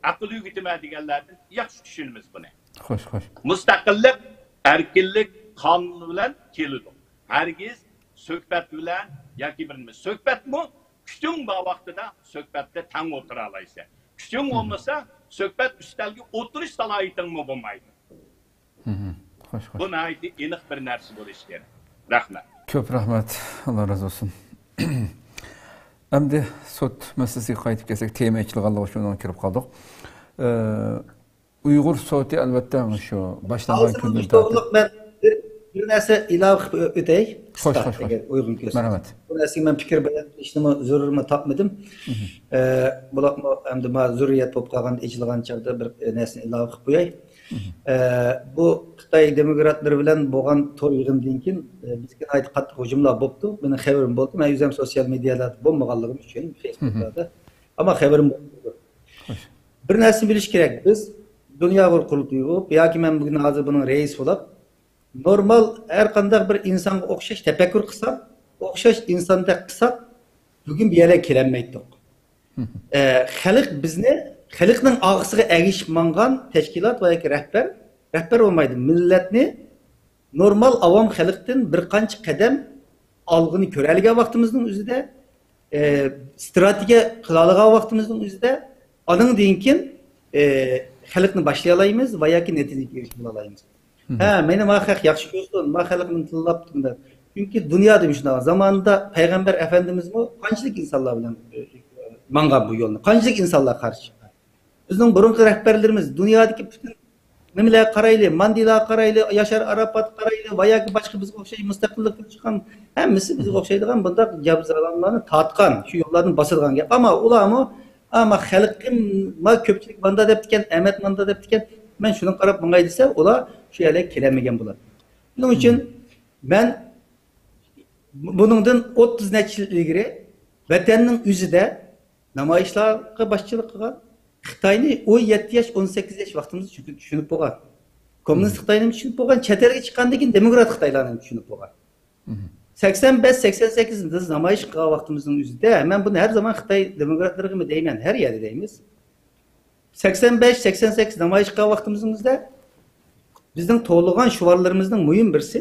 ئەقىل ئۆگىتىمەن دېگەنلەردىن ياخشى چۈشىنىمىز بۇنى. خوش، خوش. مۇستەقىللىق، ئەركىنلىك قانۇن بىلەن كېلىدۇ. ھەرگىز سۆھبەت بىلەن ياكى بىر نېمە. سۆھبەتمۇ كۈچۈڭ بار ۋاقتىدا سۆھبەتتە تەڭ ئولتۇرالايسەن. كۈچۈڭ بولمىسا، سۆھبەت ئۈستەلگە ئولتۇرۇش سالاھىيىتىڭمۇ بولمايدۇ. خوش، خوش. بۇ ناھايىتى ئېنىق بىر نەرسە بولۇشى كېرەك. رەھمەت. كۆپ رەھمەت. ئاللا رازى بولسۇن. ئەمدى سوت مەسىلىسىگە قايتىپ كەلسەك، تېما ئېچىلغانلىقى ئۈچۈن ئۇنىڭغا كىرىپ قالدۇق. ئە، ئۇيغۇر سوتى، ئەلۋەتتە، شۇ باشلانغان كۈندىن تارتىپ. مەن بىر، بىر نەرسە ئىلاۋە قىلىپ ئۆتەي. خوش، خوش، خوش. ئەگەر ئۇيغۇن كۆرسە. مەرھەمەت. بۇ نەرسىگە مەن پىكىر بەلگىلەشنىمۇ زۆرۈرمۇ تاپمىدىم. ئە، بولۇپمۇ ئەمدى ما زۆرۈرىيەت بولۇپ قالغاندا، ئېچىلغان چاغدا بىر، ئە، نەرسىنى ئىلاۋە قىلىپ قوياي. ئە، بۇ خىتاي دېموكراتلىرى بىلەن بولغان تور يىغىنىدىن كېيىن، ئە، بىزگە ناھايىتى قاتتىق ھۇجۇملار بوپتۇ. مېنىڭ خەۋىرىم بولدى. مەن ئۆزۈم سوتسىيال مېدىيالاردا بولمىغانلىقىم ئۈچۈن، فېيسبۇكلاردا. ئەمما خەۋىرىم بولمىدى. بىر نەرسىنى بىلىش كېرەك. بىز دۇنيا ئۇيغۇر قۇرۇلتىيى بولۇپ، ياكى مەن بۈگۈن ھازىر بۇنىڭ رەئىسى بولۇپ، نورمال ھەر قانداق بىر ئىنسانغا ئوخشاش تەپەككۇر قىلساق، ئوخشاش ئىنساندەك قىلساق، بۈگۈن بۇ يەرگە كېلەلمەيتتۇق. ئە، خەلق بىزنى، خەلقنىڭ ئارقىسىغا ئەگىشىپ ماڭغان تەشكىلات ۋە ياكى رەھبەر، رەھبەر بولمايدۇ، مىللەتنى نورمال ئاۋام خەلقتىن بىر قانچە قەدەم ئالغىنى كۆرەلىگەن ۋاقتىمىزنىڭ ئۆزىدە، ئە، ستراتېگىيە قىلالىغان ۋاقتىمىزنىڭ ئۆزىدە، ئانىڭدىن كېيىن، ئە، خەلقنى باشلايالايمىز ۋە ياكى نەتىجىگە ئېرىشىپ بولالايمىز. ھە، مېنى ما خەق ياخشى كۆرسۇن، ما خەلقنى تىللاپ تۇرىدۇ. چۈنكى دۇنيادا مۇشۇنداق، زامانىدا پەيغەمبەر ئەپەندىمىزمۇ قانچىلىك ئىنسانلار بىلەن، ئە، ماڭغان بۇ يولنى، قانچىلىك ئىنسانلار قارشى چىققان. بىزنىڭ بۇرۇنقى رەھبەرلىرىمىز دۇنيادىكى پۈتۈن نېمىلەرگە قارايلى، ماندېلاغا قارايلى، ياشار ئاراپاتقا قارايلى ۋە ياكى باشقا بىزگە ئوخشاش مۇستەقىللىقتىن چىققان ھەممىسى بىزگە ئوخشايدىغان بۇنداق جابزالاملارنى تارتقان، شۇ يوللاردىن باسىدىغان گەپ. ئەمما ئۇلارمۇ، ئەمما خەلقىم، ما كۆپچىلىك ماندا دەپتىكەن، ئەمەت ماندا دەپتىكەن، مەن شۇنىڭغا قاراپ ماڭاي دېسە، ئۇلار شۇ يەرلەرگە كېلەلمىگەن بولاتتى. شۇنىڭ ئۈچۈن مەن بۇنىڭدىن ئوتتۇز نەچچە يىل ئىلگىرى ۋەتەننىڭ ئۆزىدە نامايىشلارغا باشچىلىق قىلغان، خىتاينى ئون يەتتە ياش، ئون سەككىز ياش ۋاقتىمىزدا چۈشىنىپ بولغان. كوممۇنىست خىتاينى چۈشىنىپ بولغان، چەت ئەلگە چىققاندىن كېيىن دېموكرات خىتايلارنى چۈشىنىپ بولغان. سەكسەن بەش، سەكسەن سەككىز بىز نامايىش قىلغان ۋاقتىمىزنىڭ ئۆزىدە، مەن بۇنى ھەر زامان خىتاي دېموكراتلىرىغىمۇ دەيمەن، ھەر يەردە دەيمىز. سەكسەن بەش، سەكسەن سەككىز نامايىش قىلغان ۋاقتىمىزنىڭ ئۆزىدە بىزنىڭ توۋلىغان شوئارلىرىمىزنىڭ مۇھىم بىرسى،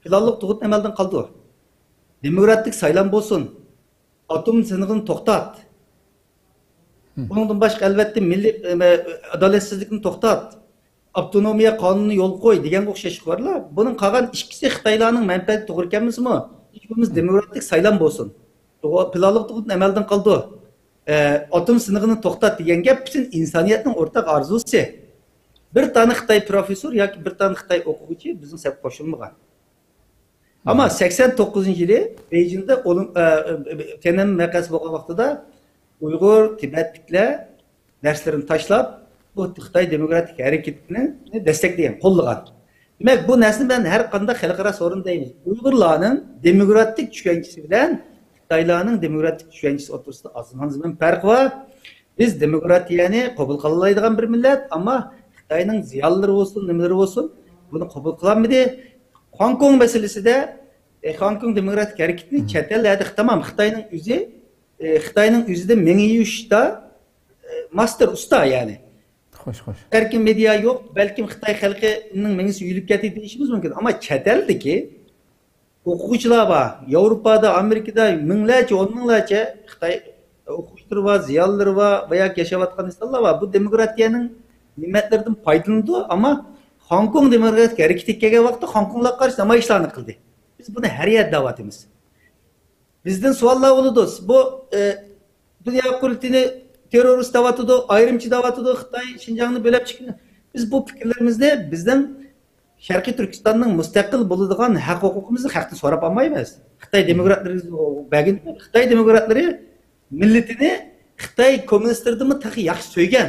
پىلانلىق تۇغۇت ئەمەلدىن قالدۇر. دېموكراتىك سايلام بولسۇن. ئاتوم سىنىقىنى توختات. بۇنىڭدىن باشقا، ئەلۋەتتە، مىللىي، ئە، ئادالەتسىزلىكنى توختات. ئاپتونومىيە قانۇنىنى يولغا قوي دېگەنگە ئوخشاش خەۋەرلەر. بۇنىڭ قالغان ئىككىسى خىتايلارنىڭ مەنپەئەتى توغرا كەلمىسىمۇ، ھېچ بولمىسا دېموكراتىك سايلام بولسۇن. توغرا، پىلانلىق تۇغۇتنى ئەمەلدىن قالدۇر. ئە، ئاتوم سىنىقىنى توختات دېگەن گەپ پۈتۈن ئىنسانىيەتنىڭ ئورتاق ئارزۇسى. بىر دانە خىتاي پروفېسسور ياكى بىر دانە خىتاي ئوقۇغۇچى بىزنىڭ سەپكە قوشۇلمىغان. ئەمما سەكسەن توققۇزىنچى يىلى بېيجىڭدا ئولىم-، ئە، ئە، تيەنئەنمېن ۋەقەسى بولغان ۋاقتىدا ئۇيغۇر، تىبەتلىكلەر دەرسلىرىنى تاشلاپ، بۇ خىتاي دېموكراتىك ھەرىكىتىنى دەستەكلىگەن، قوللىغان. دېمەك، بۇ نەرسىنى مەن ھەر قانداق خەلقئارا سورۇندا دەيمەن. ئۇيغۇرلارنىڭ دېموكراتىك چۈشەنچىسى بىلەن خىتايلارنىڭ دېموكراتىك چۈشەنچىسى ئوتتۇرىسىدا ئازمان زېمىن پەرقى بار. بىز دېموكراتىيەنى قوبۇل قىلالايدىغان بىر مىللەت، ئەمما خىتاينىڭ زىيانلىرى بولسۇن، نېمىلىرى بولسۇن، بۇنى قوبۇل قىلالمىدى. خوڭكوڭ مەسىلىسىدە، ئە، خوڭكوڭ دېموكراتىك ھەرىكىتىنى چەت ئەللەردە، تامام خىتاينىڭ ئۆزى، ئە، خىتاينىڭ ئۆزىدە مېڭە يۇيۇشتا، ئە، ماستېر، ئۇستا، يەنى. خوش، خوش. ئەركىن مېدىيا يوق، بەلكىم خىتاي خەلقىنىڭ مېڭىسى يۇيۇلۇپ كەتتى دېيىشىمىز مۇمكىن. ئەمما چەت ئەلدىكى ئوقۇغۇچىلار بار. ياۋروپادا، ئامېرىكىدا مىڭلارچە، ئون مىڭلارچە خىتاي ئوقۇغۇچىلىرى بار، زىيالىيلىرى بار ۋە ياكى ياشاۋاتقان ئىنسانلار بار. بۇ دېموكراتىيەنىڭ نېمەتلىرىدىن پايدىلىنىدۇ، ئەمما خوڭكوڭ دېموكراتىك ھەرىكىتىگە كەلگەن ۋاقىتتا خوڭكوڭلارغا قارشى نامايىشلارنى قىلدى. بىز بۇنى ھەر يەردە دەۋاتىمىز. بىزدىن سوئاللار بولىدۇ. بۇ، ئە، دۇنيا قۇرۇلتىيىنى تېررورىست دەۋاتىدۇ، ئايرىمچى دەۋاتىدۇ، خىتاي شىنجاڭنى بۆلەپ چىقىدۇ. بىز بۇ پىكىرلىرىمىزنى بىزنىڭ شەرقىي تۈركىستاننىڭ مۇستەقىل بولىدىغان ھەق ھوقۇقىمىزنى خەقتىن سوراپ ئالمايمىز. خىتاي دېموكراتلىرى بەرگەن، خىتاي دېموكراتلىرى مىللىتىنى خىتاي كوممۇنىستلىرىدىنمۇ تېخى ياخشى سۆيگەن.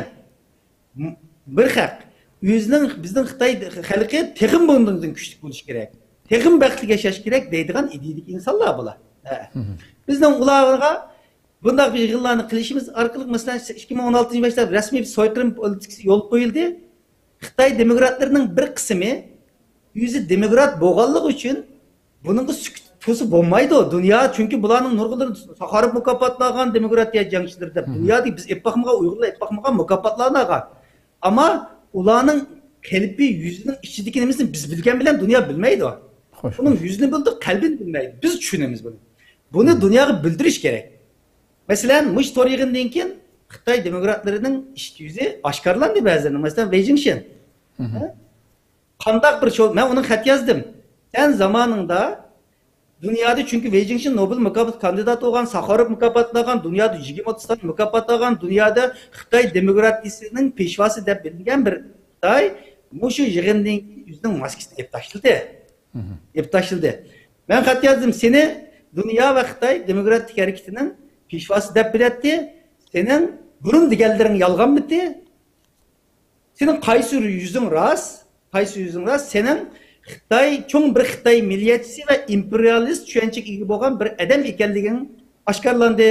م-، بىر خەق. ئۆزىنىڭ، بىزنىڭ خىتاي خەلقى تېخىمۇ بۇنىڭدىن كۈچلۈك بولۇشى كېرەك. تېخىمۇ بەختلىك ياشاش كېرەك دەيدىغان ئىدىيىدىكى ئىنسانلار بۇلار. ھە. بىزنىڭ ئۇلارغا بۇنداق بىر يىغىنلارنى قىلىشىمىز ئارقىلىق، مەسىلەن، ئىككى مىڭ ئون ئالتىنچى يىلى باشلاپ رەسمىي بىر سويقىرىم پولىتىكىسى يولغا قويۇلدى. خىتاي دېموكراتلىرىنىڭ بىر قىسمى ئۆزى دېموكرات بولغانلىقى ئۈچۈن بۇنىڭغا سۈكۈت تۇرسا بولمايدۇ. دۇنيا، چۈنكى بۇلارنىڭ نۇرغۇنلىرى ساخاروف مۇكاپاتلانغان دېموكراتىيە جەڭچىلىرى دەپ، دۇنيادا بىز ئېلىپ باقمىغان، ئۇيغۇرلار ئېلىپ باقمىغان مۇكاپاتلارنى ئالغان. ئەمما ئۇلارنىڭ قەلبى يۈزىنىڭ ئىچىدىكى نېمىسىنى بىز بىلگەن بىلەن دۇنيا بىلمەيدۇ. خوش، ئۇنىڭ يۈزىنى بىلىدۇ، قەلبىنى بىلمەيدۇ. بىز چۈشىنىمىز بۇنى. بۇنى دۇنياغا بىلدۈرۈش كېرەك. مەسىلەن، مۇشۇ تور يىغىنىدىن كېيىن خىتاي دېموكراتلىرىنىڭ ئىچكى يۈزى ئاشكارىلاندى بەزىلىرىنىڭ. مەسىلەن، ۋېي جىڭشىن. قانداق بىر شو-، مەن ئۇنىڭ خەت يازدىم. سەن زامانىڭدا دۇنيادا، چۈنكى ۋېي جىڭشىن نوبېل مۇكاپاتى كاندىداتى بولغان، ساخاروف مۇكاپاتلانغان، دۇنيادا يىگىرمە ئوتتۇز تال مۇكاپاتلانغان، دۇنيادا خىتاي دېموكراتىيىسىنىڭ پېشۋاسى دەپ بىلىنگەن بىر خىتاي مۇشۇ يىغىندىن كېيىن ئۆزىنىڭ ماسكىسىنى ئېلىپ تاشلىدى. ئېلىپ تاشلىدى. مەن خەت يازدىم، سېنى دۇنيا ۋە خىتاي دېموكراتىك ھەرىكىتىنىڭ پېشۋاسى دەپ بىلەتتى. سېنىڭ بۇرۇن دېگەنلىرىڭ يالغانمىتى؟ سېنىڭ قايسى يۈزۈڭ راست، قايسى يۈزۈڭ راست؟ سېنىڭ خىتاي، چوڭ بىر خىتاي مىللىيەتچىسى ۋە ئىمپېرىيالىست چۈشەنچىگە ئىگە بولغان بىر ئادەم ئىكەنلىكىڭ ئاشكارىلاندى.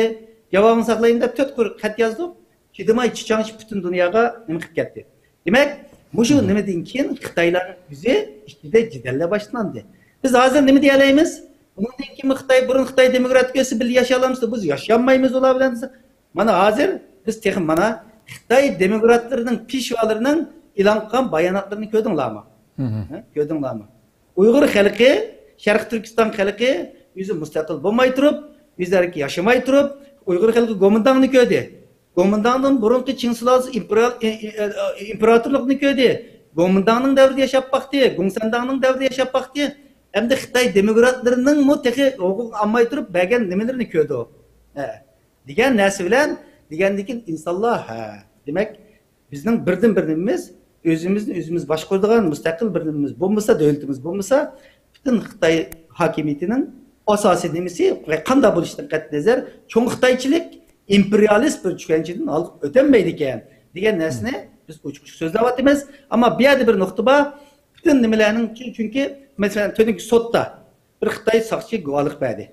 جاۋابىڭنى ساقلايمەن دەپ تۆت قۇر خەت يازدۇق. چىدىماي چىچاڭشىپ پۈتۈن دۇنياغا نېمە قىلىپ كەتتى. دېمەك، مۇشۇ نېمىدىن كېيىن خىتايلارنىڭ ئۆزى ئىچىدە جېدەللەر باشلاندى. بىز ھازىر نېمە دېيەلەيمىز؟ بۇنىڭدىن كېيىن خىتاي، بۇرۇن خىتاي دېموكراتىك ئۆتسە بىللە ياشىيالامسىز؟ بىز ياشىيالمايمىز ئۇلار بىلەن دېسە، مانا ھازىر بىز تېخى مانا خىتاي دېموكراتلىرىنىڭ پېشۋالىرىنىڭ ئېلان قىلغان باياناتلىرىنى كۆردۈڭلارمۇ؟ ھە، كۆردۈڭلارمۇ؟ ئۇيغۇر خەلقى، شەرقىي تۈركىستان خەلقى ئۆزى مۇستەقىل بولماي تۇرۇپ، ئۆزى ئەركىن ياشىماي تۇرۇپ، ئۇيغۇر خەلقى گومىنداڭنى كۆردى. گومىنداڭدىن بۇرۇنقى چىڭ سۇلالىسى ئىمپېرىيال-، ئى-، ئى-، ئى-، ئىمپېراتورلۇقنى كۆردى. گومىنداڭنىڭ دەۋرىدە ياشاپ باقتى، گۇڭسەنداڭنىڭ دەۋرىدە ياشاپ باقتى. ئەمدى خىتاي دېموكراتلىرىنىڭمۇ تېخى ھوقۇقىنى ئالماي تۇرۇپ بەرگەن نېمىلىرىنى كۆردى. ھە. دېگەن نەرسە بىلەن، دېگەندىن كېيىن ئىنسانلار، ھە، دېمەك، بىزنىڭ بىردىنبىر نېمىمىز، ئۆزىمىزنى ئۆزىمىز باشقۇرىدىغان مۇستەقىل بىر نېمىمىز بولمىسا، دۆلىتىمىز بولمىسا، پۈتۈن خىتاي ھاكىمىيىتىنىڭ ئاساسىي نېمىسى ۋە قانداق بولۇشىدىن قەتئىينەزەر، چوڭ خىتايچىلىك، ئىمپېرىيالىست بىر چۈشەنچىدىن ھالقىپ ئۆتەلمەيدىكەن دېگەن نەرسىنى بىز ئوچۇق-ئوچۇق سۆزلەۋاتىمىز. ئەمما بۇ يەردە بىر نۇقتا بار. پۈتۈن نېمىلەرنىڭ، چۈنكى، مەسىلەن، تۈنۈگۈن سوتتا بىر خىتاي ساقچى گۇۋاھلىق بەردى.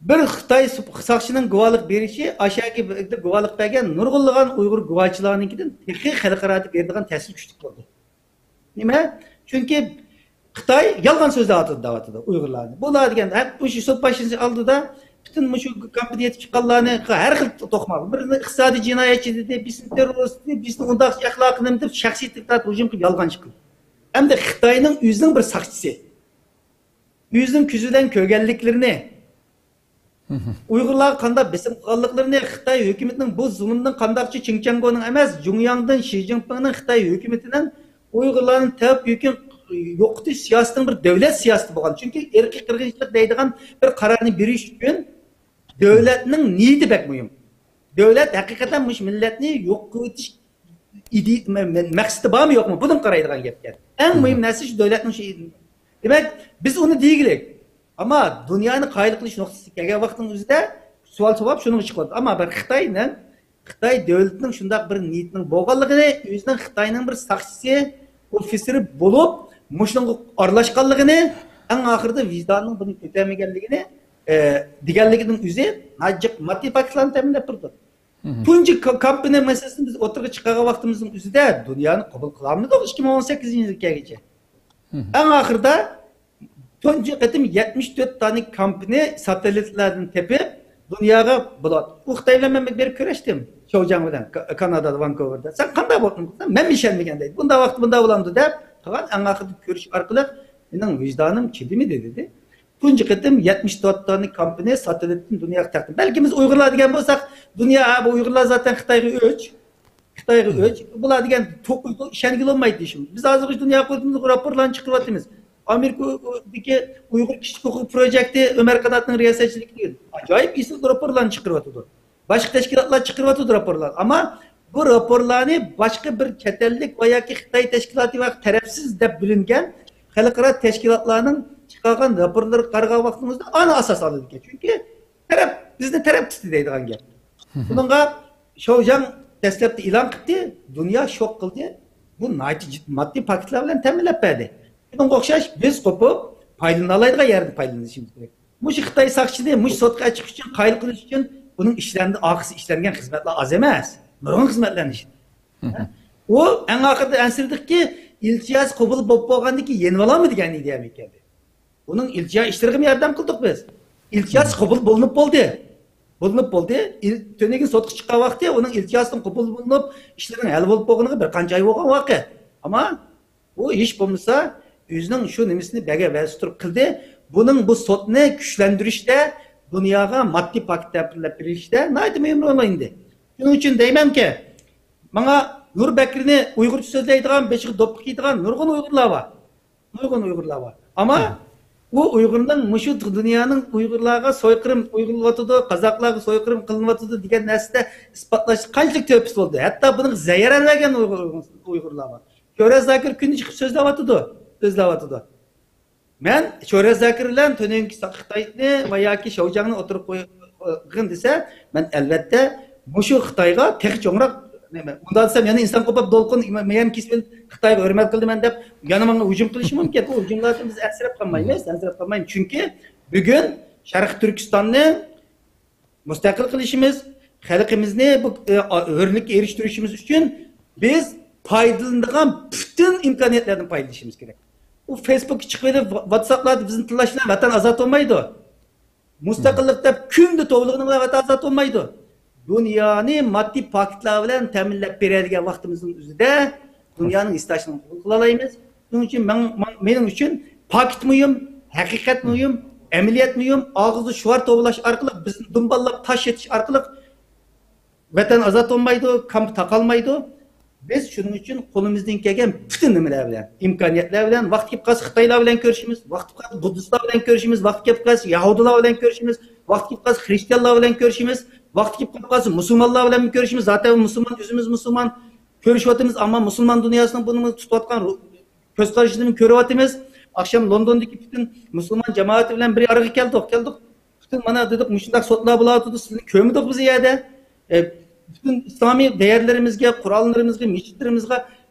بىر خىتاي ساقچىنىڭ گۇۋاھلىق بېرىشى ئاشاكى گۇۋاھلىق بەرگەن نۇرغۇنلىغان ئۇيغۇر گۇۋاھچىلارنىڭكىدىن تېخى خەلقئارادا بېرىدىغان تەسىر كۈچلۈك بولدى. نېمە؟ چۈنكى خىتاي يالغان سۆزلەۋاتىدۇ، دەۋاتىدۇ ئۇيغۇرلارنى. بۇلار دېگەن، ھەم مۇشۇ سوت باشلىنىش ئالدىدا پۈتۈن مۇشۇ كامپىنى يېتىپ چىققانلارنى ھەر خىل توقماق. بىرسىنى ئىقتىسادىي جىنايەتچى دېدى، بىرسىنى تېررورىست دېدى، بىرسىنى ئۇنداق ئەخلاقىي نېمە دەپ شەخسىي تىركىتىپ ھۇجۇم قىلىپ يالغان ئىش قىلدى. ئەمدى خىتاينىڭ ئۆزىنىڭ بىر ساقچىسى. ئۆزىنىڭ كۆزى بىلەن كۆرگەنلىكلىرىنى، ئۇيغۇرلارغا قانداق بېسىم قىلغانلىقلىرىنى، خىتاي ھۆكۈمىتىنىڭ بۇ زۇلۇمدىن قانداقچە چېڭ چياڭگونىڭ ئەمەس، جۇڭياڭدىن، شى جىنپىڭنىڭ خىتاي ھۆكۈمىتىنىڭ ئۇيغۇرلارنى تېپىپ يوقىتىش سىياسىتىنىڭ بىر دۆلەت سىياسىتى بولغان. چۈنكى ئىرقىي قىرغىنچىلىق دەيدىغان بىر قارارنى بېرىش ئۈچۈن دۆلەتنىڭ نىيىتى بەك مۇھىم. دۆلەت ھەقىقەتەن مۇشۇ مىللەتنى يوق قىلىۋېتىش ئىدى-، مە-، مە-، مەقسىتى بارمۇ يوقمۇ؟ بۇنىڭغا قارايدىغان گەپكەن. ئەڭ مۇھىم نەرسە شۇ دۆلەتنىڭ شۇ ئىدى-، دېمەك، بىز ئۇنى دېگىلى. ئەمما دۇنيانى قايىل قىلىش نۇقتىسىغا كەلگەن ۋاقىتنىڭ ئۆزىدە سوئال ساۋاب شۇنىڭغا چىقىۋاتىدۇ. ئەمما بىر خىتاينىڭ، خىتاي دۆلىتىنىڭ شۇنداق بىر نىيىتىنىڭ بولغانلىقىنى، ئۆزىنىڭ خىتاينىڭ بىر ساقچىسى، ئوفىتسېرى بولۇپ، مۇشۇنىڭغا ئارىلاشقانلىقىنى، ئەڭ ئاخىرىدا ۋىجدانىنىڭ بۇنى كۆتەرمىگەنلىكىنى، ئە، دېگەنلىكىنىڭ ئۆزى ناھايىتى جىق ماددىي پاكىتلارنى تەمىنلەپ بېرىدۇ. تۇنجى كا-، كامپىنى مەسىلىسىنى بىز ئوتتۇرىغا چىقارغان ۋاقتىمىزنىڭ ئۆزىدە دۇنيانى قوبۇل قىلالمىدۇق ئىككى مىڭ ئون سەككىزىنچى يىلغا كەلگىچە. ئەڭ ئاخىرىدا تۇنجى قېتىم يەتمىش تۆت دانە كامپىنى ساتېلىتلاردىن تېپىپ، دۇنياغا بۇلار. ئۇ خىتاي بىلەن مەن بىر كۆرۈشتۈم. شوجاڭ بىلەن، كا-، كانادادا، ۋانكوۋېردا. سەن قانداق بولدۇڭ؟ مەن ئىشەنمىگەن دەيدۇ. بۇنداق ۋاقىتتا بۇنداق بولامدۇ دەپ، قىلغان ئەڭ ئاخىرىدا كۆرۈش ئارقىلىق مېنىڭ ۋىجدانىم چىدىمىدى دېدى. تۇنجى قېتىم يەتمىش تۆت دانە كامپىنى ساتېلىتتىن دۇنياغا تەقدىم. بەلكى بىز ئۇيغۇرلار دېگەن بولساق، دۇنيا، ھە، بۇ ئۇيغۇرلار زاتەن خىتايغا ئۆچ. خىتايغا ئۆچ. بۇلار دېگەن توقۇيدۇ، ئىشەنگىلى بولمايدۇ دېيىشىم. بىز ھازىرغىچە دۇنيا قۇرۇلتىيىدا راپورلارنى چىقىرىۋاتىمىز. ئامېرىكىدىكى ئۇيغۇر كىشىلىك ھوقۇق پروجېكتى ئۆمەر قاناتنىڭ رىياسەتچىلىكىدىكى ئاجايىپ ئېسىل راپورلارنى چىقىرىۋاتىدۇ. باشقا تەشكىلاتلار چىقىرىۋاتىدۇ راپورلارنى. ئەمما بۇ راپورلارنى باشقا بىر چەت ئەللىك ۋە ياكى خىتاي تەشكىلاتى ۋە تەرەپسىز دەپ بىلىنگەن خەلقئارا تەشكىلاتلارنىڭ چىقارغان راپورلىرىغا قارىغان ۋاقتىمىزدا ئانا ئاساس ئالىدىكەن. چۈنكى تەرەپ، بىزنى تەرەپ تۇتتى دەيدىغان گەپ. بۇنىڭغا شوجاڭ دەسلەپتە ئېلان قىلدى، دۇنيا شوك قىلدى. بۇ ناھايىتى جىددىي ماددىي پاكىتلار بىلەن تەمىنلەپ بەردى. شۇنىڭغا ئوخشاش بىز قوپۇپ پايدىلىنالايدىغان يەردىن پايدىلىنىشىمىز كېرەك. مۇشۇ خىتاي ساقچىنى مۇشۇ سوتقا ئەكىش ئۈچۈن قايىل قىلىش ئۈچۈن بۇنىڭ ئىشلىرىدە ئارقىسى ئىشلەنگەن خىزمەتلەر ئاز ئەمەس. نۇرغۇن خىزمەتلەرنى ئىشلىدى. ئۇ ئەڭ ئاخىرىدا ئەنسىرىدۇقكى، ئىلتىياس قوبۇل بولۇپ بولغاندىن كېيىن يېنىۋالامدۇ دېگەن ئىدىيەگە كەلدى. ئۇنىڭ ئىلتىيا ئىشلىرىغىمۇ ياردەم قىلدۇق بىز. ئىلتىياسى قوبۇل بولۇنۇپ بولدى. بولۇنۇپ بولدى. ئىل-، تۈنۈگۈن سوتقا چىققان ۋاقتى ئۇنىڭ ئىلتىياسىدىن قوبۇل بولۇنۇپ، ئىشلىرىنىڭ ھەل بولۇپ بولغىنىغا بىر قانچە ئاي بولغان ۋاقىت. ئەمما ئۇ ھېچ بولمىسا ئۆزىنىڭ شۇ نېمىسىنى بەرگەن ۋەدىسى تۇرۇپ قىلدى. بۇنىڭ بۇ سوتنى كۈچلەندۈرۈشتە، دۇنياغا ماددىي پاكىت تەمىنلەپ بېرىشتە ناھايىتى مۇھىم رول ئوينىدى. شۇنىڭ ئۈچۈن دەيمەنكى، ماڭا نۇر بەكرىنى ئۇيغۇرچە سۆزلەيدىغان، بېشىغا دوپپا كىيىدىغان نۇرغۇن ئۇيغۇرلار بار. نۇرغۇن ئۇيغۇرلار بار. ئەمما ئۇ ئۇيغۇرنىڭ مۇشۇ دۇنيانىڭ ئۇيغۇرلارغا سويقىرىم ئۇيغۇرلىۋاتىدۇ، قازاقلارغا سويقىرىم قىلىنىۋاتىدۇ دېگەن نەرسىدە ئىسپاتلاش قانچىلىك تۆھپىسى بولدى. ھەتتا بۇنىڭغا زەرەر بەرگەن ئۇيغۇر، ئۇيغۇرلار بار. شۆھرەت زاكىر كۈندە چىقىپ سۆزلەۋاتىدۇ، سۆزلەۋاتىدۇ. مەن شۆھرەت زاكىر بىلەن تۈنۈگۈنكى خىتاينى ۋە ياكى شياۋجياڭنى ئوتتۇرىغا قويغىن دېسە، مەن ئەلۋەتتە مۇشۇ خىتايغا تېخى چوڭراق، نېمە، ئۇنداق دېسەم يەنە ئىنسان قوپۇپ دولقۇن مەيەن كېسىپ خىتايغا ھۆرمەت قىلدىمەن دەپ يەنە ماڭا ھۇجۇم قىلىشى مۇمكىن. ئۇ ھۇجۇملاردىن بىز ئەنسىرەپ قالمايمىز، ئەنسىرەپ قالمايمىز. چۈنكى بۈگۈن شەرقىي تۈركىستاننى مۇستەقىل قىلىشىمىز، خەلقىمىزنى بۇ، ئە، ھۆرلۈككە ئېرىشتۈرۈشىمىز ئۈچۈن بىز پايدىلىنىدىغان پۈتۈن ئىمكانىيەتلەردىن پايدىلىنىشىمىز كېرەك. ئۇ فېيسبۇكقا چىقىۋېلىپ، ۋاتساپلاردا بىزنى تىللاش بىلەن ۋەتەن ئازاد بولمايدۇ. مۇستەقىللىق دەپ كۈندە توۋلىغىنىڭ بىلەن ۋەتەن ئازاد بولمايدۇ. دۇنيانى ماددىي پاكىتلار بىلەن تەمىنلەپ بېرەلىگەن ۋاقتىمىزنىڭ ئۆزىدە دۇنيانىڭ ھېسداشلىقىنى قوبۇل قىلالايمىز. شۇنىڭ ئۈچۈن مەن، مەن، مېنىڭ ئۈچۈن پاكىت مۇھىم، ھەقىقەت مۇھىم، ئەمەلىيەت مۇھىم. ئاغزىدا شوئار توۋلاش ئارقىلىق بىزنى دۇمبالاپ تاش ئېتىش ئارقىلىق ۋەتەن ئازاد بولمايدۇ، كامپ تاقالمايدۇ. بىز شۇنىڭ ئۈچۈن قولىمىزدىن كەلگەن پۈتۈن نېمىلەر بىلەن، ئىمكانىيەتلەر بىلەن، ۋاقتى كېلىپ قالسا خىتايلار بىلەن كۆرۈشىمىز، ۋاقتى كېلىپ قالسا بۇددىستلار بىلەن كۆرۈشىمىز، ۋاقتى كېلىپ قالسا يەھۇدىيلار بىلەن كۆرۈشىمىز، ۋاقتى كېلىپ قالسا خرىستىيانلار بىلەن كۆرۈشىمىز، ۋاقتى كېلىپ قالسا مۇسۇلمانلار بىلەن كۆرۈشىمىز. زاتەن مۇسۇلمان، ئۆزىمىز مۇسۇلمان، كۆرۈشۈۋاتىمىز، ئەمما مۇسۇلمان دۇنياسىنىڭ بۇنىڭغا تۇتۇۋاتقان رو-، كۆز قارىشىنى كۆرۈۋاتىمىز. ئاخشام لوندوندىكى پۈتۈن مۇسۇلمان جامائىتى بىلەن بىر ئارىغا كەلدۇق، كەلدۇق. پۈتۈن مانا دېدۇق، مۇشۇنداق سوتلار بولۇۋاتىدۇ، سىزنى كۆرمىدۇق بىز يەردە. ئە، پۈتۈن ئىسلامىي دەيەرلىرىمىزگە، قوراللىرىمىزغا، مەسچىتلىرىمىزغا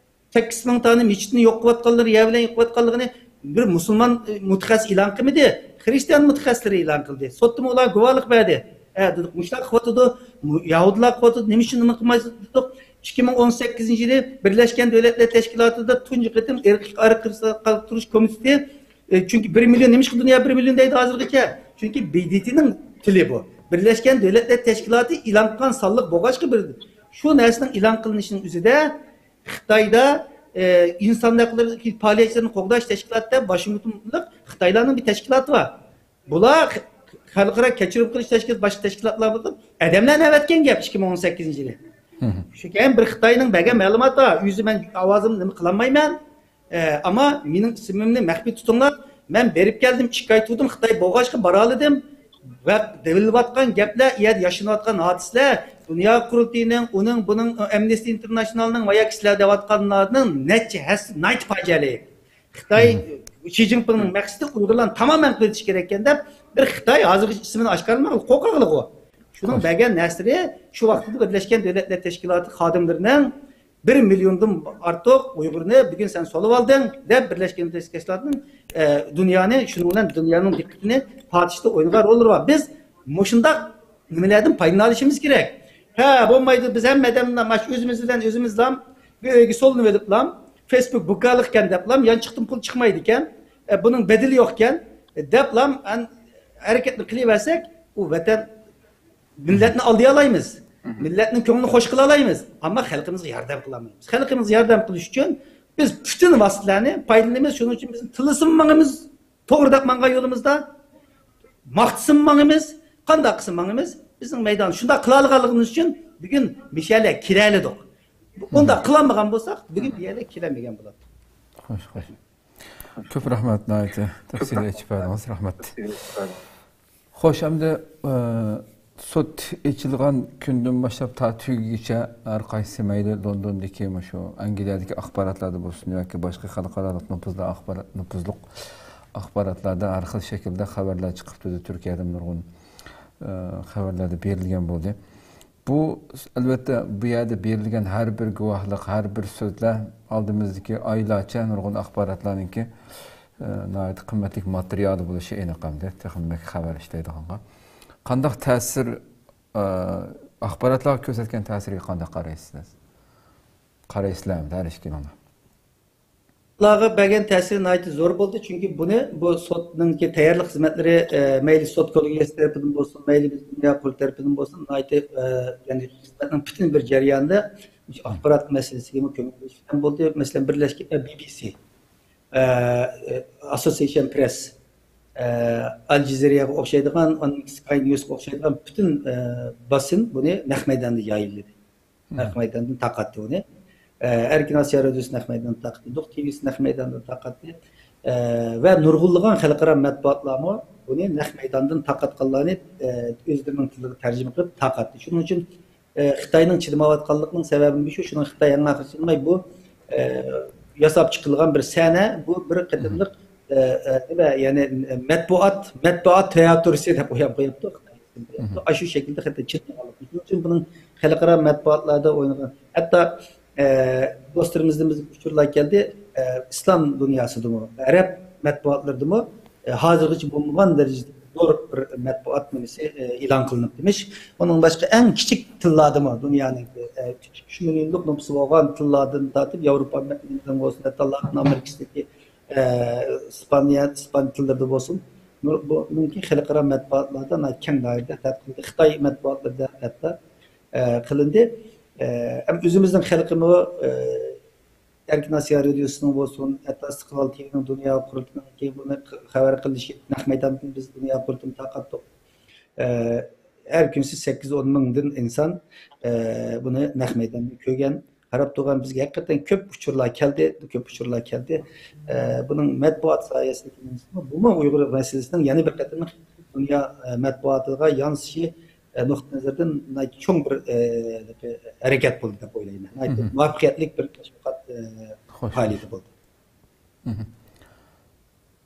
سەككىز مىڭ دانە مەسچىتنى يوق قىلىۋاتقانلىرى، يەر بىلەن يوق قىلىۋاتقانلىقىنى بىر مۇسۇلمان، ئە، مۇتەخەسسىس ئېلان قىلمىدى، خرىستىيان مۇتەخەسسىسلىرى ئېلان قىلدى. سوتتىمۇ ئۇلار گۇۋاھلىق بەردى. ھە، دېدۇق، مۇشۇلار قىلىۋاتىدۇ، مۇ-، يەھۇدىيلار قىلىۋاتىدۇ، نېمە ئۈچۈن نېمە قىلمايسىز دېدۇق. ئىككى مىڭ ئون سەككىزىنچى يىلى بىرلەشكەن دۆلەتلەر تەشكىلاتىدا تۇنجى قېتىم ئىرقىي ئايرىقلاشتۇرۇش كومىتېتى، ئە، چۈنكى بىر مىليون، نېمىشقا دۇنيا بىر مىليون دەيدۇ ھازىرغىچە؟ چۈنكى ب د ت نىڭ تىلى بۇ. بىرلەشكەن دۆلەتلەر تەشكىلاتى ئېلان قىلغان سانلىق بولغاچقا بىر، شۇ نەرسىنىڭ ئېلان قىلىنىشىنىڭ ئۆزىدە خىتايدا، ئە، ئىنسان ھەقلىرى پائالىيەتچىلىرىنى قوغداش تەشكىلاتى دەپ ۋاشىنگتونلۇق خىتايلارنىڭ بىر تەشكىلاتى بار. بۇلار خەلقئارا كەچۈرۈم قىلىش تەشكىلاتى، باشقا تەشكىلاتلار بولۇپ ئادەملەرنى ئەۋەتكەن گەپ ئىككى مىڭ ئون سەككىزىنچى يىلى. شۇ كەيىن بىر خىتاينىڭ بەرگەن مەلۇماتى بار. ئۆزى مەن ئاۋازىمنى نېمە قىلالمايمەن. ئە، ئەمما مېنىڭ ئىسمىمنى مەخپىي تۇتۇڭلار. مەن بېرىپ كەلدىم، ئىككى ئاي تۇردۇم، خىتاي بولغاچقا بارالىدىم. ۋە دېيىلىۋاتقان گەپلەر، ئۇ يەردە ياشىنىۋاتقان ھادىسىلەر، دۇنيا قۇرۇلتىيىنىڭ، ئۇنىڭ، بۇنىڭ، ئەمنىستى ئىنتېرناشنالنىڭ ۋە ياكى سىلەر دەۋاتقانلارنىڭ نەچچە ھەسسە ناھايىتى پاجىئەلىك. خىتاي شى جىنپىڭنىڭ مەقسىتى ئۇيغۇرلارنى تامامەن قىلىۋېتىش كېرەككەن دەپ، بىر خىتاي ھازىرغىچە ئىسمىنى ئاشكارىلىمىغان، قورقاقلىقى ئۇ. شۇنىڭ بەرگەن نەسرى شۇ ۋاقىتتا بىرلەشكەن دۆلەتلەر تەشكىلاتى خادىملىرىنىڭ بىر مىليوندىن ئارتۇق ئۇيغۇرنى بۈگۈن سەن سولىۋالدىڭ دەپ، بىرلەشكەن دۆلەتلەر تەشكىلاتىنىڭ، ئە، دۇنيانى، شۇنىڭ بىلەن دۇنيانىڭ دىققىتىنى تارتىشتا ئوينىغان روللىرى بار. بىز مۇشۇنداق نېمىلەردىن پايدىلىنىشىمىز كېرەك. ھە، بولمايدۇ، بىز ھەممە ئادەملەر ماش ئۆزىمىز بىلەن ئۆزىمىزلام بىر ئۆيگە سولىنىۋېلىپلام، فېيسبۇك بۇكالىق ئىكەن دەپلام، يانچۇقتىن پۇل چىقمايدىكەن، ئە، بۇنىڭ بەدىلى يوقكەن، ئە، دەپلام، ئەن-، ھەرىكەتنى قىلىۋەرسەك، ئۇ ۋەتەن، مىللەتنى ئالدىيالايمىز. مىللەتنىڭ كۆڭلىنى خوش قىلالايمىز. ئەمما خەلقىمىزغا ياردەم قىلالمايمىز. خەلقىمىزگە ياردەم قىلىش ئۈچۈن بىز پۈتۈن ۋاسىتىلەرنى پايدىلىنىمىز. شۇنىڭ ئۈچۈن بىزنى تىللىسىمۇ ماڭىمىز، توغرا دەپ ماڭغان يولىمىزدا، ماختىسىمۇ ماڭىمىز، قانداق قىلسا ماڭىمىز، بىزنىڭ مەيدان شۇنداق قىلالىغانلىقىمىز ئۈچۈن بۈگۈن مۇشۇ يەرلەرگە كېلەلىدۇق. ئۇنداق قىلالمىغان بولساق، بۈگۈن بۇ يەرلەرگە كېلەلمىگەن بولاتتۇق. خوش، خوش. كۆپ رەھمەت، ناھايىتى تەپسىلىي ئېچىپ بەردىڭىز. رەھمەت. خوش، ئەمدى، ئە، سوت ئېچىلغان كۈندىن باشلاپ تا تۈگىگىچە ھەر قايسى مەيلى لوندوندىكى مۇشۇ ئەنگلىيەدىكى ئاخباراتلاردا بولسۇن ياكى باشقا خەلقئارالىق نوپۇزلار ئاخبارات، نوپۇزلۇق ئاخباراتلاردا ھەر خىل شەكىلدە خەۋەرلەر چىقىپ تۇردى. تۈركىيەدىمۇ نۇرغۇن، ئە، خەۋەرلەردە بېرىلگەن بولدى. بۇ، ئەلۋەتتە، بۇ يەردە بېرىلگەن ھەر بىر گۇۋاھلىق، ھەر بىر سۆزلەر ئالدىمىزدىكى ئايلارچە نۇرغۇن ئاخباراتلارنىڭكى، ئە، ناھايىتى قىممەتلىك ماتېرىيالى بولۇشى ئېنىق ئەمدى. تېخىمۇ بەك خەۋەر ئىشلەيدىغانغا. قانداق تەسىر، ئە، ئاخباراتلارغا كۆرسەتكەن تەسىرىگە قانداق قارايسىز؟ قارايسىلەر ھەر ئىككىلىڭلار. ئۇلارغا بەرگەن تەسىرى ناھايىتى زور بولدى، چۈنكى بۇنى، بۇ سوتنىڭكى تەييارلىق خىزمەتلىرى، ئە، مەيلى سوت كوللېگىيەسى تەرىپىدىن بولسۇن، مەيلى بىز دۇنيا قۇرۇلتىيى تەرىپىدىن بولسۇن، ناھايىتى، ئە، يەنى خىزمەتنىڭ پۈتۈن بىر جەريانىدا مۇشۇ ئاخبارات مەسىلىسىگىمۇ كۆڭۈل بۆلۈش بىلەن بولدى. مەسىلەن، بىرلەشكەن، ئە، بى بى سى، ئە، ئە، ئاسوسىيېشن پرېس، ئە، ئەل جەزىرەگە ئوخشايدىغان، ئاندىن كېيىن سىكاي نيۇسقا ئوخشايدىغان پۈتۈن، ئە، باسىن بۇنى نەق مەيداندا يايلىدى. نەق مەيداندىن تارقاتتى ئۇنى. ئە، ئەركىن ئاسىيا رادىيوسى نەق مەيداندىن تارقاتتى، نۇق تى ۋىسى نەق مەيداندىن تارقاتتى. ئە، ۋە نۇرغۇنلىغان خەلقئارا مەتبۇئاتلارمۇ بۇنى نەق مەيداندىن تارقاتقانلارنى، ئە، ئۆزلىرىنىڭ تىلىغا تەرجىمە قىلىپ تارقاتتى. شۇنىڭ ئۈچۈن، ئە، خىتاينىڭ چىدىمايۋاتقانلىقىنىڭ سەۋەبى مۇشۇ. شۇنىڭ خىتاي يەنە ئاخىرى چىدىماي بۇ، ئە، ياساپ چىقىرىلغان بىر سەنە، بۇ بىر قېتىملىق، ئە، ئە، نېمە، يەنى، ئە، مەتبۇئات، مەتبۇئات تىياتىرىسى دەپ ئويلاپ قويۇپتۇ خىتاي. ئاشۇ شەكىلدە خىتاي چىدىمىغانلىقى. شۇنىڭ ئۈچۈن بۇنىڭ خەلقئارا مەتبۇئاتلاردا ئوينىغان، ھەتتا، ئە، دوستلىرىمىزدىن بىزگە ئۇچۇرلار كەلدى، ئە، ئىسلام دۇنياسىدىمۇ، ئەرەب مەتبۇئاتلىرىدىمۇ، ئە، ھازىرغىچە بولمىغان دەرىجىدە زور بىر مەتبۇئات نېمىسى، ئېلان قىلىنىپ دېمىش. ئۇنىڭ باشقا ئەڭ كىچىك تىللاردىمۇ دۇنيانىڭ، ئۈچ مىليونلۇق نوپۇسى بولغان تىللاردىن تارتىپ، ياۋروپا مەدەنىيىتىنىڭ بولسۇن، ھەتتا لاتىن ئامېرىكىسىدىكى، ئىسپانىيە، ئىسپان تىللىرىدا بولسۇن، بۇنىڭكى خەلقئارا مەتبۇئاتلاردا ناھايىتى كەڭ دائىرىدە تەتقىق قىلىندى. خىتاي مەتبۇئاتلىرىدا ھەتتا، قىلىندى. ئەم ئۆزىمىزنىڭ خەلقىمۇ، ئەركىن ئاسىيا رادىيوسىنىڭ بولسۇن، ھەتتا ئىستىقلال تىۋىنىڭ دۇنيا قۇرۇلتىيىنىڭكى بۇنى خەۋەر قىلىشى، نەق مەيداندىن بىز دۇنيا قۇرۇلتىيىنى تارقاتتۇق. ئە، ھەر كۈنسى سەككىز ئون مىڭدىن ئىنسان، ئە، بۇنى نەق مەيداندا كۆرگەن، قاراپ تۇرغان. بىزگە ھەقىقەتەن كۆپ ئۇچۇرلار كەلدى، كۆپ ئۇچۇرلار كەلدى. ئە، بۇنىڭ مەتبۇئات ساھەسىدىكى، بۇمۇ ئۇيغۇر مەسىلىسىنىڭ يەنە بىر قېتىم دۇنيا، ئە، مەتبۇئاتىغا يانسىشى، ئە، نۇقتىئى نەزەردىن ناھايىتى چوڭ بىر، ئە، ھەرىكەت بولدى دەپ ئويلايمەن. ناھايىتى مۇۋەپپەقىيەتلىك بىر تەشۋىقات، ئە، پائالىيىتى بولدى.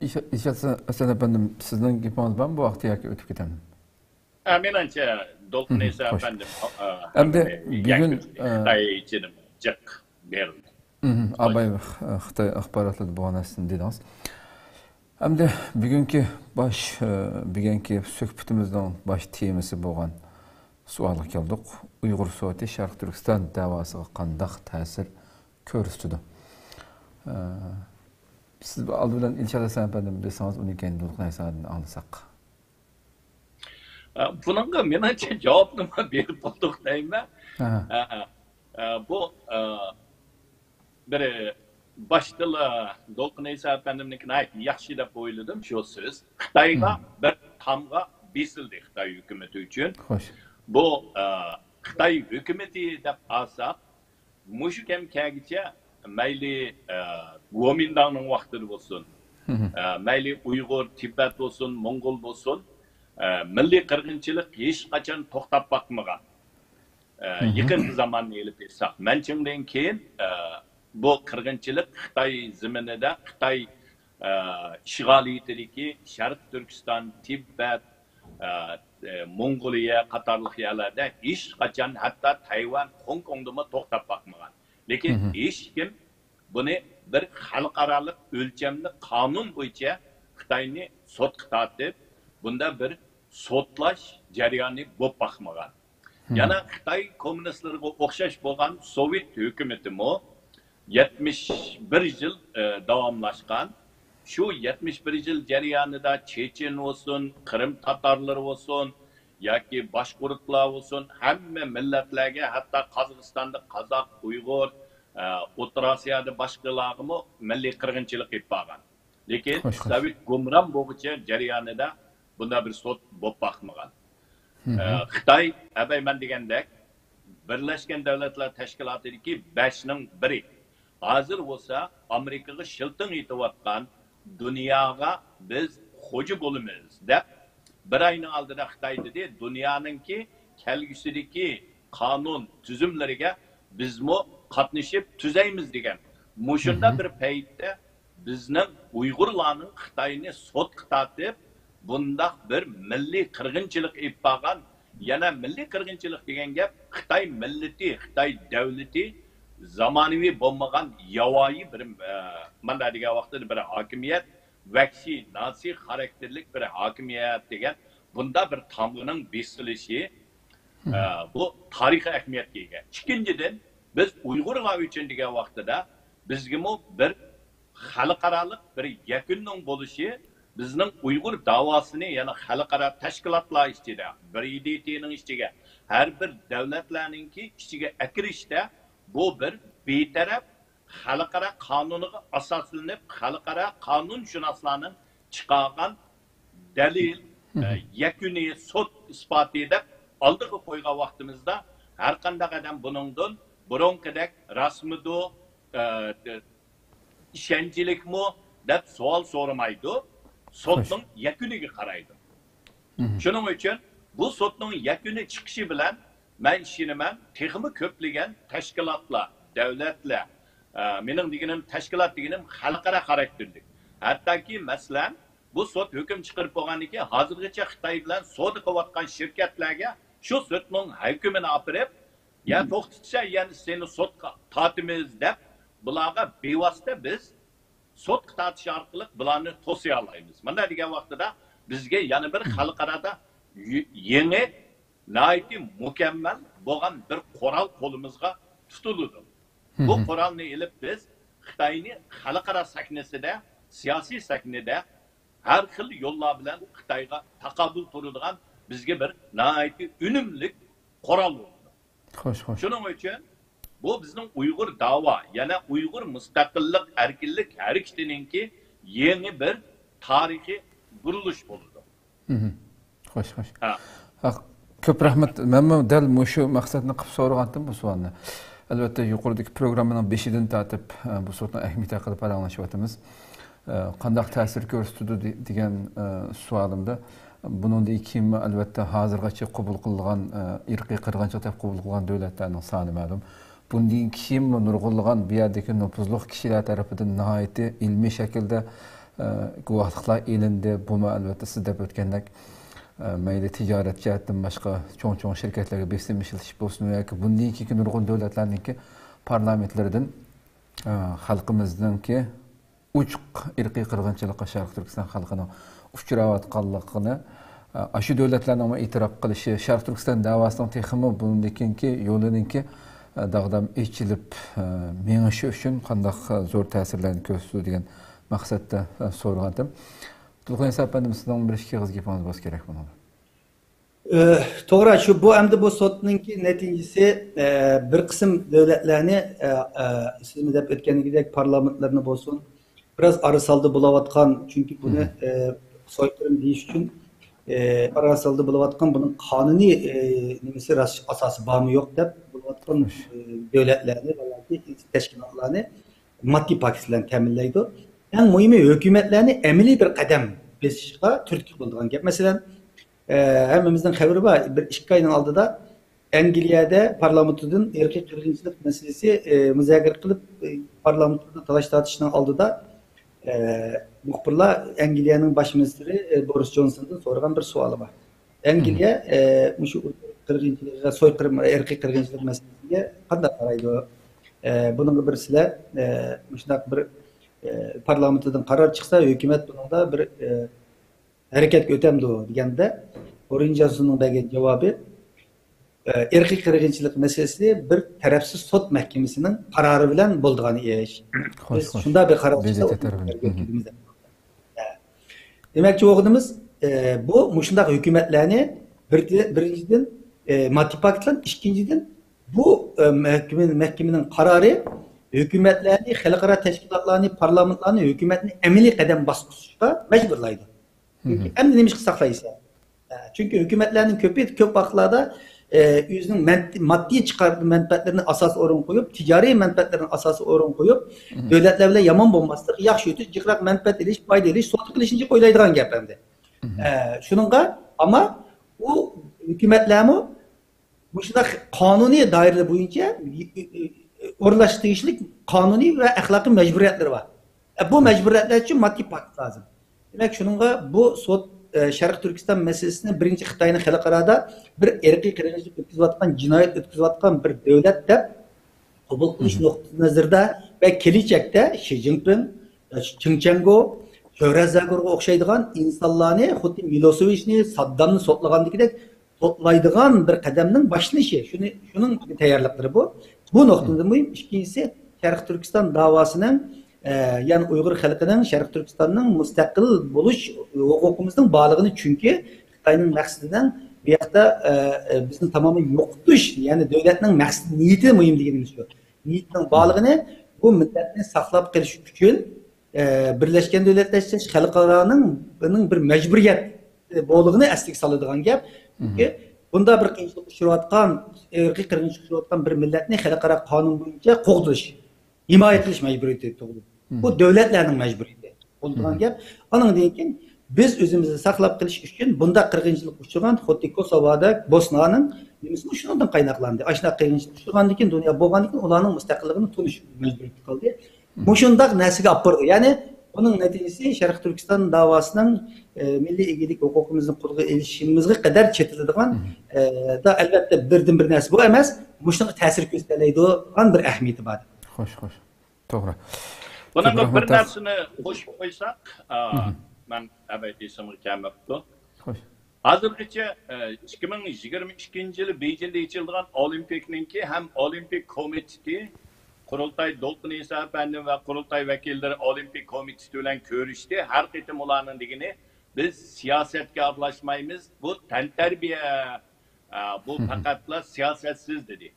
ئىشات ھەسەن ئەپەندىم، سىزنىڭ گېپىڭىز بارمۇ بۇ ھەقتە ياكى ئۆتۈپ كېتەمدۇ؟ ئە، مېنىڭچە، دولقۇن ئەيسا ئەپەندىم ئەمدى بۈگۈن خىتاي ئىچىدىن جىق بېرىلدى. ئاباي خىتاي ئاخباراتلىرىدا بولغان نەرسىنى دېدىڭىز. ئەمدى بۈگۈنكى باش، بۈگۈنكى سۆھبىتىمىزنىڭ باش تېمىسى بولغان سوئالغا كەلدۇق. ئۇيغۇر سوتى شەرقىي تۈركىستان دەۋاسىغا قانداق تەسىر كۆرسىتىدۇ؟ سىز ئالدى بىلەن ئىلشات ھەسەن ئەپەندىم دېسىڭىز، ئۇنى كەينىدىن دولقۇن ئەيسادىن ئاڭلىساق. بۇنىڭغا مېنىڭچە جاۋابنىمۇ بېرىپ بولدۇق دەيمەن. بۇ بىر باشتىلا دولقۇن ئەيسا ئەپەندىمنىڭكى ناھايىتى ياخشى دەپ ئويلىدىم شۇ سۆز. خىتايغا بىر تامغا بېسىلدى خىتاي ھۆكۈمىتى ئۈچۈن. بۇ خىتاي ھۆكۈمىتى دەپ ئالساق، مۇشۇ كەم كەلگۈچە مەيلى گومىنداڭنىڭ ۋاقتىدا بولسۇن، مەيلى ئۇيغۇر، تىبەت بولسۇن، موڭغۇل بولسۇن، مىللىي قىرغىنچىلىق ھېچقاچان توختاپ باقمىغان. يېقىنقى زاماننى ئېلىپ ئېيتساق، مەنچىڭدىن كېيىن بۇ قىرغىنچىلىق خىتاي زېمىنىدا، خىتاي ئىشغالىيىتىدىكى شەرقىي تۈركىستان، تىبەت، موڭغۇلىيە قاتارلىق يەرلەردە ھېچقاچان، ھەتتا تەيۋەن، خوڭكوڭدىمۇ توختاپ باقمىغان. لېكىن ھېچكىم بۇنى بىر خەلقئارالىق ئۆلچەملىك قانۇن بويىچە خىتاينى سوتقا تارتىپ، بۇنداق بىر سوتلاش جەريانى بولۇپ باقمىغان. يەنە خىتاي كوممۇنىستلىرىغا ئوخشاش بولغان سوۋېت ھۆكۈمىتىمۇ يەتمىش بىر يىل داۋاملاشقان. شۇ يەتمىش بىر يىل جەريانىدا چېچېن بولسۇن، قىرىم تاتارلىرى بولسۇن ياكى باشقۇرتلار بولسۇن، ھەممە مىللەتلەرگە، ھەتتا قازاقىستاندا قازاق، ئۇيغۇر، ئوتتۇرا ئاسىيادا باشقىلارغىمۇ مىللىي قىرغىنچىلىق ئېلىپ بارغان. لېكىن سوۋېت گۇمران بولغۇچە جەريانىدا بۇنداق بىر سوت بولۇپ باقمىغان. خىتاي، ئەبەي مەن دېگەندەك، بىرلەشكەن دۆلەتلەر تەشكىلاتىدىكى بەشنىڭ بىرى. ھازىر بولسا ئامېرىكىغا شىلتىڭ ئېتىۋاتقان، دۇنياغا بىز خوجا بولىمىز دەپ، بىر ئاينىڭ ئالدىدا خىتاي دېدى، دۇنيانىڭكى كەلگۈسىدىكى قانۇن تۈزۈملىرىگە بىزمۇ قاتنىشىپ تۈزەيمىز دېگەن. مۇشۇنداق بىر پەيتتە بىزنىڭ ئۇيغۇرلارنىڭ خىتاينى سوتقا تارتىپ، بۇنداق بىر مىللىي قىرغىنچىلىق ئېلىپ بارغان، يەنە مىللىي قىرغىنچىلىق دېگەن گەپ خىتاي مىللىتى، خىتاي دۆلىتى زامانىۋى بولمىغان ياۋايى بىر، ئە، مانا دېگەن ۋاقتىدا بىر ھاكىمىيەت، ۋەھشىي، ناسىي خاراكتېرلىك بىر ھاكىمىيەت دېگەن بۇنداق بىر تامغىنىڭ بېسىلىشى، ئە، بۇ تارىخىي ئەھمىيەتكە ئىگە. ئىككىنچىدىن، بىز ئۇيغۇرلار ئۈچۈن دېگەن ۋاقتىدا بىزگىمۇ بىر خەلقئارالىق بىر يەكۈننىڭ بولۇشى بىزنىڭ ئۇيغۇر داۋاسىنى يەنە خەلقئارا تەشكىلاتلار ئىچىدە، بىر ئىدىتىنىڭ ئىچىگە، ھەر بىر دۆلەتلەرنىڭكى ئىچىگە ئەكىرىشتە بۇ بىر بىتەرەپ خەلقئارا قانۇنىغا ئاساسلىنىپ، خەلقئارا قانۇنشۇناسلارنىڭ چىقارغان دەلىل، ئە، يەكۈنى، سوت ئىسپاتى دەپ ئالدىغا قويغان ۋاقتىمىزدا، ھەر قانداق ئادەم بۇنىڭدىن بۇرۇنقىدەك راستمىدۇ، ئە، ئىشەنچلىكمۇ دەپ سوئال سورىمايدۇ، سوتنىڭ يەكۈنىگە قارايدۇ. شۇنىڭ ئۈچۈن بۇ سوتنىڭ يەكۈنى چىقىشى بىلەن مەن ئىشىنىمەن، تېخىمۇ كۆپلىگەن تەشكىلاتلار، دۆلەتلەر، ئە، مېنىڭ دېگىنىم تەشكىلات دېگىنىم خەلقئارا خاراكتېرلىك. ھەتتاكى، مەسىلەن، بۇ سوت ھۆكۈم چىقىرىپ بولغاندىن كېيىن، ھازىرغىچە خىتاي بىلەن سودا قىلىۋاتقان شىركەتلەرگە شۇ سوتنىڭ ھۆكمىنى ئاپىرىپ، يا توختىتىشە، يەنى سېنى سوتقا تارتىمىز دەپ، بۇلارغا بىۋاسىتە بىز سوتقا تارتىش ئارقىلىق بۇلارنى توسىيالايمىز. مۇنداق دېگەن ۋاقتىدا، بىزگە يەنە بىر خەلقئارادا يېڭى، ناھايىتى مۇكەممەل بولغان بىر قورال قولىمىزغا تۇتۇلىدۇ. بۇ قورالنى ئېلىپ، بىز خىتاينى خەلقئارا سەھنىسىدە، سىياسىي سەھنىدە ھەر خىل يوللار بىلەن خىتايغا تاقابىل تۇرىدىغان، بىزگە بىر ناھايىتى ئۈنۈملۈك قورال بولىدۇ. خوش، خوش. شۇنىڭ ئۈچۈن بۇ بىزنىڭ ئۇيغۇر داۋا، يەنە ئۇيغۇر مۇستەقىللىق، ئەركىنلىك ھەرىكىتىنىڭكى يېڭى بىر تارىخىي بۇرۇلۇش بولىدۇ. خوش، خوش. ھە. ھە، كۆپ رەھمەت. مەنمۇ دەل مۇشۇ مەقسەتنى قىلىپ سورىغانتىم بۇ سوئالنى. ئەلۋەتتە، يۇقىرىدىكى پروگراممىنىڭ بېشىدىن تارتىپ، ئە، بۇ سوتنىڭ ئەھمىيىتى ھەققىدە پاراڭلىشىۋاتىمىز. ئە، قانداق تەسىر كۆرسىتىدۇ دې-، دېگەن، ئە، سوئالىمدا، بۇنىڭدىن كېيىنمۇ، ئەلۋەتتە، ھازىرغىچە قوبۇل قىلىنغان، ئە، ئىرقىي قىرغىنچىلىق دەپ قوبۇل قىلغان دۆلەتلەرنىڭ سانى مەلۇم. بۇندىن كېيىنمۇ نۇرغۇنلىغان بۇ يەردىكى نوپۇزلۇق كىشىلەر تەرىپىدىن ناھايىتى ئىلمىي شەكىلدە، ئە، گۇۋاھلىقلار ئېلىندى. بۇمۇ، ئەلۋەتتە، سىز دەپ ئۆتكەندەك، ئە، مەيلى تىجارەت جەھەتتىن باشقا چوڭ-چوڭ شىركەتلەرگە بېسىم ئىشلىتىش بولسۇن ياكى بۇندىن كېيىنكى نۇرغۇن دۆلەتلەرنىڭكى پارلامېنتلىرىدىن، ئە، خەلقىمىزنىڭكى ئوچۇق ئىرقىي قىرغىنچىلىققا شەرقىي تۈركىستان خەلقىنىڭ ئۇچراۋاتقانلىقىنى، ئە، ئاشۇ دۆلەتلەرنىڭمۇ ئېتىراپ قىلىشى، شەرقىي تۈركىستان دەۋاسىنىڭ تېخىمۇ بۇندىن كېيىنكى يولىنىڭكى، ئە، داغدام ئېچىلىپ، ئە، مېڭىشى ئۈچۈن قانداق، ئە، زور تەسىرلەرنى كۆرسىتىدۇ دېگەن مەقسەتتە، ئە، سورىغانتىم. تۇلغۇن ئىسا ئەپەندىم، سىزنىڭ بىر ئىككى ئېغىز گېپىڭىز بولسا كېرەك بۇنىڭدا. ئە، توغرا، شۇ بۇ ئەمدى بۇ سوتنىڭكى نەتىجىسى، ئە، بىر قىسىم دۆلەتلەرنى، ئە، ئە، سىزمۇ دەپ ئۆتكەنىكىدەك پارلامېنتلىرىنى بولسۇن، بىراز ئارىسالدا بولۇۋاتقان، چۈنكى بۇنى، ئە، سويقىرىم دېيىش ئۈچۈن، ئە، ئارىسالدا بولۇۋاتقان بۇنىڭ قانۇنىي، ئە، نېمىسى راست ئاساسى بارمۇ يوق دەپ بولۇۋاتقان، ئە، دۆلەتلەرنى ۋە ياكى تەشكىلاتلارنى ماددىي پاكىت بىلەن تەمىنلەيدۇ. ئەڭ مۇھىمى ھۆكۈمەتلەرنى ئەمەلىي بىر قەدەم بېسىشقا تۈرتكە بولىدىغان گەپ. مەسىلەن، ئە، ھەممىمىزنىڭ خەۋىرى بار، بىر ئىككى ئاينىڭ ئالدىدا ئەنگلىيەدە پارلامېنتىدىن ئىرقىي قىرغىنچىلىق مەسىلىسى، ئە، مۇزاكىرە قىلىپ، ئە، پارلامېنتتا تالاش تارتىشنىڭ ئالدىدا، ئە، مۇخبىرلار ئەنگلىيەنىڭ باش مىنىستىرى، ئە، بورىس جونسوندىن سورىغان بىر سوئالى بار. ئەنگلىيە، ئە، مۇشۇ قىرغىنچىلىقىغا، سويقىرىم، ئىرقىي قىرغىنچىلىق مەسىلىسىگە قانداق قارايدۇ؟ ئە، بۇنىڭغا بىر سىلەر، ئە، مۇشۇنداق بىر، ئە، پارلامېنتىدىن قارار چىقسا، ھۆكۈمەت بۇنىڭدا بىر، ئە، ھەرىكەتكە ئۆتەمدۇ دېگەندە، بورىس جونسوننىڭ بەرگەن جاۋابى، ئە، ئىرقىي قىرغىنچىلىق مەسىلىسى بىر تەرەپسىز سوت مەھكىمىسىنىڭ قارارى بىلەن بولىدىغان ئىش. خوش، بىز خوش. شۇنداق بىر قارار چىقسا، بېزىتە ئۇنى تەرەپىدىن. ئۆتكۈزىمىز دەپ. دېمەكچى بولغىنىمىز، ئە، بۇ مۇشۇنداق ھۆكۈمەتلەرنى بىر، بىرىنچىدىن، ئە، ماددىي پاكىت بىلەن، ئىككىنچىدىن، بۇ، ئە، مەھكىمە، مەھكىمىنىڭ قارارى ھۆكۈمەتلەرنى، خەلقئارا تەشكىلاتلارنى، پارلامېنتلارنى، ھۆكۈمەتنى ئەمەلىي قەدەم باسقۇزۇشقا مەجبۇرلايدۇ. چۈنكى ئەمدى نېمە ئىشقا ساقلايسەن؟ ئە، چۈنكى ھۆكۈمەتلەرنىڭ كۆپى كۆپ ۋاقىتلاردا، ئە، ئۆزىنىڭ مەن-، ماددىي چىقار مەنپەئەتلىرىنى ئاساس ئورۇنغا قويۇپ، تىجارىي مەنپەئەتلىرىنى ئاساس ئورۇنغا قويۇپ، دۆلەتلەر بىلەن يامان بولماسلىق، ياخشى ئۆتۈش، جىقراق مەنپەئەت ئېلىش، پايدا ئېلىش، سودا قىلىشنى جىق ئويلايدىغان گەپ ئەمدى. ئە، شۇنىڭغا، ئەمما ئۇ ھۆكۈمەتلەرمۇ مۇشۇنداق قانۇنىي دائىرىلەر بويىچە ئورۇنلاشقا تېگىشلىك قانۇنىي ۋە ئەخلاقىي مەجبۇرىيەتلىرى بار. ئە، بۇ مەجبۇرىيەتلەر ئۈچۈن ماددىي پاكىت لازىم. دېمەك، شۇنىڭغا بۇ سوت، ئە، شەرقىي تۈركىستان مەسىلىسىنى بىرىنچى خىتاينى خەلقئارادا بىر ئىرقىي قىرغىنچىلىق ئۆتكۈزۈۋاتقان، جىنايەت ئۆتكۈزۈۋاتقان بىر دۆلەت دەپ قوبۇل قىلىش نۇقتىئى نەزىرىدە ۋە كېلىچەكتە شى جىنپىڭ، چېڭ چيەنگو، شۆھرەت زاگۇرغا ئوخشايدىغان ئىنسانلارنى خۇددى مىلوسېۋىچنى، ساددامنى سوتلىغاندىكىدەك سوتلايدىغان بىر قەدەمنىڭ باشلىنىشى. شۇنى، شۇنىڭ تەييارلىقلىرى بۇ. بۇ نۇقتىدىن مۇھىم. ئىككىنچىسى، شەرقىي تۈركىستان داۋاسىنىڭ، ئە، يەنى ئۇيغۇر خەلقىنىڭ شەرقىي تۈركىستاننىڭ مۇستەقىل بولۇش ھوقۇقىمىزنىڭ بارلىقىنى، چۈنكى خىتاينىڭ مەقسىتىنىڭ بۇ ياقتا، ئە، ئە، بىزنى تامامەن يوقىتىش، يەنى دۆلەتنىڭ مەقسىتى، نىيىتى مۇھىم دېگىنىمىز شۇ. نىيىتىنىڭ بارلىقىنى، بۇ مىللەتنى ساقلاپ قېلىش ئۈچۈن، ئە، بىرلەشكەن دۆلەتلەر ئىشلەش خەلقئارانىڭ بۇنىڭ بىر مەجبۇرىيەت بولغىنى ئەسلىگە سالىدىغان گەپ. چۈنكى بۇنداق بىر قىيىنچىلىققا ئۇچراۋاتقان، ئىرقىي قىرغىنچىلىققا ئۇچراۋاتقان بىر مىللەتنى خەلقئارا قانۇن بويىچە قوغدىلىش، ھىمايە قىلىش مەجبۇرىيىتى تۇغۇلىدۇ. بۇ دۆلەتلەرنىڭ مەجبۇرىيىتى بولىدىغان گەپ. ئانىڭدىن كېيىن بىز ئۆزىمىزنى ساقلاپ قېلىش ئۈچۈن بۇنداق قىرغىنچىلىققا ئۇچرىغان خۇددى كوسوۋودەك، بوسنانىڭ نېمىسىمۇ شۇنىڭدىن قايناقلاندى. ئاشۇنداق قىرغىنچىلىققا ئۇچرىغاندىن كېيىن، دۇنيا بولغاندىن كېيىن ئۇلارنىڭ مۇستەقىللىقىنى تونۇش مەجبۇرىيىتى قالدى. مۇشۇنداق نەرسىگە ئاپىرىدۇ. يەنى بۇنىڭ نەتىجىسى شەرقىي تۈركىستان داۋاسىنىڭ، ئە، مىللىي ئىگىلىك ھوقۇقىمىزنى قولغا ئېلىشىمىزغا قەدەر چېتىلىدىغان، ئە، دا، ئەلۋەتتە، بىردىنبىر نەرسە بۇ ئەمەس، مۇشۇنىڭغا تەسىر كۆرسىتەلەيدىغان بىر ئەھمىيىتى بار. خوش، خوش. توغرا. بۇنىڭغا كۆپ بىر رەھمەت. نەرسىنى قوشۇپ قويساق، ئا، مەن ئەبەيتىسىمغا كەلمەپتۇ. خوش. ھازىرغىچە، ئە، ئىككى مىڭ يىگىرمە ئىككىنچى يىلى بېيجىڭدا ئېچىلىدىغان ئولىمپىكنىڭكى ھەم ئولىمپىك كومىتېتى قۇرۇلتاي دولقۇن ئىسا ئەپەندى ۋە قۇرۇلتاي ۋەكىللىرى ئولىمپىك كومىتېتى بىلەن كۆرۈشتى. ھەر قېتىم ئۇلارنىڭ دېگىنى، بىز سىياسەتكە ئارىلاشمايمىز، بۇ تەنتەربىيە، ئە، بۇ پەقەتلا سىياسەتسىز دېدى.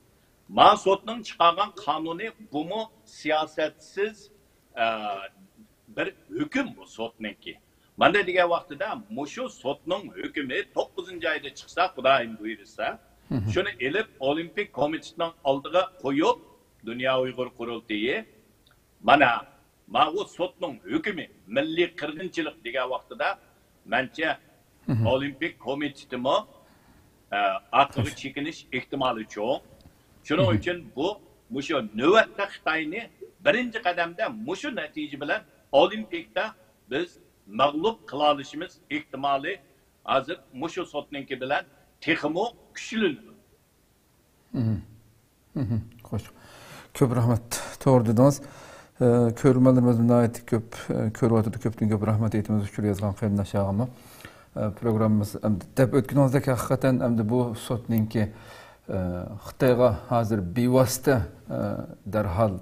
ما سوتنىڭ چىقارغان قانۇنى بۇمۇ سىياسەتسىز، ئە، بىر ھۆكۈم بۇ سوتنىڭكى. مانداق دېگەن ۋاقتىدا مۇشۇ سوتنىڭ ھۆكۈمى توققۇزىنچى ئايدا چىقسا، خۇدايىم بۇيرۇسا، شۇنى ئېلىپ ئولىمپىك كومىتېتنىڭ ئالدىغا قويۇپ، دۇنيا ئۇيغۇر قۇرۇلتىيى، مانا، ماۋۇ سوتنىڭ ھۆكۈمى مىللىي قىرغىنچىلىق دېگەن ۋاقتىدا، مەنچە ئولىمپىك كومىتېتىمۇ، ئە، ئارقىغا چېكىنىش ئېھتىمالى چوڭ. شۇنىڭ ئۈچۈن بۇ، مۇشۇ نۆۋەتتە خىتاينى بىرىنچى قەدەمدە مۇشۇ نەتىجە بىلەن ئولىمپىكتا بىز مەغلۇپ قىلالىشىمىز ئېھتىمالى ھازىر مۇشۇ سوتنىڭكى بىلەن تېخىمۇ كۈچلىنىدۇ. خوش. كۆپ رەھمەت. توغرا دېدىڭىز. ئە، كۆرۈرمەنلىرىمىز ناھايىتى كۆپ، ئە، كۆرۈۋاتىدۇ. كۆپتىن كۆپ رەھمەت ئېيتىمىز ئۇچۇر يازغان قېرىنداشلارغىمۇ. ئە، پروگراممىمىز ئەمدى دەپ ئۆتكىنىڭىزدەك ھەقىقەتەن ئەمدى بۇ سوتنىڭكى، ئە، خىتايغا ھازىر بىۋاسىتە، ئە، دەرھال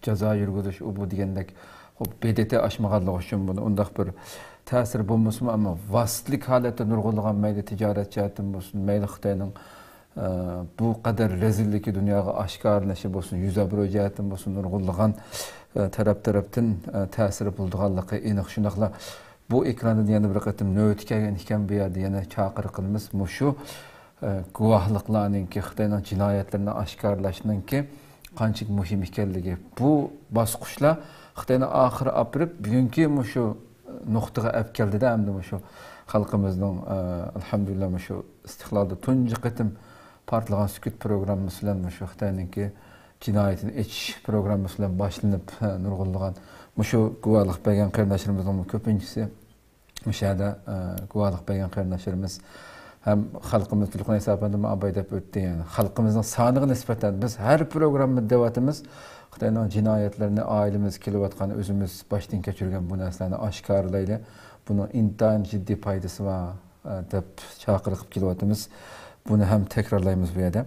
جازا يۈرگۈزۈش، ئۇ بۇ دېگەندەك، خوپ، بې دې تې ئاشمىغانلىقى ئۈچۈن بۇنى ئۇنداق بىر تەسىرى بولمىسىمۇ، ئەمما ۋاسىتىلىك ھالەتتە نۇرغۇنلىغان مەيلى تىجارەت جەھەتتىن بولسۇن، مەيلى خىتاينىڭ ئە، بۇ قەدەر رەزىللىكى دۇنياغا ئاشكارىلىنىشى بولسۇن، يۈز ئابرۇي جەھەتتىن بولسۇن، نۇرغۇنلىغان، ئە، تەرەپ-تەرەپتىن، ئە، تەسىرى بولىدىغانلىقى ئېنىق. شۇنداقلا بۇ ئېكراندىن يەنە بىر قېتىم نۆۋىتى كەلگەن ئىكەن، بۇ يەردە يەنە چاقىرىق قىلىمىز. مۇشۇ، ئە، گۇۋاھلىقلارنىڭكى، خىتاينىڭ جىنايەتلىرىنى ئاشكارىلاشنىڭكى قانچىلىك مۇھىم ئىكەنلىكى. بۇ باسقۇچلار خىتاينى ئاخىرى ئاپىرىپ، بۈگۈنكى مۇشۇ نۇقتىغا ئەپ كەلدىدە، ئەمدى مۇشۇ خەلقىمىزنىڭ، ئە، ئەلھەمدۇلىللا، مۇشۇ ئىستىقلالدا تۇنجى قېتىم پارتلىغان سۈكۈت پروگراممىسى بىلەن مۇشۇ خىتاينىڭكى جىنايىتىنى ئېچىش پروگراممىسى بىلەن باشلىنىپ، ھە، نۇرغۇنلىغان مۇشۇ گۇۋاھلىق بەرگەن قېرىنداشلىرىمىزنىڭمۇ كۆپىنچىسى مۇشۇ يەردە، ئە، گۇۋاھلىق بەرگەن قېرىنداشلىرىمىز ھەم خەلقىمىز تۇرغۇن ئەيسا ئەپەندىمۇ ئاباي دەپ ئۆتتى. يەنى خەلقىمىزنىڭ سانىغا نىسبەتەن بىز ھەر پروگراممىدا دەۋاتىمىز، خىتاينىڭ جىنايەتلىرىنى، ئائىلىمىزدە كېلىۋاتقان، ئۆزىمىز باشتىن كەچۈرگەن بۇ نەرسىلەرنى ئاشكارىلايلى. بۇنىڭ ئىنتايىن جىددىي پايدىسى بار، ئە، دەپ چاقىرىق قىلىپ كېلىۋاتىمىز. بۇنى ھەم تەكرارلايمىز بۇ يەردە.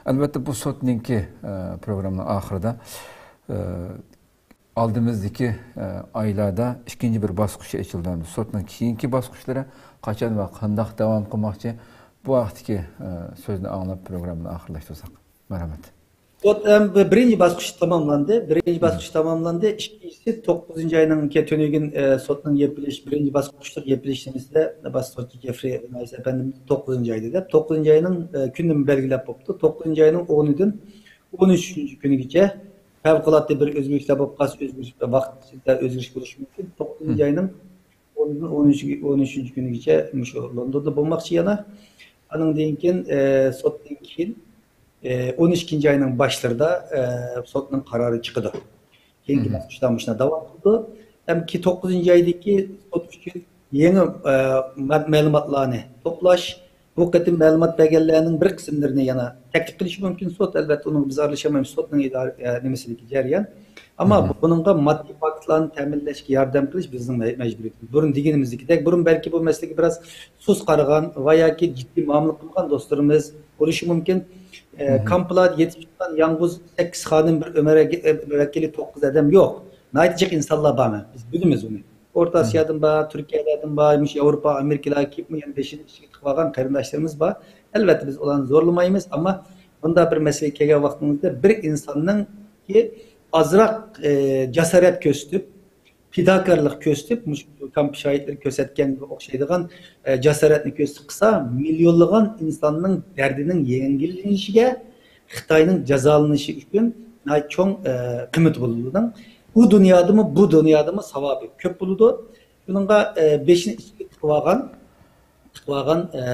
ئەلۋەتتە، بۇ سوتنىڭكى، ئە، پروگراممىنىڭ ئاخىرىدا، ئە، ئالدىمىزدىكى، ئە، ئايلاردا ئىككىنچى بىر باسقۇچى ئېچىلىدۇ. سوتنىڭ كېيىنكى باسقۇچلىرى قاچان ۋە قانداق داۋام قىلماقچى؟ بۇ ھەقتىكى، ئە، سۆزنى ئاڭلاپ پروگراممىنى ئاخىرلاشتۇرساق. مەرھەمەت. سوت، ئەم، بىرىنچى باسقۇچ تاماملاندى. بىرىنچى باسقۇچ تاماملاندى. ئىككىنچىسى توققۇزىنچى ئاينىڭ كە-، تۈنۈگۈن، ئە، سوتنىڭ يېپىلىش، بىرىنچى باسقۇچلۇق يېپىلىش نېمىسىدە، باس سوتچى جېفرى نايس ئەپەندىمىز توققۇزىنچى ئايدا دەپ، توققۇزىنچى ئاينىڭ، ئە، كۈنىنى بەلگىلەپ بوپتۇ. توققۇزىنچى ئاينىڭ ئونىدىن ئون ئۈچىنچى كۈنىگىچە پەۋقۇلئاددە بىر ئۆزگىرىشلەر بولۇپ قالسا، ئۆزگىرىش، ۋاقىت ئىچىدە ئۆزگىرىش بولۇشى مۇمكىن. توققۇزىنچى ئاينىڭ ئونىدىن ئون ئۈچىنچى كۈنىگىچە مۇشۇ لوندوندا بولماقچى يەنە. ئانىڭدىن كېيىن، ئە، سوتتىن كېيىن، ئە، ئون ئىككىنچى ئاينىڭ باشلىرىدا، ئە، سوتنىڭ قارارى چىقىدۇ. كېيىنكى باسقۇچلار مۇشۇنداق داۋام قىلىدۇ. ھەم كى-، توققۇزىنچى ئايدىكى سوت ئۈچۈن يېڭى، ئە، مە-، مەلۇماتلارنى توپلاش، بۇ قېتىم مەلۇمات بەرگەنلەرنىڭ بىر قىسىملىرىنى يەنە تەكلىپ قىلىشى مۇمكىن. سوت، ئەلۋەتتە، ئۇنىڭغا بىز ئارىلىشالمايمىز. سوتنىڭ ئىدارە، ئە، نېمىسىدىكى جەريان. ئەمما بۇنىڭغا ماددىي پاكىتلارنى تەمىنلەشكە ياردەم قىلىش بىزنىڭ مە-، مەجبۇرىيىتىمىز. بۇرۇن دېگىنىمىزدىكىدەك، بۇرۇن بەلكى بۇ مەسىلىگە بىراز سۇس قارىغان ۋە ياكى جىددىي مۇئامىلە قىلمىغان دوستلىرىمىز بولۇشى مۇمكىن. ئە، كامپلاردا يېتىپ چىققان يالغۇز سەككىز خانىم، بىر ئۆمەر ۋەكىلى، توققۇز ئادەم يوق. ناھايىتى جىق ئىنسانلار بارمەن. بىز بىلىمىز ئۇنى. ئورتا ئاسىيادىن بار، تۈركىيەلەردىن بار، مۇشۇ ياۋروپا، ئامېرىكىلارغا كېلىپمۇ يەنە بېشىنى ئىچىگە تىقىۋالغان قېرىنداشلىرىمىز بار. ئەلۋەتتە، بىز ئۇلارنى زورلىمايمىز، ئەمما بۇنداق بىر مەسىلىگە كەلگەن ۋاقتىمىزدا بىر ئىنساننىڭكى ئازراق، ئە، جاسارەت كۆرسىتىپ، پىداكارلىق كۆرسىتىپ، مۇشۇ كامپ شاھىتلىرى كۆرسەتكەنگە ئوخشايدىغان، ئە، جاسارەتنى كۆرسىتىپ قىلسا، مىليونلىغان ئىنساننىڭ دەردىنىڭ يەڭگىللىنىشىگە، خىتاينىڭ جازالىنىشى ئۈچۈن ناھايىتى چوڭ، ئە، قىممىتى بولىدۇ. ئۇنىڭ ئۇ دۇنيادىمۇ، بۇ دۇنيادىمۇ ساۋابى كۆپ بولىدۇ. شۇنىڭغا، ئە، بېشىنى ئىچىگە تىقىۋالغان، تىقىۋالغان، ئە،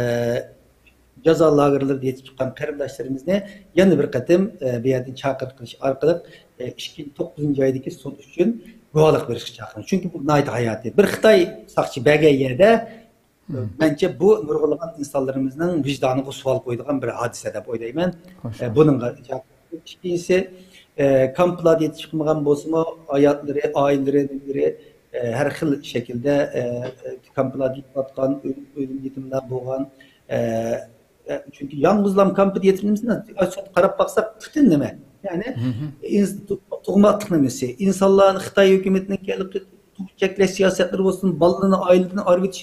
جازا لاگېرلىرىدا يېتىپ چىققان قېرىنداشلىرىمىزنى يەنە بىر قېتىم، ئە، بۇ يەردىن چاقىرىق قىلىش ئارقىلىق، ئە، ئىككى مىڭ توققۇزىنچى ئايدىكى سوت ئۈچۈن گۇۋاھلىق بېرىشكە چاقىرىمىز. چۈنكى بۇ ناھايىتى ھاياتىي. بىر خىتاي ساقچى بەرگەن يەردە، مەنچە بۇ نۇرغۇنلىغان ئىنسانلىرىمىزنىڭ ۋىجدانىغا سوئال قويىدىغان بىر ھادىسە دەپ ئويلايمەن. ئە، بۇنىڭغا چاقىرىق. ئىككىنچىسى، ئە، كامپلاردا يېتىپ چىقمىغان بولسىمۇ، ھاياتلىرى، ئائىلىلىرى، نېمىلىرى، ئە، ھەر خىل شەكىلدە، ئە، ئە، كامپلاردا يېتىۋاتقان، ئۆلۈم، ئۆلۈم يېتىملەر بولغان، ئە، ئە، چۈنكى يالغۇزلام كامپىدا يېتىملىمىسىنى قاراپ باقساق، پۈتۈن نېمە؟ يەنى، ئىنس-، تۇ-، تۇغماقلىق نېمىسى؟ ئىنسانلارنى خىتاي ھۆكۈمىتىنىڭ كەلگەن چەكلەش سىياسەتلىرى بولسۇن، بالىلىرىنى ئائىلىدىن ئايرىۋېتىش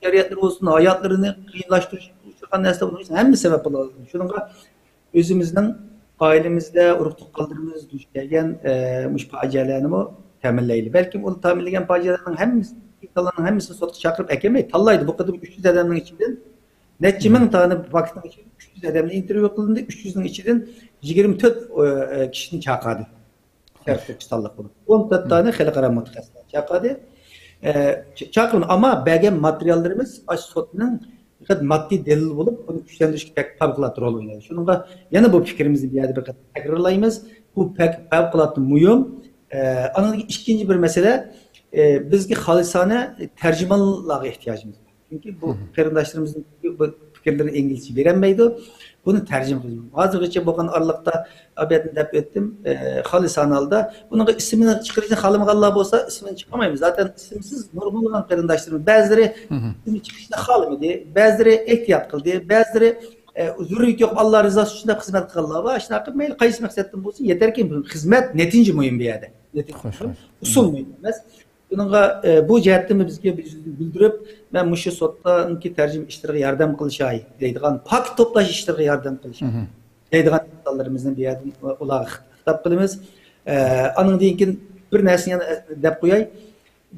جەريانلىرى بولسۇن، ھاياتلىرىنى قىيىنلاشتۇرۇش، ئۇچرىغان نەرسىلەر بولسۇن، ھەممە سەۋەب بولىدۇ. شۇنىڭغا ئۆزىمىزنىڭ ئائىلىمىزدە، ئۇرۇق-تۇغقانلىرىمىز دۇچ كەلگەن، ئە، مۇشۇ پاجىئەلەرنىمۇ تەمىنلەيلى. بەلكىم ئۇ تەمىنلىگەن پاجىئەلەرنىڭ ھەممىسى، ئىنسانلارنىڭ ھەممىسىنى سوتقا چاقىرىپ ئەكەلمەي، تاللايدۇ. بۇ قېتىم ئۈچ يۈز ئادەمنىڭ ئىچىدىن نەچچە مىڭ دانە فاكتنىڭ ئىچىدىن ئۈچ يۈز ئادەمنى ئىنتېرۋيۇ قىلىندى، ئۈچ يۈزنىڭ ئىچىدىن يىگىرمە تۆت، ئە، كىشىنى چاقىردى. شەرقىي تۈركىستانلىق بولۇپ، ئون تۆت دانە خەلقئارا مۇتەخەسسىسلەر چاقىردى. ئە، چ-، چاقىرىلدى. ئەمما بەرگەن ماتېرىياللىرىمىز ئاشۇ سوتنىڭ پەقەت ماددىي دەلىل بولۇپ، ئۇنى كۈچلەندۈرۈشكە بەك پەۋقۇلئاددە رول ئوينايدۇ. شۇنىڭغا يەنە بۇ پىكرىمىزنى بۇ يەردە بىر قېتىم تەكرارلايمىز. بۇ پەك-، پەۋقۇلئاددە مۇھىم. ئە، ئاندىن كېيىن ئىككىنچى بىر مەسىلە، ئە، بىزگە خالىسانە تەرجىمانلارغا ئېھتىياجىمىز بار. چۈنكى بۇ قېرىنداشلىرىمىزنىڭ بۇ پىكىرلىرىنى ئىنگلىزچە بېرەلمەيدۇ. بۇنى تەرجىمە قىلىش. ھازىرغىچە بولغان ئارىلىقتا ئابەتنى دەپ ئۆتتۈم. ئە، خالىسانە ھالدا بۇنىڭغا ئىسمىنى چىقىرىشنى خالىمىغانلار بولسا ئىسمىنى چىقارمايمىز. زاتەن ئىسىمسىز نۇرغۇنلىغان قېرىنداشلىرىمىز، بەزىلىرى ئىسمىنى چىقىرىشنى خالىمىدى، بەزىلىرى ئېھتىيات قىلدى، بەزىلىرى، ئە، زۆرۈرىيىتى يوق، ئاللا رىزاسى ئۈچۈن دەپ خىزمەت قىلغانلار بار. شۇنداق قىلىپ مەيلى قايسى مەقسەتتىن بولسۇن، يېتەركى خىزمەت نەتىجە مۇھىم بۇ يەردە. نەتىجە مۇھىم. ئۇسۇل مۇھىم ئەمەس. بۇنىڭغا، ئە، بۇ جەھەتتىنمۇ بىزگە بىلدۈرۈپ، مەن مۇشۇ سوتنىڭكى تەرجىمە ئىشلىرىغا ياردەم قىلىشاي دەيدىغان، پاكىت توپلاش ئىشلىرىغا ياردەم قىلىشاي دەيدىغان ئىنسانلىرىمىزنى بۇ يەردىن ئۇلارغا خىتاب قىلىمىز. ئە، ئانىڭدىن كېيىن بىر نەرسىنى يەنە دەپ قوياي.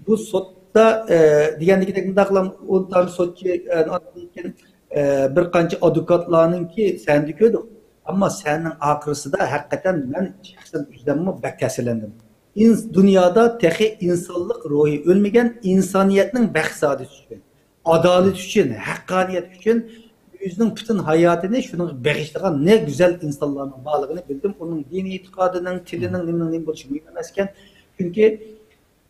بۇ سوتتا، ئە، دېگەندىكىدەك مۇنداق قىلام، ئون تانە سوتچى، ئە، ئاندىن كېيىن، ئە، بىر قانچە ئادۋوكاتلارنىڭكى سەننى كۆردۇق. ئەمما سەننىڭ ئاخىرسىدا ھەقىقەتەن مەن شەخسەن ئۆزۈممۇ بەك تەسىرلەندىم. ئىنس-، دۇنيادا تېخى ئىنسانلىق روھى ئۆلمىگەن، ئىنسانىيەتنىڭ بەخت-سائادىتى ئۈچۈن، ئادالەت ئۈچۈن، ھەققانىيەت ئۈچۈن ئۆزىنىڭ پۈتۈن ھاياتىنى شۇنىڭغا بېغىشلىغان نە گۈزەل ئىنسانلارنىڭ بارلىقىنى بىلدىم. ئۇنىڭ دىنىي ئېتىقادىنىڭ، تىلىنىڭ، نېمىنىڭ نېمە بولۇشى مۇھىم ئەمەسكەن. چۈنكى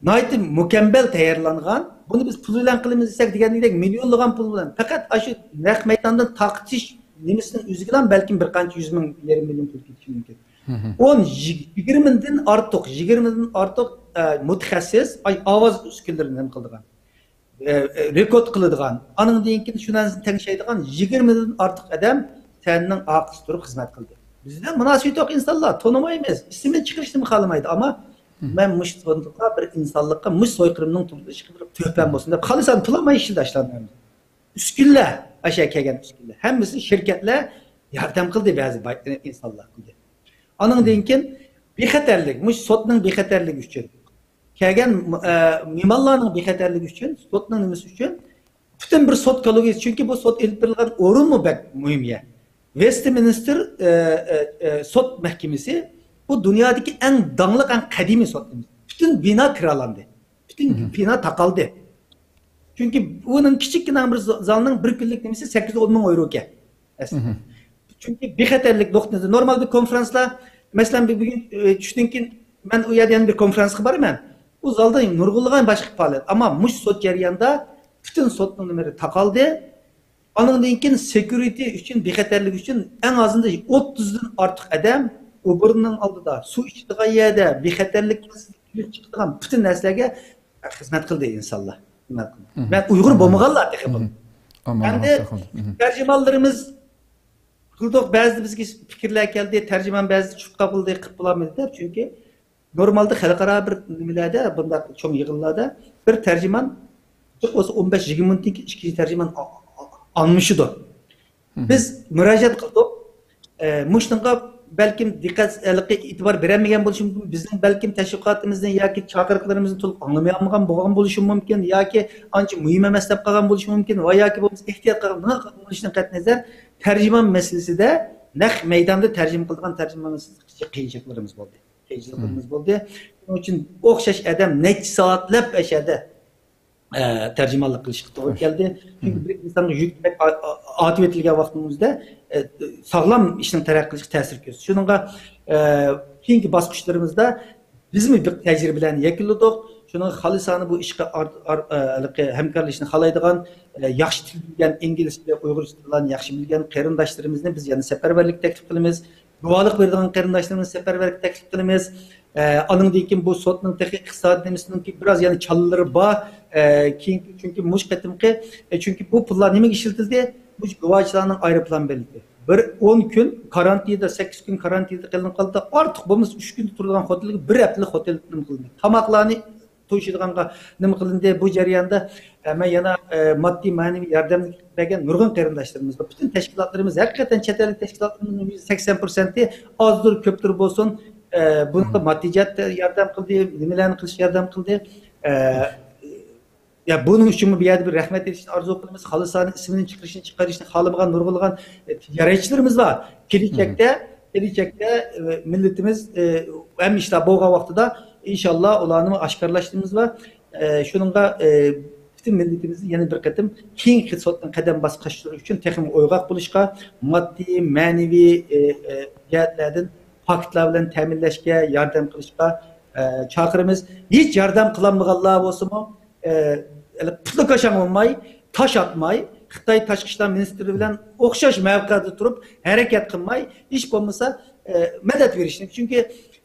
ناھايىتى مۇكەممەل تەييارلانغان. بۇنى بىز پۇل بىلەن قىلىمىز دېسەك، دېگەندەك مىليونلىغان پۇل بىلەن. پەقەت ئاشۇ نەق مەيداندىن تارقىتىش نېمىسىنىڭ ئۆزىگىلا بەلكىم بىر قانچە يۈز مىڭ، يېرىم مىليون پۇل كېتىشى مۇمكىن. ئون، يىگىرمىدىن ئارتۇق، يىگىرمىدىن ئارتۇق، ئە، مۇتەخەسسىس، ئاي، ئاۋاز ئۈسكۈنىلىرىنى نېمە قىلىدىغان، ئە، ئە، رېكورد قىلىدىغان، ئانىڭدىن كېيىن شۇ نەرسىنى تەڭشەيدىغان يىگىرمىدىن ئارتۇق ئادەم سەننىڭ ئارقىسىدا تۇرۇپ خىزمەت قىلدى. بىز بىلەن مۇناسىۋىتى يوق ئىنسانلار، تونۇمايمىز، ئىسمىنى چىقىرىشنىمۇ خالىمايدۇ. ئەمما مەن مۇشۇ سوتقا بىر ئىنسانلىققا، مۇشۇ سويقىرىمنىڭ تۇرمۇشىغا بىر تۆھپەم بولسۇن دەپ، خالىسانە پۇل ئالماي ئىشلىدى ئاشۇلارنىڭ ھەممىسى. ئۈسكۈنىلەر، ئاشۇ كەلگەن ئۈسكۈنىلەر. ھەممىسى شىركەتلەر ياردەم قىلدى، بەزى باي-، ئىنسانلار قىلدى. ئانىڭدىن كېيىن بىخەتەرلىك، مۇشۇ سوتنىڭ بىخەتەرلىكى ئۈچۈن. كەلگەن، ئە، مېھمانلارنىڭ بىخەتەرلىكى ئۈچۈن، سوتنىڭ نېمىسى ئۈچۈن؟ پۈتۈن بىر سوت كوللېگىيەسى، چۈنكى بۇ سوت ئېلىپ بېرىلغان ئورۇنمۇ بەك مۇھىم يەر. ۋېستمىنستېر، ئە، ئە، ئە، سوت مەھكىمىسى بۇ دۇنيادىكى ئەڭ داڭلىق، ئەڭ قەدىمىي سوت. پۈتۈن بىنا كىرالاندى. پۈتۈن بىنا تاقالدى. چۈنكى ئۇنىڭ كىچىككىنە بىر زالنىڭ بىر كۈنلۈك نېمىسى سەككىز ئون مىڭ ئەۋرو ئىكەن. ئەسلىدە. چۈنكى بىخەتەرلىك نۇقتىسى، نورمال بىر كونفرانسلار، مەسىلەن، بۈ-، بۈگۈن، ئە، چۈشتىن كېيىن مەن ئۇ يەردە يەنە بىر كونفرانسقا بارىمەن. ئۇ زالدا نۇرغۇنلىغان باشقا پائالىيەت. ئەمما مۇشۇ سوت جەريانىدا پۈتۈن سوتنىڭ نېمىلىرى تاقالدى. ئانىڭدىن كېيىن سېكيۇرىتى ئۈچۈن، بىخەتەرلىك ئۈچۈن ئەڭ ئازىندا ئوتتۇزدىن ئارتۇق ئادەم ئوبورنىڭ ئالدىدا، سۇ ئىچىدىغان يەردە، بىخەتەرلىك كېلىپ چىقىدىغان پۈتۈن نەرسىلەرگە خىزمەت قىلدى ئىنسانلار. خىزمەت قىلدى. مەن ئۇيغۇر بولمىغانلار تېخى بۇ. ئەمدى تەرجىمانلىرىمىز قىلدۇق، بەزىدە بىزگە پىكىرلەر كەلدى، تەرجىمەن بەزىدە چۈشۈپ قالدى، قىلىپ بولالمىدى دەپ. چۈنكى نورمالدا خەلقئارا بىر نېمىلەردە، بۇنداق چوڭ يىغىنلاردا بىر تەرجىمان جىق بولسا ئون بەش يىگىرمە مىنۇتتىن كېيىن ئىككىنچى تەرجىمان ئا-، ئا-، ئالمىشىدۇ. بىز مۇراجىئەت قىلدۇق. ئە، مۇشۇنىڭغا بەلكىم دىققەت، ھېلىقى ئېتىبار بېرەلمىگەن بولۇشى مۇمكىن. بىزنىڭ بەلكىم تەشۋىقاتىمىزنى ياكى چاقىرىقلىرىمىزنى تولۇق ئاڭلىمايالمىغان بولغان بولۇشى مۇمكىن، ياكى ئانچە مۇھىم ئەمەس دەپ قالغان بولۇشى مۇمكىن ۋە ياكى بولمىسا ئېھتىيات قىلغان، بۇنىڭ بولۇشىدىن قەتئىينەزەر، تەرجىمان مەسىلىسىدە، نەق مەيداندا تەرجىمە قىلىدىغان تەرجىمان مەسىلىسىدە قىيىنچىلىقلىرىمىز بولدى. قىيىنچىلىقلىرىمىز بولدى. شۇنىڭ ئۈچۈن ئوخشاش ئادەم نەچچە سائەتلەپ ئاشۇ يەردە ئە، تەرجىمانلىق قىلىشقا توغرا كەلدى. چۈنكى بىر ئىنسانغا يۈك بەك ئا-، ئا-، ئارتىۋېتىلگەن ۋاقتىمىزدا، ئە، ساغلام ئىشنىڭ تەرەققىي قىلىشىغا تەسىر كۆرسىتىدۇ. شۇنىڭغا، ئە، كېيىنكى باسقۇچلىرىمىزدا بىزمۇ بىر تەجرىبىلەرنى يەكۈنلىدۇق. شۇنىڭغا خالىسانە بۇ ئىشقا ئار-، ئار-، ئە، ھېلىقى ھەمكارلىشىشنى خالايدىغان، ئە، ياخشى تىل بىلگەن، ئىنگلىز تىلى، ئۇيغۇرچە تىللارنى ياخشى بىلگەن قېرىنداشلىرىمىزنى بىز يەنە سەپەرۋەرلىك تەكلىپ قىلىمىز. گۇۋاھلىق بېرىدىغان قېرىنداشلىرىمىزنى سەپەرۋەرلىككە تەكلىپ قىلىمىز. ئە، ئانىڭدىن كېيىن بۇ سوتنىڭ تېخى ئىقتىسادىي نېمىسىنىڭكى بىراز يەنە چالىلىرى بار. ئە، كېيىن، چۈنكى مۇشۇ قېتىمقى، ئە، چۈنكى بۇ پۇللار نېمىگە ئىشلىتىلدى؟ مۇشۇ گۇۋاچىلارنىڭ ئايروپىلان بېلىتى. بىر ئون كۈن كارانتىندا، سەككىز كۈن كارانتىندا قېلىنىپ قالدى. ئارتۇق بولمىسا ئۈچ كۈندە تۇرىدىغان خوتېلگە بىر ھەپتىلىك خوتېل نېمە قىلىندى. تاماقلارنى توشۇيدىغانغا نېمە قىلىندى؟ بۇ جەرياندا، ئە، مەن يەنە، ئە، ماددىي، مەنىۋى ياردەم بەرگەن نۇرغۇن قېرىنداشلىرىمىز بار. پۈتۈن تەشكىلاتلىرىمىز، ھەقىقەتەن چەت ئەللىك تەشكىلاتلىرىمىزنىڭ يۈزدە سەكسەن پىرسەنتى ئازدۇر، كۆپتۇر بولسۇن، ئە، بۇنىڭغا ماددىي جەھەتتە ياردەم قىلدى، نېمىلەرنى قىلىش ياردەم قىلدى. ئە، يا، بۇنىڭ ئۈچۈنمۇ بۇ يەردە بىر رەھمەت ئېيتىشنى ئارزۇ قىلىمىز. خالىسانى ئىسمىنى چىقىرىشنى، چىقىرىشنى خالىمىغان نۇرغۇنلىغان، ئە، زىيارەتچىلىرىمىز بار. كېلىچەكتە، كېلىچەكتە، ئە، مىللىتىمىز، ئە، ھەممە ئىشلار بولغان ۋاقتىدا ئىنشاللا ئۇلارنىمۇ ئاشكارىلاشتۇرىمىز ۋە، ئە، شۇنىڭغا، ئە، پۈتۈن مىللىتىمىزنى يەنە بىر قېتىم كېيىنكى سوتنىڭ قەدەم باسقۇچلىرى ئۈچۈن تېخىمۇ ئويغاق بولۇشقا، ماددىي، مەنىۋى، ئە، ئە، جەھەتلەردىن پاكىتلار بىلەن تەمىنلەشكە، ياردەم قىلىشقا، ئە، چاقىرىمىز. ھېچ ياردەم قىلالمىغانلار بولسىمۇ، ئە، پۇتلىكاشاڭ بولماي، تاش ئاتماي، خىتاي تاشقى ئىشلار مىنىستىرى بىلەن ئوخشاش مەۋقەدە تۇرۇپ ھەرىكەت قىلماي، ھېچ بولمىسا، ئە، مەدەت بېرىشنى. چۈنكى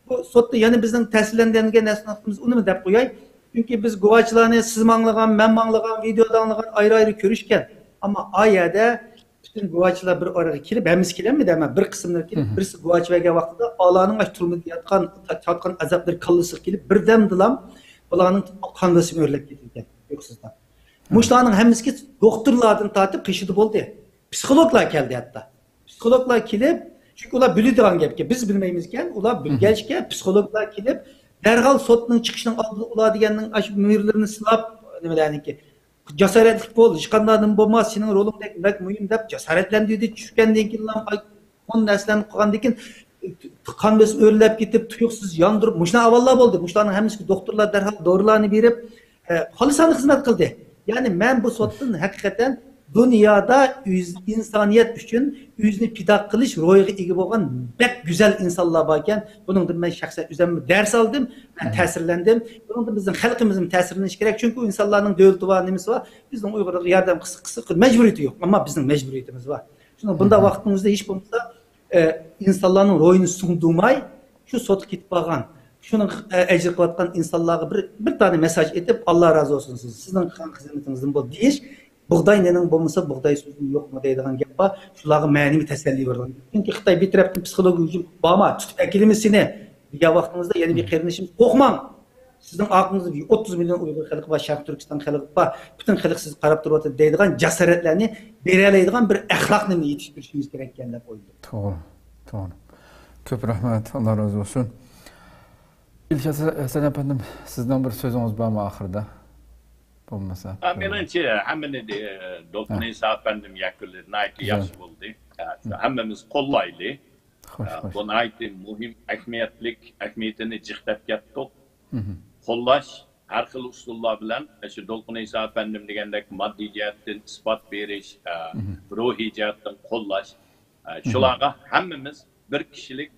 بۇ سوتتا يەنە بىزنىڭ تەسىرلەندۈرگەن نەرسىمىز ئۇنىمۇ دەپ قوياي. چۈنكى بىز گۇۋاچىلارنى سىز ماڭلىغان، مەن ماڭلىغان، ۋىدېو داڭلىغان ئايرى-ئايرى كۆرۈشكەن. ئەمما ئا يەردە پۈتۈن گۇۋاچىلار بىر ئارىغا كېلىپ، ھەممىسى كېلەلمىدى، ئەمما بىر قىسىملىرى كېلىپ، بىرسى گۇۋاچى بەرگەن ۋاقتىدا ئالانىڭ ئاشۇ تۈرمىدە ياتقان، تارتقان ئازابلىرى كاللىسىغا كېلىپ، بىردەمدىلا بۇلارنىڭ قان بېسىمى ئۆرلەپ كېتىدىكەن، تۇيۇقسىزلا. مۇشۇلارنىڭ ھەممىسىگە دوختۇرلاردىن تارتىپ قېشىدا بولدى. پسىخولوگلار كەلدى ھەتتا. پسىخولوگلار كېلىپ، چۈنكى ئۇلار بىلىدىغان گەپكەن، بىز بىلمەيمىزكەن، ئۇلار بىلگەچكە پسىخولوگلار كېلىپ، دەرھال سوتنىڭ چىقىشىنىڭ ئالدىدا ئۇلار دېگەننىڭ ئاشۇ مۈرىلىرىنى سىلاپ، نېمىلەرنىڭكى، جاسارەتلىك بول، ھېچقانداق نېمە بولماس، سېنىڭ رولۇڭ بەك، بەك مۇھىم دەپ جاسارەتلەندۈردى. چۈشكەندىن كېيىنلا، ئاي، ئون نەرسىلەرنى قىلغاندىن كېيىن، قان بېسىمى ئۆرلەپ كېتىپ، تۇيۇقسىز ياندۇرۇپ، مۇشۇنداق ئەھۋاللار بولدى. مۇشۇلارنىڭ ھەممىسىگە دوختۇرلار دەرھال دورىلارنى بېرىپ، ئە، خالىسانە خىزمەت قىلدى. يەنى مەن بۇ سوتتىن ھەقىقەتەن دۇنيادا ئۆز-، ئىنسانىيەت ئۈچۈن ئۆزىنى پىدا قىلىش روھىغا ئىگە بولغان بەك گۈزەل ئىنسانلار باركەن. بۇنىڭدىن مەن شەخسەن ئۆزۈممۇ دەرس ئالدىم، مەن تەسىرلەندىم. بۇنىڭدىن بىزنىڭ خەلقىمىزمۇ تەسىرلىنىشى كېرەك. چۈنكى ئۇ ئىنسانلارنىڭ دۆلىتى بار، نېمىسى بار. بىزنىڭ ئۇيغۇرلارغا ياردەم قىلسا، قىلسا، مەجبۇرىيىتى يوق. ئەمما بىزنىڭ مەجبۇرىيىتىمىز بار. شۇنىڭ بۇنداق ۋاقتىمىزدا ھېچ بولمىسا، ئە، ئىنسانلارنىڭ روھىنى سۇندۇرماي، شۇ سوتقا كېتىپ قالغان، شۇنىڭ، ئە، ئەجىر قىلىۋاتقان ئىنسانلارغا بىر، بىر دانە مەساج ئېتىپ، «ئاللا رازى بولسۇن سىز، سىزنىڭ قىلغان خىزمىتىڭىزدىن بولدى» دېيىش، بۇغداي نېنىڭ بولمىسا، بۇغداي سۆزىنىڭ يوقمۇ دەيدىغان گەپ بار. شۇلارغا مەنىۋى تەسەللى بېرىدىغان گەپ. چۈنكى خىتاي بىر تەرەپتىن پسىخولوگىيە ھۇجۇم، «بارما، تۇتۇپ ئەكېلىمىز سېنى» دېگەن ۋاقتىڭىزدا، يەنە بىر قېرىندىشىم، «قورقماڭ! سىزنىڭ ئارقىڭىزدا ئوتتۇز مىليون ئۇيغۇر خەلقى بار، شەرقىي تۈركىستان خەلقى بار، پۈتۈن خەلق سىزگە قاراپ تۇرۇۋاتىدۇ» دەيدىغان جاسارەتلەرنى بېرەلەيدىغان بىر ئەخلاقنى يېتىشتۈرۈشىمىز كېرەككەن دەپ ئويلايمەن. توغرا، توغرا. كۆپ رەھمەت، ئاللا رازى بولسۇن. ئىلشات ھەسەن ئەپەندىم، سىزنىڭ بىر سۆزىڭىز بارمۇ ئاخىرىدا؟ بولمىسا. ئا، مېنىڭچە، ھەممىنى دې-، دولقۇن ئىسا ئەپەندىم يەكۈنلىدى، ناھايىتى ياخشى بولدى. ھە، شۇ ھەممىمىز قوللايلى. خوش، ھە، خوش. بۇ ناھايىتى مۇھىم، ئەھمىيەتلىك، ئەھمىيىتىنى جىق دەپ كەتتۇق. قوللاش، ھەر خىل ئۇسۇللار بىلەن، شۇ دولقۇن ئىسا ئەپەندىم دېگەندەك ماددىي جەھەتتىن ئىسپات بېرىش، ئە، روھىي جەھەتتىن قوللاش، ئە، شۇلارغا ھەممىمىز بىر كىشىلىك،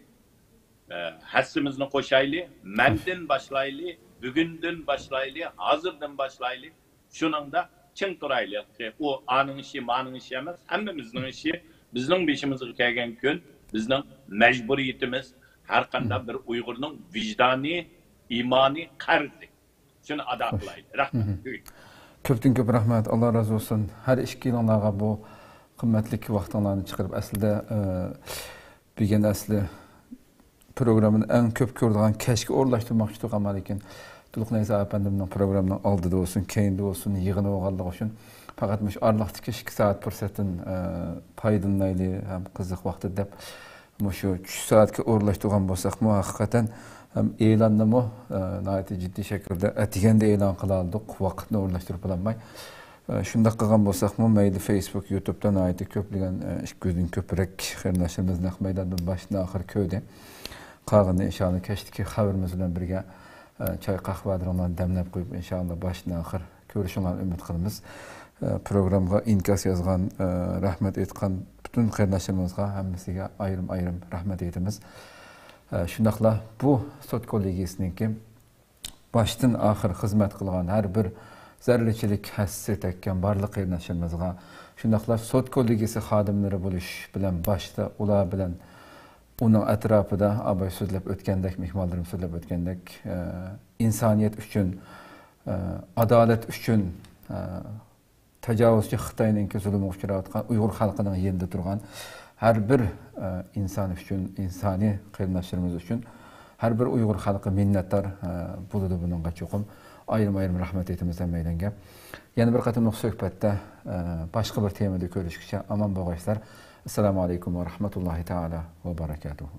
ئە، ھەسسىمىزنى قوشايلى، مەندىن باشلايلى، بۈگۈندىن باشلايلى، ھازىردىن باشلايلى. شۇنىڭدا چىڭ تۇرايلى. ئۇ ئانىڭ ئىشى، مانىڭ ئىشى ئەمەس، ھەممىمىزنىڭ ئىشى. بىزنىڭ بېشىمىزغا كەلگەن كۈن بىزنىڭ مەجبۇرىيىتىمىز، ھەر قانداق بىر ئۇيغۇرنىڭ ۋىجدانىي، ئىمانىي قەرزى. شۇنى ئادا قىلايلى. رەھمەت. كۆپتىن كۆپ رەھمەت. ئاللا رازى بولسۇن. ھەر ئىككىيلىڭلارغا بۇ قىممەتلىك ۋاقتىڭلارنى چىقىرىپ، ئەسلىدە، ئە، بۈگۈن ئەسلى پروگراممىنى ئەڭ كۆپ كۆرىدىغان كەچكە ئورۇنلاشتۇرماقچى تۇرغانمەن، لېكىن دولقۇن ئەيسا ئەپەندىمنىڭ پروگراممىنىڭ ئالدىدا بولسۇن، كەينىدە بولسۇن، يىغىنى بولغانلىقى ئۈچۈن پەقەت مۇشۇ ئارىلىقتىكى ئىككى سائەت پۇرسەتتىن، ئە، پايدىلىنايلى ھەم قىزىق ۋاقىت دەپ مۇشۇ چۈش سائەتكە ئورۇنلاشتۇرغان بولساقمۇ، ھەقىقەتەن ھەم ئېلاننىمۇ، ئە، ناھايىتى جىددىي شەكىلدە ئەتىگەندە ئېلان قىلالىدۇق، ۋاقىتنى ئورۇنلاشتۇرۇپ بولالماي. ئە، شۇنداق قىلغان بولساقمۇ، مەيلى فېيسبۇك، يۇتۇبتا ناھايىتى كۆپلىگەن، ئە، ئىككى يۈزدىن كۆپرەك قېرىنداشلىرىمىز نەق مەيداندىن باشتىن ئاخىر كۆردى. قالغىنىنى ئىنشاللا كەچتىكى خەۋىرىمىز بىلەن بىرگە، ئە، چاي قەھۋەلىرىڭلارنى دەملەپ قويۇپ، ئىنشاللا باشتىن ئاخىر كۆرۈشۈڭلارنى ئۈمىد قىلىمىز. ئە، پروگراممىغا ئىنكاس يازغان، ئە، رەھمەت ئېيتقان پۈتۈن قېرىنداشلىرىمىزغا ھەممىسىگە ئايرىم-ئايرىم رەھمەت ئېيتىمىز. ئە، شۇنداقلا بۇ سوت كوللېگىيىسىنىڭكى باشتىن ئاخىر خىزمەت قىلغان ھەر بىر زەررىچىلىك ھەسسە تەگكەن بارلىق قېرىنداشلىرىمىزغا، شۇنداقلا سوت كوللېگىيىسى خادىملىرى بولۇش بىلەن باشتا ئۇلار بىلەن ئۇنىڭ ئەتراپىدا ئاباي سۆزلەپ ئۆتكەندەك، مېھمانلىرىم سۆزلەپ ئۆتكەندەك، ئە، ئىنسانىيەت ئۈچۈن، ئە، ئادالەت ئۈچۈن، ئە، تاجاۋۇزچى خىتاينىڭكى زۇلۇمىغا ئۇچراۋاتقان ئۇيغۇر خەلقىنىڭ يېنىدا تۇرغان ھەر بىر، ئە، ئىنسان ئۈچۈن، ئىنسانىي قېرىنداشلىرىمىز ئۈچۈن ھەر بىر ئۇيغۇر خەلقى مىننەتدار، ئە، بولىدۇ بۇنىڭغا چوقۇم. ئايرىم-ئايرىم رەھمەت ئېيتىمىز ھەممەيلەنگە. يەنە بىر قېتىملىق سۆھبەتتە، ئە، باشقا بىر تېمىدا كۆرۈشكىچە ئامان بولغايسىلەر. ئەسسالامۇ ئەلەيكۇم ۋە رەھمەتۇللاھى تائالا ۋە بەرەكاتۇھۇ.